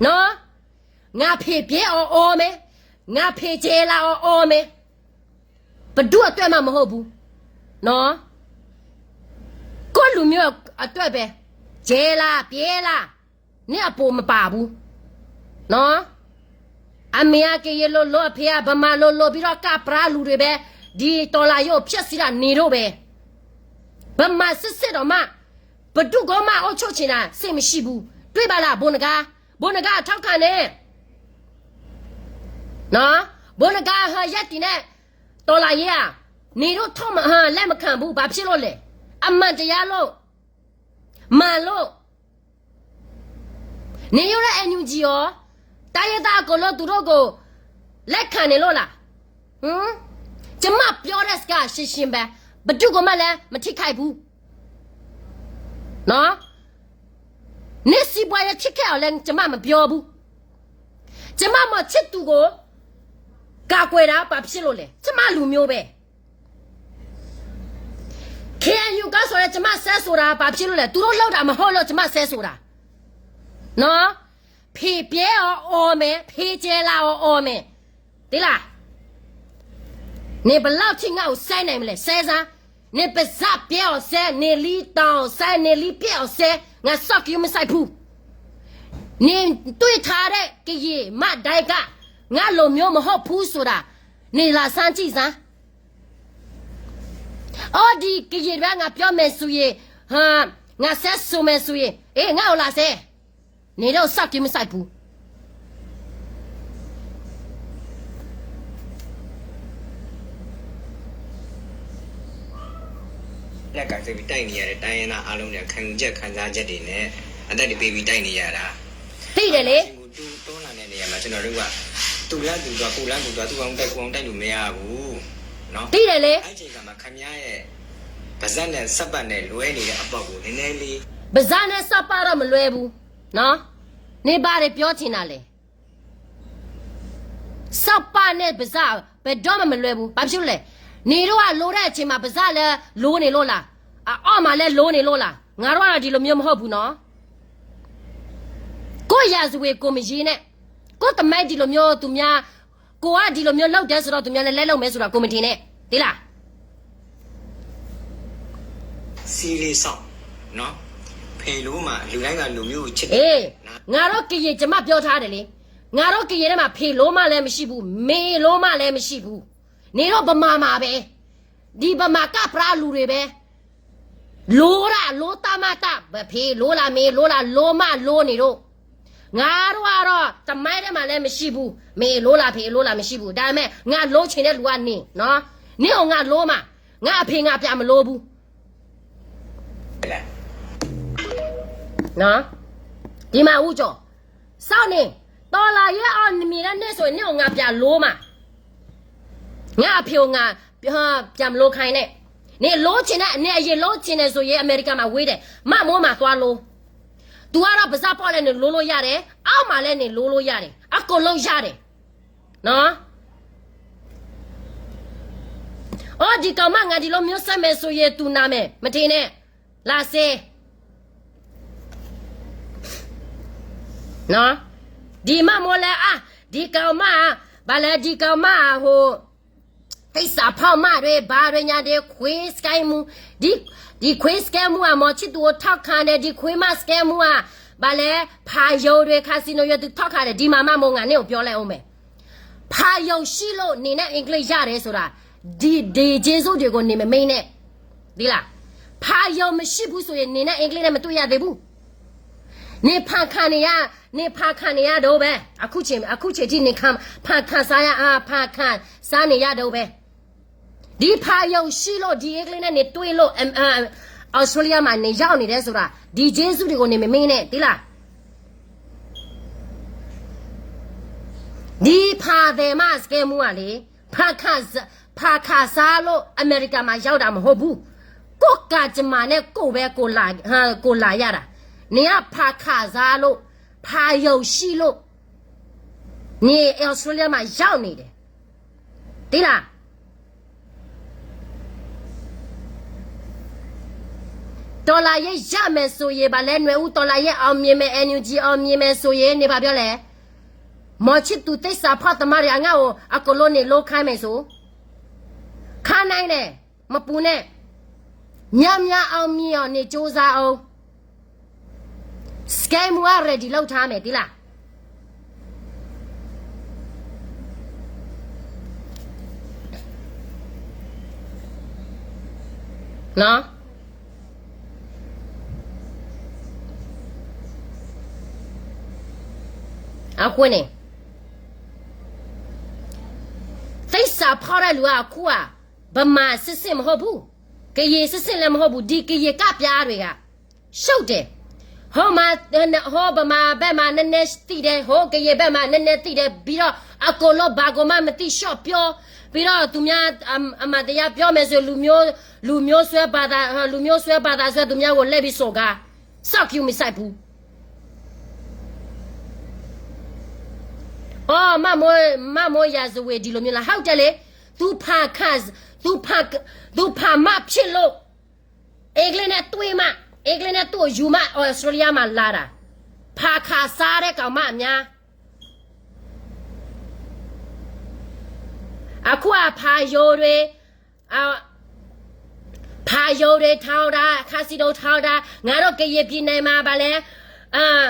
နော်. ငါဖေပြဲအီၤအီၤမယ်, ငါဖေကျဲလာအီၤအီၤမယ်. ဘယ်သူ့အတွက်မှမဟုတ်ဘူးနော်. ကိုယ့်လူမျိုးအတွက်ပဲ. ကျဲလာပြဲလာ နင့်အပိုမပါဘူးနော်. အမေကကရင်လိုလို အဖေကဗမာလိုလို ပြီးတော့ ကပြားလူတွေပဲ. ဒီတော်လှန်ရေးကိုဖျက်ဆီးတာ နင်တို့ပဲ. ဗမာစစ်စစ်တောင်မှ ဘယ်သူ့ကိုမှ အုပ်ချုပ်ချင်တာ စိတ်မရှိဘူး. တွေ့ပါလား ဗိုလ်နဂါး, ဗိုလ်နဂါး ထောက်ခံတယ်နော်. ဗိုလ်နဂါး ဟို ရပ်တည်နဲ့ တော်လှန်ရေးက နင်တို့ ထောက်မ ဟို လက်မခံဘူး. ဘာဖြစ်လို့လဲ? အမှန်တရားလို့ မှန်လို့. နင်တို့လည်း NUG ရော တိုင်းရင်းသားအကုန်လုံး သူတို့ကို လက်ခံနေလို့လား? ဟမ်? ကျမပြောတဲ့စကား ရှင်းရှင်းပဲ. ဘယ်သူ့ကိုမှလည်း မထိခိုက်ဘူးနော်. နင့်စီးပွားရေးထိခိုက်အောင်လည်း ကျမမပြောဘူး. ကျမမောင်ချစ်သူကို ကာကွယ်တာ ဘာဖြစ်လို့လဲ? ကျမလူမျိုးပဲ. KNU ကဆိုလည်း ကျမဆဲဆိုတာ ဘာဖြစ်လို့လဲ? သူတို့လုပ်တာမဟုတ်လို့ ကျမဆဲဆိုတာနော်. ဖေပြဲအီၤအီၤမယ်, ဖေကျဲလာအီၤအီၤမယ်. သိလား? နင်ဘယ်လောက်ထိငါ့ကိုဆဲနိုင်မလဲ? ဆဲစမ်း. နင်ပါးစပ်ပြဲအီၤဆဲ, နင်လီတောင်ဆဲ, နင်လီပြဲအီၤဆဲ, ငါစောင့်ကြည့်မဆိုင်ဘူး. နင်တွေ့ထားတဲ့ကရင်မတိုင်းက ငါလူမျိုးမဟုတ်ဘူးဆိုတာ နင်လာစမ်းကြည့်စမ်း. အော် ဒီကရင်ပဲ ငါပြောမယ်ဆိုရင်, ဟမ်, ငါဆဲဆိုမယ်ဆိုရင်, အေး, ငါ့ကိုလာဆဲ. နင်တို့စောင့်ကြည့်မဆိုင်ဘူး. လက်ကိုင်စွဲပြီး တိုက်နေရတဲ့ တိုင်းရင်းသားအားလုံးနဲ့ ခံယူချက် ခံစားချက်တွေနဲ့ အသက်တွေပေးပြီး တိုက်နေရတာ. သိတယ်လေ. အာဏာရှင်ကို တွန်းလှန်တဲ့နေရာမှာ ကျွန်တော်တို့က သူ့လမ်းသူသွား ကိုယ့်လမ်းကိုယ်သွား သူ့အောင်တိုက် ကိုယ့်အောင်တိုက်လို့ မရဘူးနော်. သိတယ်လေ. အဲ့ဒီအချိန်အခါမှာ ခင်ဗျားရဲ့ ပါးစပ်နဲ့ စပ်ပတ်နဲ့ လွဲနေတဲ့အပေါက်ကို နည်းနည်းလေး ပါးစပ်နဲ့ စပ်ပတ်တော့ မလွဲဘူးနော်. နင်ဘာတွေပြောချင်တာလဲ? စပ်ပတ်နဲ့ ပါးစပ် ဘယ်တော့မှ မလွဲဘူး. ဘာဖြစ်လို့လဲ? နင်တို့က လိုတဲ့အချိန်မှာ ပါးစပ်လည်း လိုနေလို့လား? အအောက်မှာလည်း လိုနေလို့လား? ငါတို့ကတော့ ဒီလိုမျိုး မဟုတ်ဘူးနော်. ကိုယ့်ရာဇဝင် ကိုယ်မရေးနဲ့. ကိုယ့်သမိုင်း ဒီလိုမျိုး သူများ, ကိုယ်က ဒီလိုမျိုး လုပ်တယ်ဆိုတော့ သူများလည်း လိုက်လုပ်မယ်ဆိုတော့ ကိုယ်မထင်နဲ့. သိလား? စီလေးစောင့်နော်. ဖေလိုမး လူတိုင်းကလူမျိုးကိုချစ်တယ် အေး ငါတို့ကရင် ကျွန်မပြောထားတယ်လေ ငါတို့ကရင်ထဲမှာ ဖေလိုမလည်းမရှိဘူး မေလိုမလည်းမရှိဘူး နေတော့ဗမာမှာပဲ ဒီဗမာကပ်ပြားလူတွေပဲ လိုတာလိုတတ်မှတတ် ပဖေလိုလားမေလိုလားလိုမလိုနေတော့ ငါတို့ကတော့ သမိုင်းထဲမှာလည်းမရှိဘူး မေလိုလားဖေလိုလားမရှိဘူး ဒါပေမဲ့ ငါလိုချင်တဲ့လူကနေနော် နင့်ကိုငါလိုမှာ ငါအဖေငါပြမလိုဘူး နော် ဒီမှာဦးကျော် စောင့်နေ တော်လှန်ရေးအောင်မြင်တဲ့နေ့ဆိုရင် နင့်ကိုငါပြန်လိုမှာ ငါအဖေကိုငါ ပြန်မလိုခိုင်းနဲ့ နင်လိုချင်တဲ့ နင်အရင်လိုချင်တယ်ဆိုရင် အမေရိကမှာဝေးတယ် မမိုးမှာသွားလို သူကတော့ပါစပို့လည်းနင်လိုလို့ရတယ် အောက်မှာလည်းနင်လိုလို့ရတယ် အကုန်လုံးရတယ် နော် အော် ဒီကောင်မငါဒီလိုမျိုးဆက်မယ်ဆိုရင် သူနာမယ် မထင်နဲ့ လာစဲ နော် ဒီမမိုးလဲ အာ ဒီကောင်မ ဘာလဲ ဒီကောင်မ ဟို သစ္စာဖောက်မတွေ ဘာတွေညာတွေ ခွေးစကဲမူ ဒီ ဒီခွေးစကဲမူ အမော်ချစ်သူကိုထောက်ခံတယ် ဒီခွေးမစကဲမူ ဘာလဲ ဖာရုံတွေ ခါစီနိုရွယ်သူထောက်ခံတယ် ဒီမှာ မမိုး ငါနင့်ကိုပြောလိုက်အောင်မယ် ဖာရုံရှိလို့ နင်နဲ့အင်္ဂလိပ်ရတယ်ဆိုတာ ဒီ ဒီကျေးဇူးတွေကို နင်မမေ့နဲ့ သိလား ဖာရုံမရှိဘူးဆိုရင် နင်နဲ့အင်္ဂလိပ်နဲ့မတွေ့ရသေးဘူး နင်ဖန်ခံနေရ နင်ဖန်ခံနေရတုန်းပဲ အခုချိန် အခုချိန်ထိ နင်ခံ ဖန်ခံစားရ အာ ဖန်ခံစားနေရတုန်းပဲ ဒီဖာရုံရှိလို့ ဒီအင်္ဂလိပ်နဲ့ နင်တွေ့လို့ အမ် အာ Australia မှာ နင်ရောက်နေတယ်ဆိုတာ ဒီကျေးဇူးတွေကို နင်မမေ့နဲ့ သိလား ဒီဖာသည်မစကဲမူကလေ ဖာခါစ- ဖာခါစားလို့ အမေရိကမှာရောက်တာမဟုတ်ဘူး ကိုယ့်ကံကြမ္မာနဲ့ကိုယ်ပဲ ကိုယ်လာ ဟမ် ကိုယ်လာရတာ နင်ကဖာခါစားလို့ ဖာရုံရှိလို့ နင် Australia မှာရောက်နေတယ် သိလား တော်လှန်ရေးရမယ်ဆိုရင် ဘာလဲ နွေဦး တော်လှန်ရေးအောင်မြင်မယ် NUG အောင်မြင်မယ်ဆိုရင် နေဘာပြောလဲ မော်ချစ်သူသစ္စာဖောက်သမားတွေ အငါ့ကို အကုန်လုံးနေလို့ခိုင်းမယ်ဆို ခါနိုင်တယ် မပူနဲ့ များများအောင်မြင်အောင်နေကြိုးစားအောင် စကဲမူက ready လုပ်ထားမယ် သိလား နော် အဃိန့ၣ် သစ္စာဖောက်တဲ့လူက အခုက ဗမာစစ်စစ်မဟုတ်ဘူး ကရင်စစ်စစ်လည်းမဟုတ်ဘူး ဒီကရင်ကပ်ပြားတွေက ရှုပ်တယ် ဟိုမှာ ဟိုဗမာဘက်မှာနည်းနည်းသိတယ် ဟိုကရင်ဘက်မှာနည်းနည်းသိတယ် ပြီးတော့အကုန်လုံးဘာကိုမှမသိ ရှော့ပြော ပြီးတော့သူများအ- အမှန်တရားပြောမယ်ဆို လူမျိုး- လူမျိုးစွဲဘာသာ- လူမျိုးစွဲဘာသာစွဲ သူများကိုလှည့်ပြီးစော်ကား စောက်ကျူမစိုက်ဘူး အော် မမိုး- မမိုးရာဇဝင် ဒီလိုမျိုးလား ဟုတ်တယ်လေ သူဖာခါ- သူဖာ- သူဖာမဖြစ်လို့ အင်္ဂလိပ်နဲ့တွေ့မှ အင်္ဂလိပ်နဲ့တွေ့ယူမှ Australia မှာလာတာ ဖာခါစားတဲ့ကောင်မများ အခုက ဖာရုံတွေ အာ- ဖာရုံတွေထောင်တာ ခါစီနိုထောင်တာ ငါတို့ကရင်ပြည်နယ်မှာ ဘာလဲ အမ်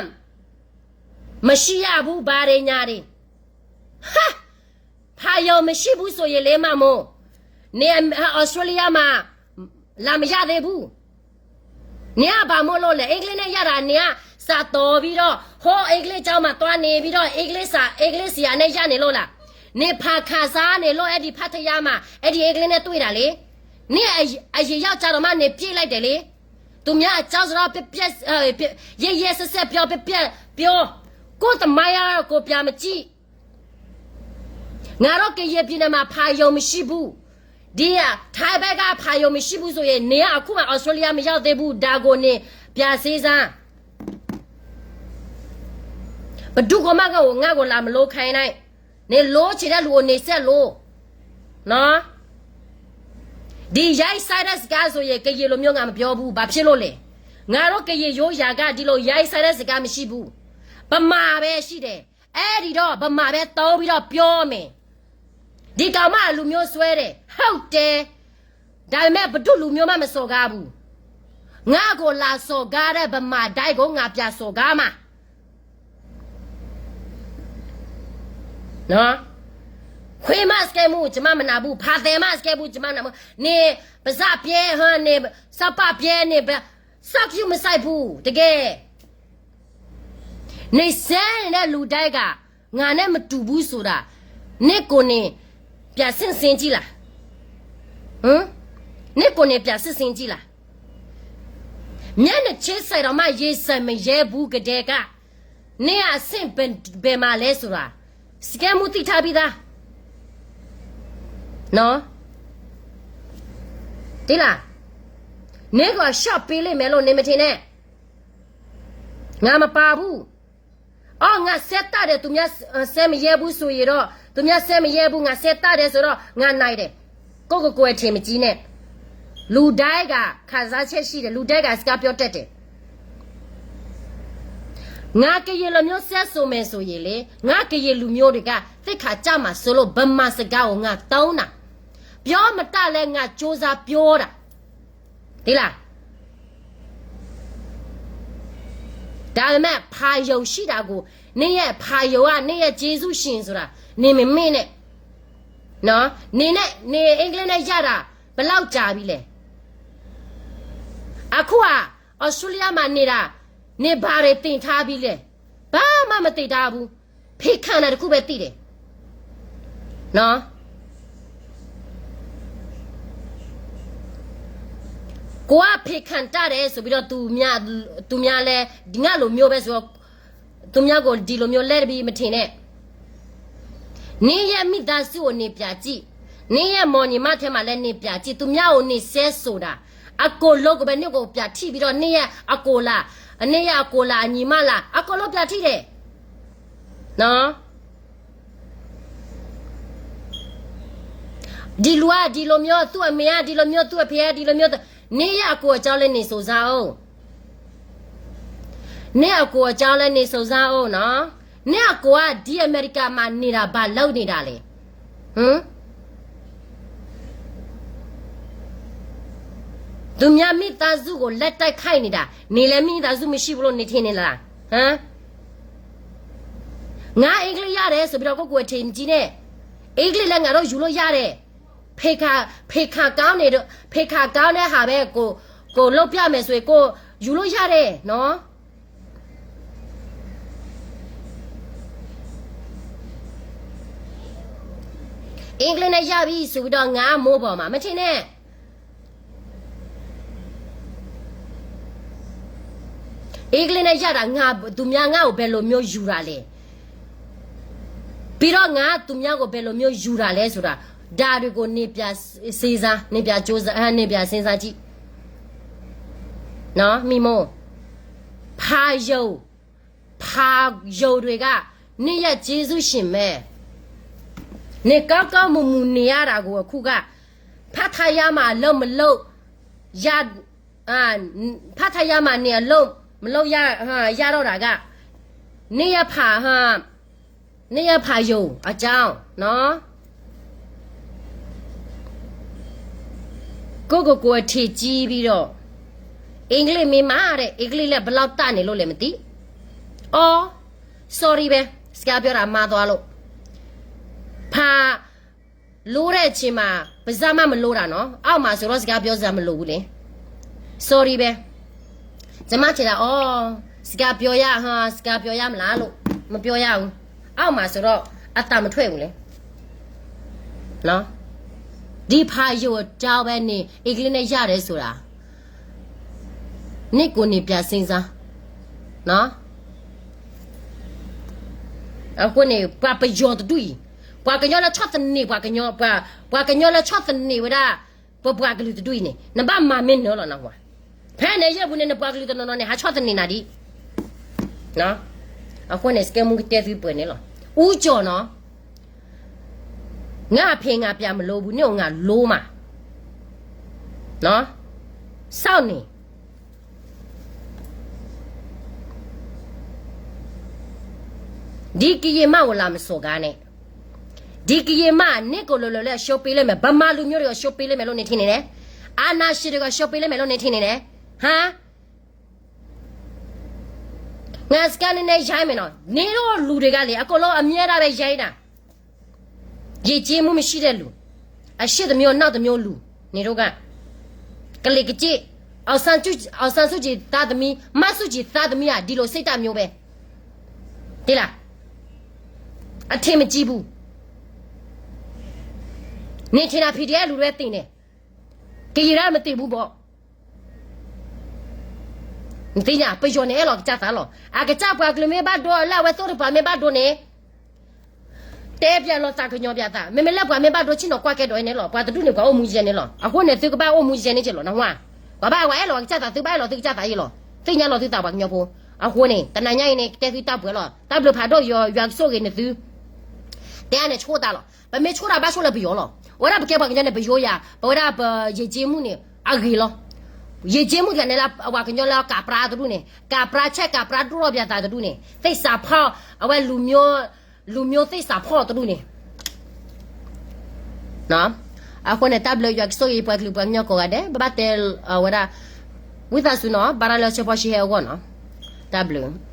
မရှိရဘူး ဘာတွေညာတွေ ဟာ ဖာရုံမရှိဘူးဆိုရင် လေးမမိုး နေ- အ- Australia မှာ လာမရသေးဘူး နင်ကဘာမို့လို့လဲ အင်္ဂလိပ်နဲ့ရတာ နင်ကစာတော်ပြီးတော့ ဟိုအင်္ဂလိပ်ကျောင်းမှာသွားနေပြီးတော့ အင်္ဂလိပ်စာ- အင်္ဂလိပ်ဆရာနဲ့ရနေလို့လား နင်ဖာခါစားနေလို့ အဲ့ဒီဖတ်တရားမှာ အဲ့ဒီအင်္ဂလိပ်နဲ့တွေ့တာလေ နင်အ- အရင်ရောက်ကြတော့မှ နင်ပြေးလိုက်တယ်လေ သူများအကြောင်းဆိုတော့ ပြက်- ပြက်- အဲ- ပြက်- ရက်ရက်စက်စက်ပြော ပြက်- ပြက်- ပြော ကိုယ့်သမိုင်းကတော့ ကိုယ်ပြန်မကြည့် ငါတို့ကရင်ပြည်နယ်မှာ ဖာရုံမရှိဘူး ဒီက ထိုင်းဘက်က ဖာရုံမရှိဘူးဆိုရင် နင်ကအခုမှ Australia မရောက်သေးဘူး ဒါကိုနင်ပြန်စဉ်းစား ဘယ်သူကမှ ငါ့ကို- ငါ့ကိုလာမလိုခိုင်းနဲ့ နင်လိုချင်တဲ့လူကို နေဆက်လို့ နော် ဒီရိုင်းစိုင်းတဲ့စကားဆိုရင် ကရင်လိုမျိုး ငါမပြောဘူး ဘာဖြစ်လို့လဲ ငါတို့ကရင်ရိုးရာက ဒီလိုရိုင်းစိုင်းတဲ့စကားမရှိဘူး ဗမာပဲရှိတယ် အဲ့ဒီတော့ ဗမာပဲသုံးပြီးတော့ပြောမယ် ဒီကောင်မက လူမျိုးစွဲတယ် ဟုတ်တယ် ဒါပေမဲ့ ဘယ်သူ့လူမျိုးမှ မစော်ကားဘူး ငါကအိၣ်လၢစီၤကါဒီး ဗမာတိုင်းကို ငါပြစီၤကါမှာ ခွေးမစကဲမူ ကျွန်မမနာဘူး, ဖာသဲမစကဲဘူး ကျွန်မမနာဘူး, န့ၣ် ပါးစပ်ပြဲ, ဟဲန့ၣ် စပ်ပြဲန့ၣ် စပ်ကျူမစိုက်ဘူးတကယ်, နဆဲးန့ၣ် လူဒဲက ငါနဲ့မတူဘူးဆိုတာ နင့်ကိုယ်နဲ့ ပြန်စစ်စစ်ကြည့်လား, ဟမ်, နင့်ကိုယ်နဲ့ ပြန်စစ်စစ်ကြည့်လား, မျက်နှာချင်းဆိုင်တောင်မှ ရင်ဆိုင်မရဲဘူးကတည်းက နင့်အဆင့်ဘယ်မှာလဲဆိုတာ စကဲမူသိထားပြီးသား, နော်, သိလား, နင့်ကို အလျှော့ပေးလိမ့်မယ်လို့ နင်မထင်နဲ့, ငါမပါဘူး. အော် ငါဆဲးတတ်တယ်, သူများဆဲးမရဲဘူးဆိုရင်တော့, သူများဆဲးမရဲဘူး, ငါဆဲးတတ်တယ်ဆိုတော့ ငါနိုင်တယ်, ကိုယ့်ကိုယ်ကိုယ်ထင်မကြီးနဲ့, လူတိုင်းက ခံစားချက်ရှိတယ်, လူတိုင်းက စကားပြောတတ်တယ်. ငါကရင်လူမျိုးဆဲးဆိုမယ်ဆိုရင်လေ, ငါကရင်လူမျိုးတွေက သိက္ခာကျမှာစိုးလို့ ဗမာစကားကို ငါသုံးတာ, ပြောမတတ်လဲ ငါကြိုးစားပြောတာ, သိလား. ဒါပေမဲ့ ဖာရုံရှိတာကို နင့်ရဲ့ဖာရုံက နင့်ရဲ့ကျေးဇူးရှင်ဆိုတာ နင်မမေ့နဲ့, နော်, နင်နဲ့ နင်အင်္ဂလိပ်နဲ့ရတာ ဘယ်လောက်ကြာပြီလဲ. အခုဟာ Australia မှာနေတာ နင်ဘာတွေသင်ထားပြီလဲ. ဘာမှမသင်ထားဘူး, ဖံးခံတာတစ်ခုပဲသိတယ်, နော်. ကိုယ်က ဖံးခံတတ်တယ်ဆိုပြီးတော့ သူများ, သူများလည်း ငါလိုမျိုးပဲဆိုတော့ သူများကို ဒီလိုမျိုး လက်တပီ မထင်နဲ့. နင့်ရဲ့မိသားစုကို နင်ပြန်ကြည့်, နင့်ရဲ့မောင်ညီမထဲမှာလည်း နင်ပြန်ကြည့်, သူများကို နင်ဆဲဆိုတာ အကုန်လုံးကိုပဲ နင့်ကိုပြန်ထိပြီးတော့ နင့်ရဲ့အကိုလား, နင့်ရဲ့အကိုလား, အညီမလား, အကုန်လုံးပြန်ထိတယ်, နော်. ဒီလူက ဒီလိုမျိုး, သူ့အမေက ဒီလိုမျိုး, သူ့အဖေက ဒီလိုမျိုး, နင့်ရဲ့အကိုအကြောင်းလည်း နင်စုံစမ်းဦး, နင့်အကိုအကြောင်းလည်း နင်စုံစမ်းဦးနော်. နင့်အကိုက ဒီအမေရိကမှာနေတာ ဘာလုပ်နေတာလဲ. ဟမ်, သူများမိသားစုကို လက်တိုက်ခိုက်နေတာ, နင်လည်း မိသားစုမရှိဘူးလို့ နင်ထင်နေလား. ဟမ်, ငါအင်္ဂလိပ်ရတယ်ဆိုပြီးတော့ ကိုယ့်ကိုယ်ထင်ကြီးနဲ့, အင်္ဂလိပ်လည်း ငါတို့ယူလို့ရတယ်. ဖံးခံ, ဖံးခံကောင်းနေတော့, ဖံးခံကောင်းတဲ့ဟာပဲ ကို, ကိုလုပ်ပြမယ်ဆိုရင် ကိုယူလို့ရတယ်နော်. အင်္ဂလိပ်နဲ့ရပြီဆိုပြီးတော့ ငါမိုးပေါ်မှာ မထင်နဲ့. အင်္ဂလိပ်နဲ့ရတာ ငါ, သူများငါ့ကို ဘယ်လိုမျိုးယူတာလဲ. ပြီးတော့ ငါသူများကို ဘယ်လိုမျိုးယူတာလဲဆိုတာ ဒါတွေကို နင်ပြန်စဉ်းစား, နင်ပြန်ကြိုးစား, အဲ, နင်ပြန်စဉ်းစားကြည့်နော်, မိမို့. ဖာရုံ, ဖာရုံတွေက နင့်ရဲ့ကျေးဇူးရှင်ပဲ. နင်ကောင်းကောင်းမွန်မွန်နေရတာကို အခုက ဖတ်ထားရမှာ အလုပ်မလုပ်ရ, အာ, ဖတ်ထားရမှာ နင်အလုပ်မလုပ်ရ, အာ, ရတော့တာက နင့်ရဲ့ဖာ, အာ, နင့်ရဲ့ဖာရုံအကြောင်းနော်. ကိုယ့်ကိုယ်ကိုယ်အထင်ကြီးပြီးတော့, အင်္ဂလိပ်မင်းမတဲ့, အင်္ဂလိပ်လည်း ဘယ်လောက်တတ်နေလို့လဲမသိ. အော်, sorry ပဲ, စကားပြောတာမှားသွားလို့. ဖာလိုတဲ့အချိန်မှာ ပါးစပ်မှမလိုတာနော်. အောက်မှာဆိုတော့ စကားပြောစရာမလိုဘူးလေ. Sorry ပဲ. ကျွန်မထင်တာ, အော်, စကားပြောရ, ဟမ်, စကားပြောရမလားလို့, မပြောရဘူး. အောက်မှာဆိုတော့ အသံမထွက်ဘူးလေနော်. ဒီဖာရုံအကြောင်းပဲ နင်အင်္ဂလိပ်နဲ့ရတယ်ဆိုတာ နင့်ကိုယ်နင်ပြန်စဉ်းစားနော်. အဃိန့ၣ် ပှၤပယီၤတဒူၣ်အံၤ, ပှၤကညီလၢဆီၣ်သနံး, ပှၤကညီ, ပှၤ, ပှၤကညီလၢဆီၣ်သနံးဝဲဒၣ် ပပှၤကလုာ်တဒူၣ်အံၤန့ၣ် နဘၣ်မၤမ့ၢ်နၢၤလီၤနဝၤ. ဖဲန့ၣ်ယဲၢ်ပူၤန့ၣ် နပှၤကလုာ်တနီၤနီၤန့ၣ် ဟးဆီၣ်သနံးနၤဒံး. အဃိန့ၣ် စကဲမူကတဲသုပှဲၤန့ၣ်လီၤ. ဦးကျော်နော်, ငါအဖေငါပြန်မလိုဘူး, နင့်ကိုငါလိုမှာနော်. စောင့်နေ. ဒီကရင်မကိုလာမစော်ကားနဲ့. ဒီကရင်မက နင့်ကိုလိုလိုလည်း အရှုံးပေးလိမ့်မယ်, ဗမာလူမျိုးတွေကို အရှုံးပေးလိမ့်မယ်လို့ နင်ထင်နေတယ်. အာဏာရှင်တွေကို အရှုံးပေးလိမ့်မယ်လို့ နင်ထင်နေတယ်. ဟါ, ငါစကဲန့ၣ်န့ၣ် ယဲမ့ၢ်နီၤ, န့ၣ်ဒိၣ်လူၤတဂၤလံ, အကိးလီၤအမ့ၢ်ဒၣ်ဝဲယဲဒၣ်, ယ့ၢ်က့မူမ့ၢ်ဆံးဒဲးလူၤ, အရှေ့တမျိုးနောက်တမျိုးလူၤ, န့ၣ်ဒိၣ်က, ကလ့ၤကစ့ၣ်, အောင်ဆန်းစုကြည်သားသမီး, မန်းစုကြည်သားသမီး ဒီလိုစိတ်ဓာတ်မျိုးပဲ, တ့လၢ, အထင်မကြီးဘူး, န့ၣ်ထံၣ်နၤ ဖံးဒဲးလူၤဝဲသ့ၣ်န့ၣ်, ကယံာ်ရၣ်မတ့ၢ်ဘူးဘီ နသ့ၣ်ညါ ပယီၤန့ၣ်အဲၣ်လီၤကစၢ်သးလီၤ. အကစၢ်ပှၤကလုာ်မ့ၢ်ဘၣ်ဒိ လၢအဝဲသိၣ်တပှၤမ့ၢ်ဘၣ်ဒိန့ၣ်, တဲပျဲလီၤသးကညီၤပျဲသး, မ့မ့ၢ်လၢပှၤမ့ၢ်ဘၣ်ဒိဆ့ၣ်နီၤကွၢ်ကဲဒိးအံၤန့ၣ်လီၤ. ပှၤတဒူၣ်န့ၣ် ပှၤအိၣ်မူယဲန့ၣ်လီၤ. အဃိန့ၣ် သုကဘၣ်အိၣ်မူယဲန့ၣ်က့လီၤ နဝါ, ပှၤဘၣ်ဝဲအဲၣ်လီၤကစၢ်သး သုဘၣ်အဲၣ်လီၤသုကစၢ်သးယ့လီၤ. သ့ၣ်ညါလီၤသုသးပှၤကညီဖိ, အဃိန့ၣ် တနၤညါအံၤန့ၣ် ကတဲသုတၢ်ပှဲၤလီၤ. တၢ်ဘျုးဖးဒိၣ်ယွၤကဆိၣ်ဂ့ၤနသု တဲန့ၣ်ဆိၣ်တၢ်လီၤ. ပမ့ၢ်ဆိၣ်တၢ်ဘၣ်ဆိၣ်လၢပယီၤလီၤ. အဝဲဒၣ်ပကဲပှၤကညီန့ၣ် ပယီၤယၤ, ပဝဲဒၣ်ပယ့ၢ်က့မူန့ၣ် အဂ့ၤလီၤ. ယ့ၢ်က့မူတဂၤန့ၣ်လၢအဝဲကညီလၢကးပြါတဒူၣ်န့ၣ်, ကးပြါဆဲးကးပြါဒိၣ်ထီၣ်ပျဲသးတဒူၣ်န့ၣ်, သ့ၣ်စးဖီၣ်, အဝဲလူၤမျိုး, လူၤမျိုးသ့ၣ်စးဖီၣ်တဒူၣ်န့ၣ် အဃိန့ၣ် တၢ်ဘျုးယွၤကဆိၣ်ဂ့ၤပှၤကလုာ်ပှၤကညီကိးဂၤဒဲး, ဘၣ်ဘၣ်တဲဝဲဒၣ်, ဝံသးစူၤနီၤ ဘၣ်ရၤလၢဆၢဖီၣ်ဆံဟဲအဂီၢ်နီၤ, တၢ်ဘျုး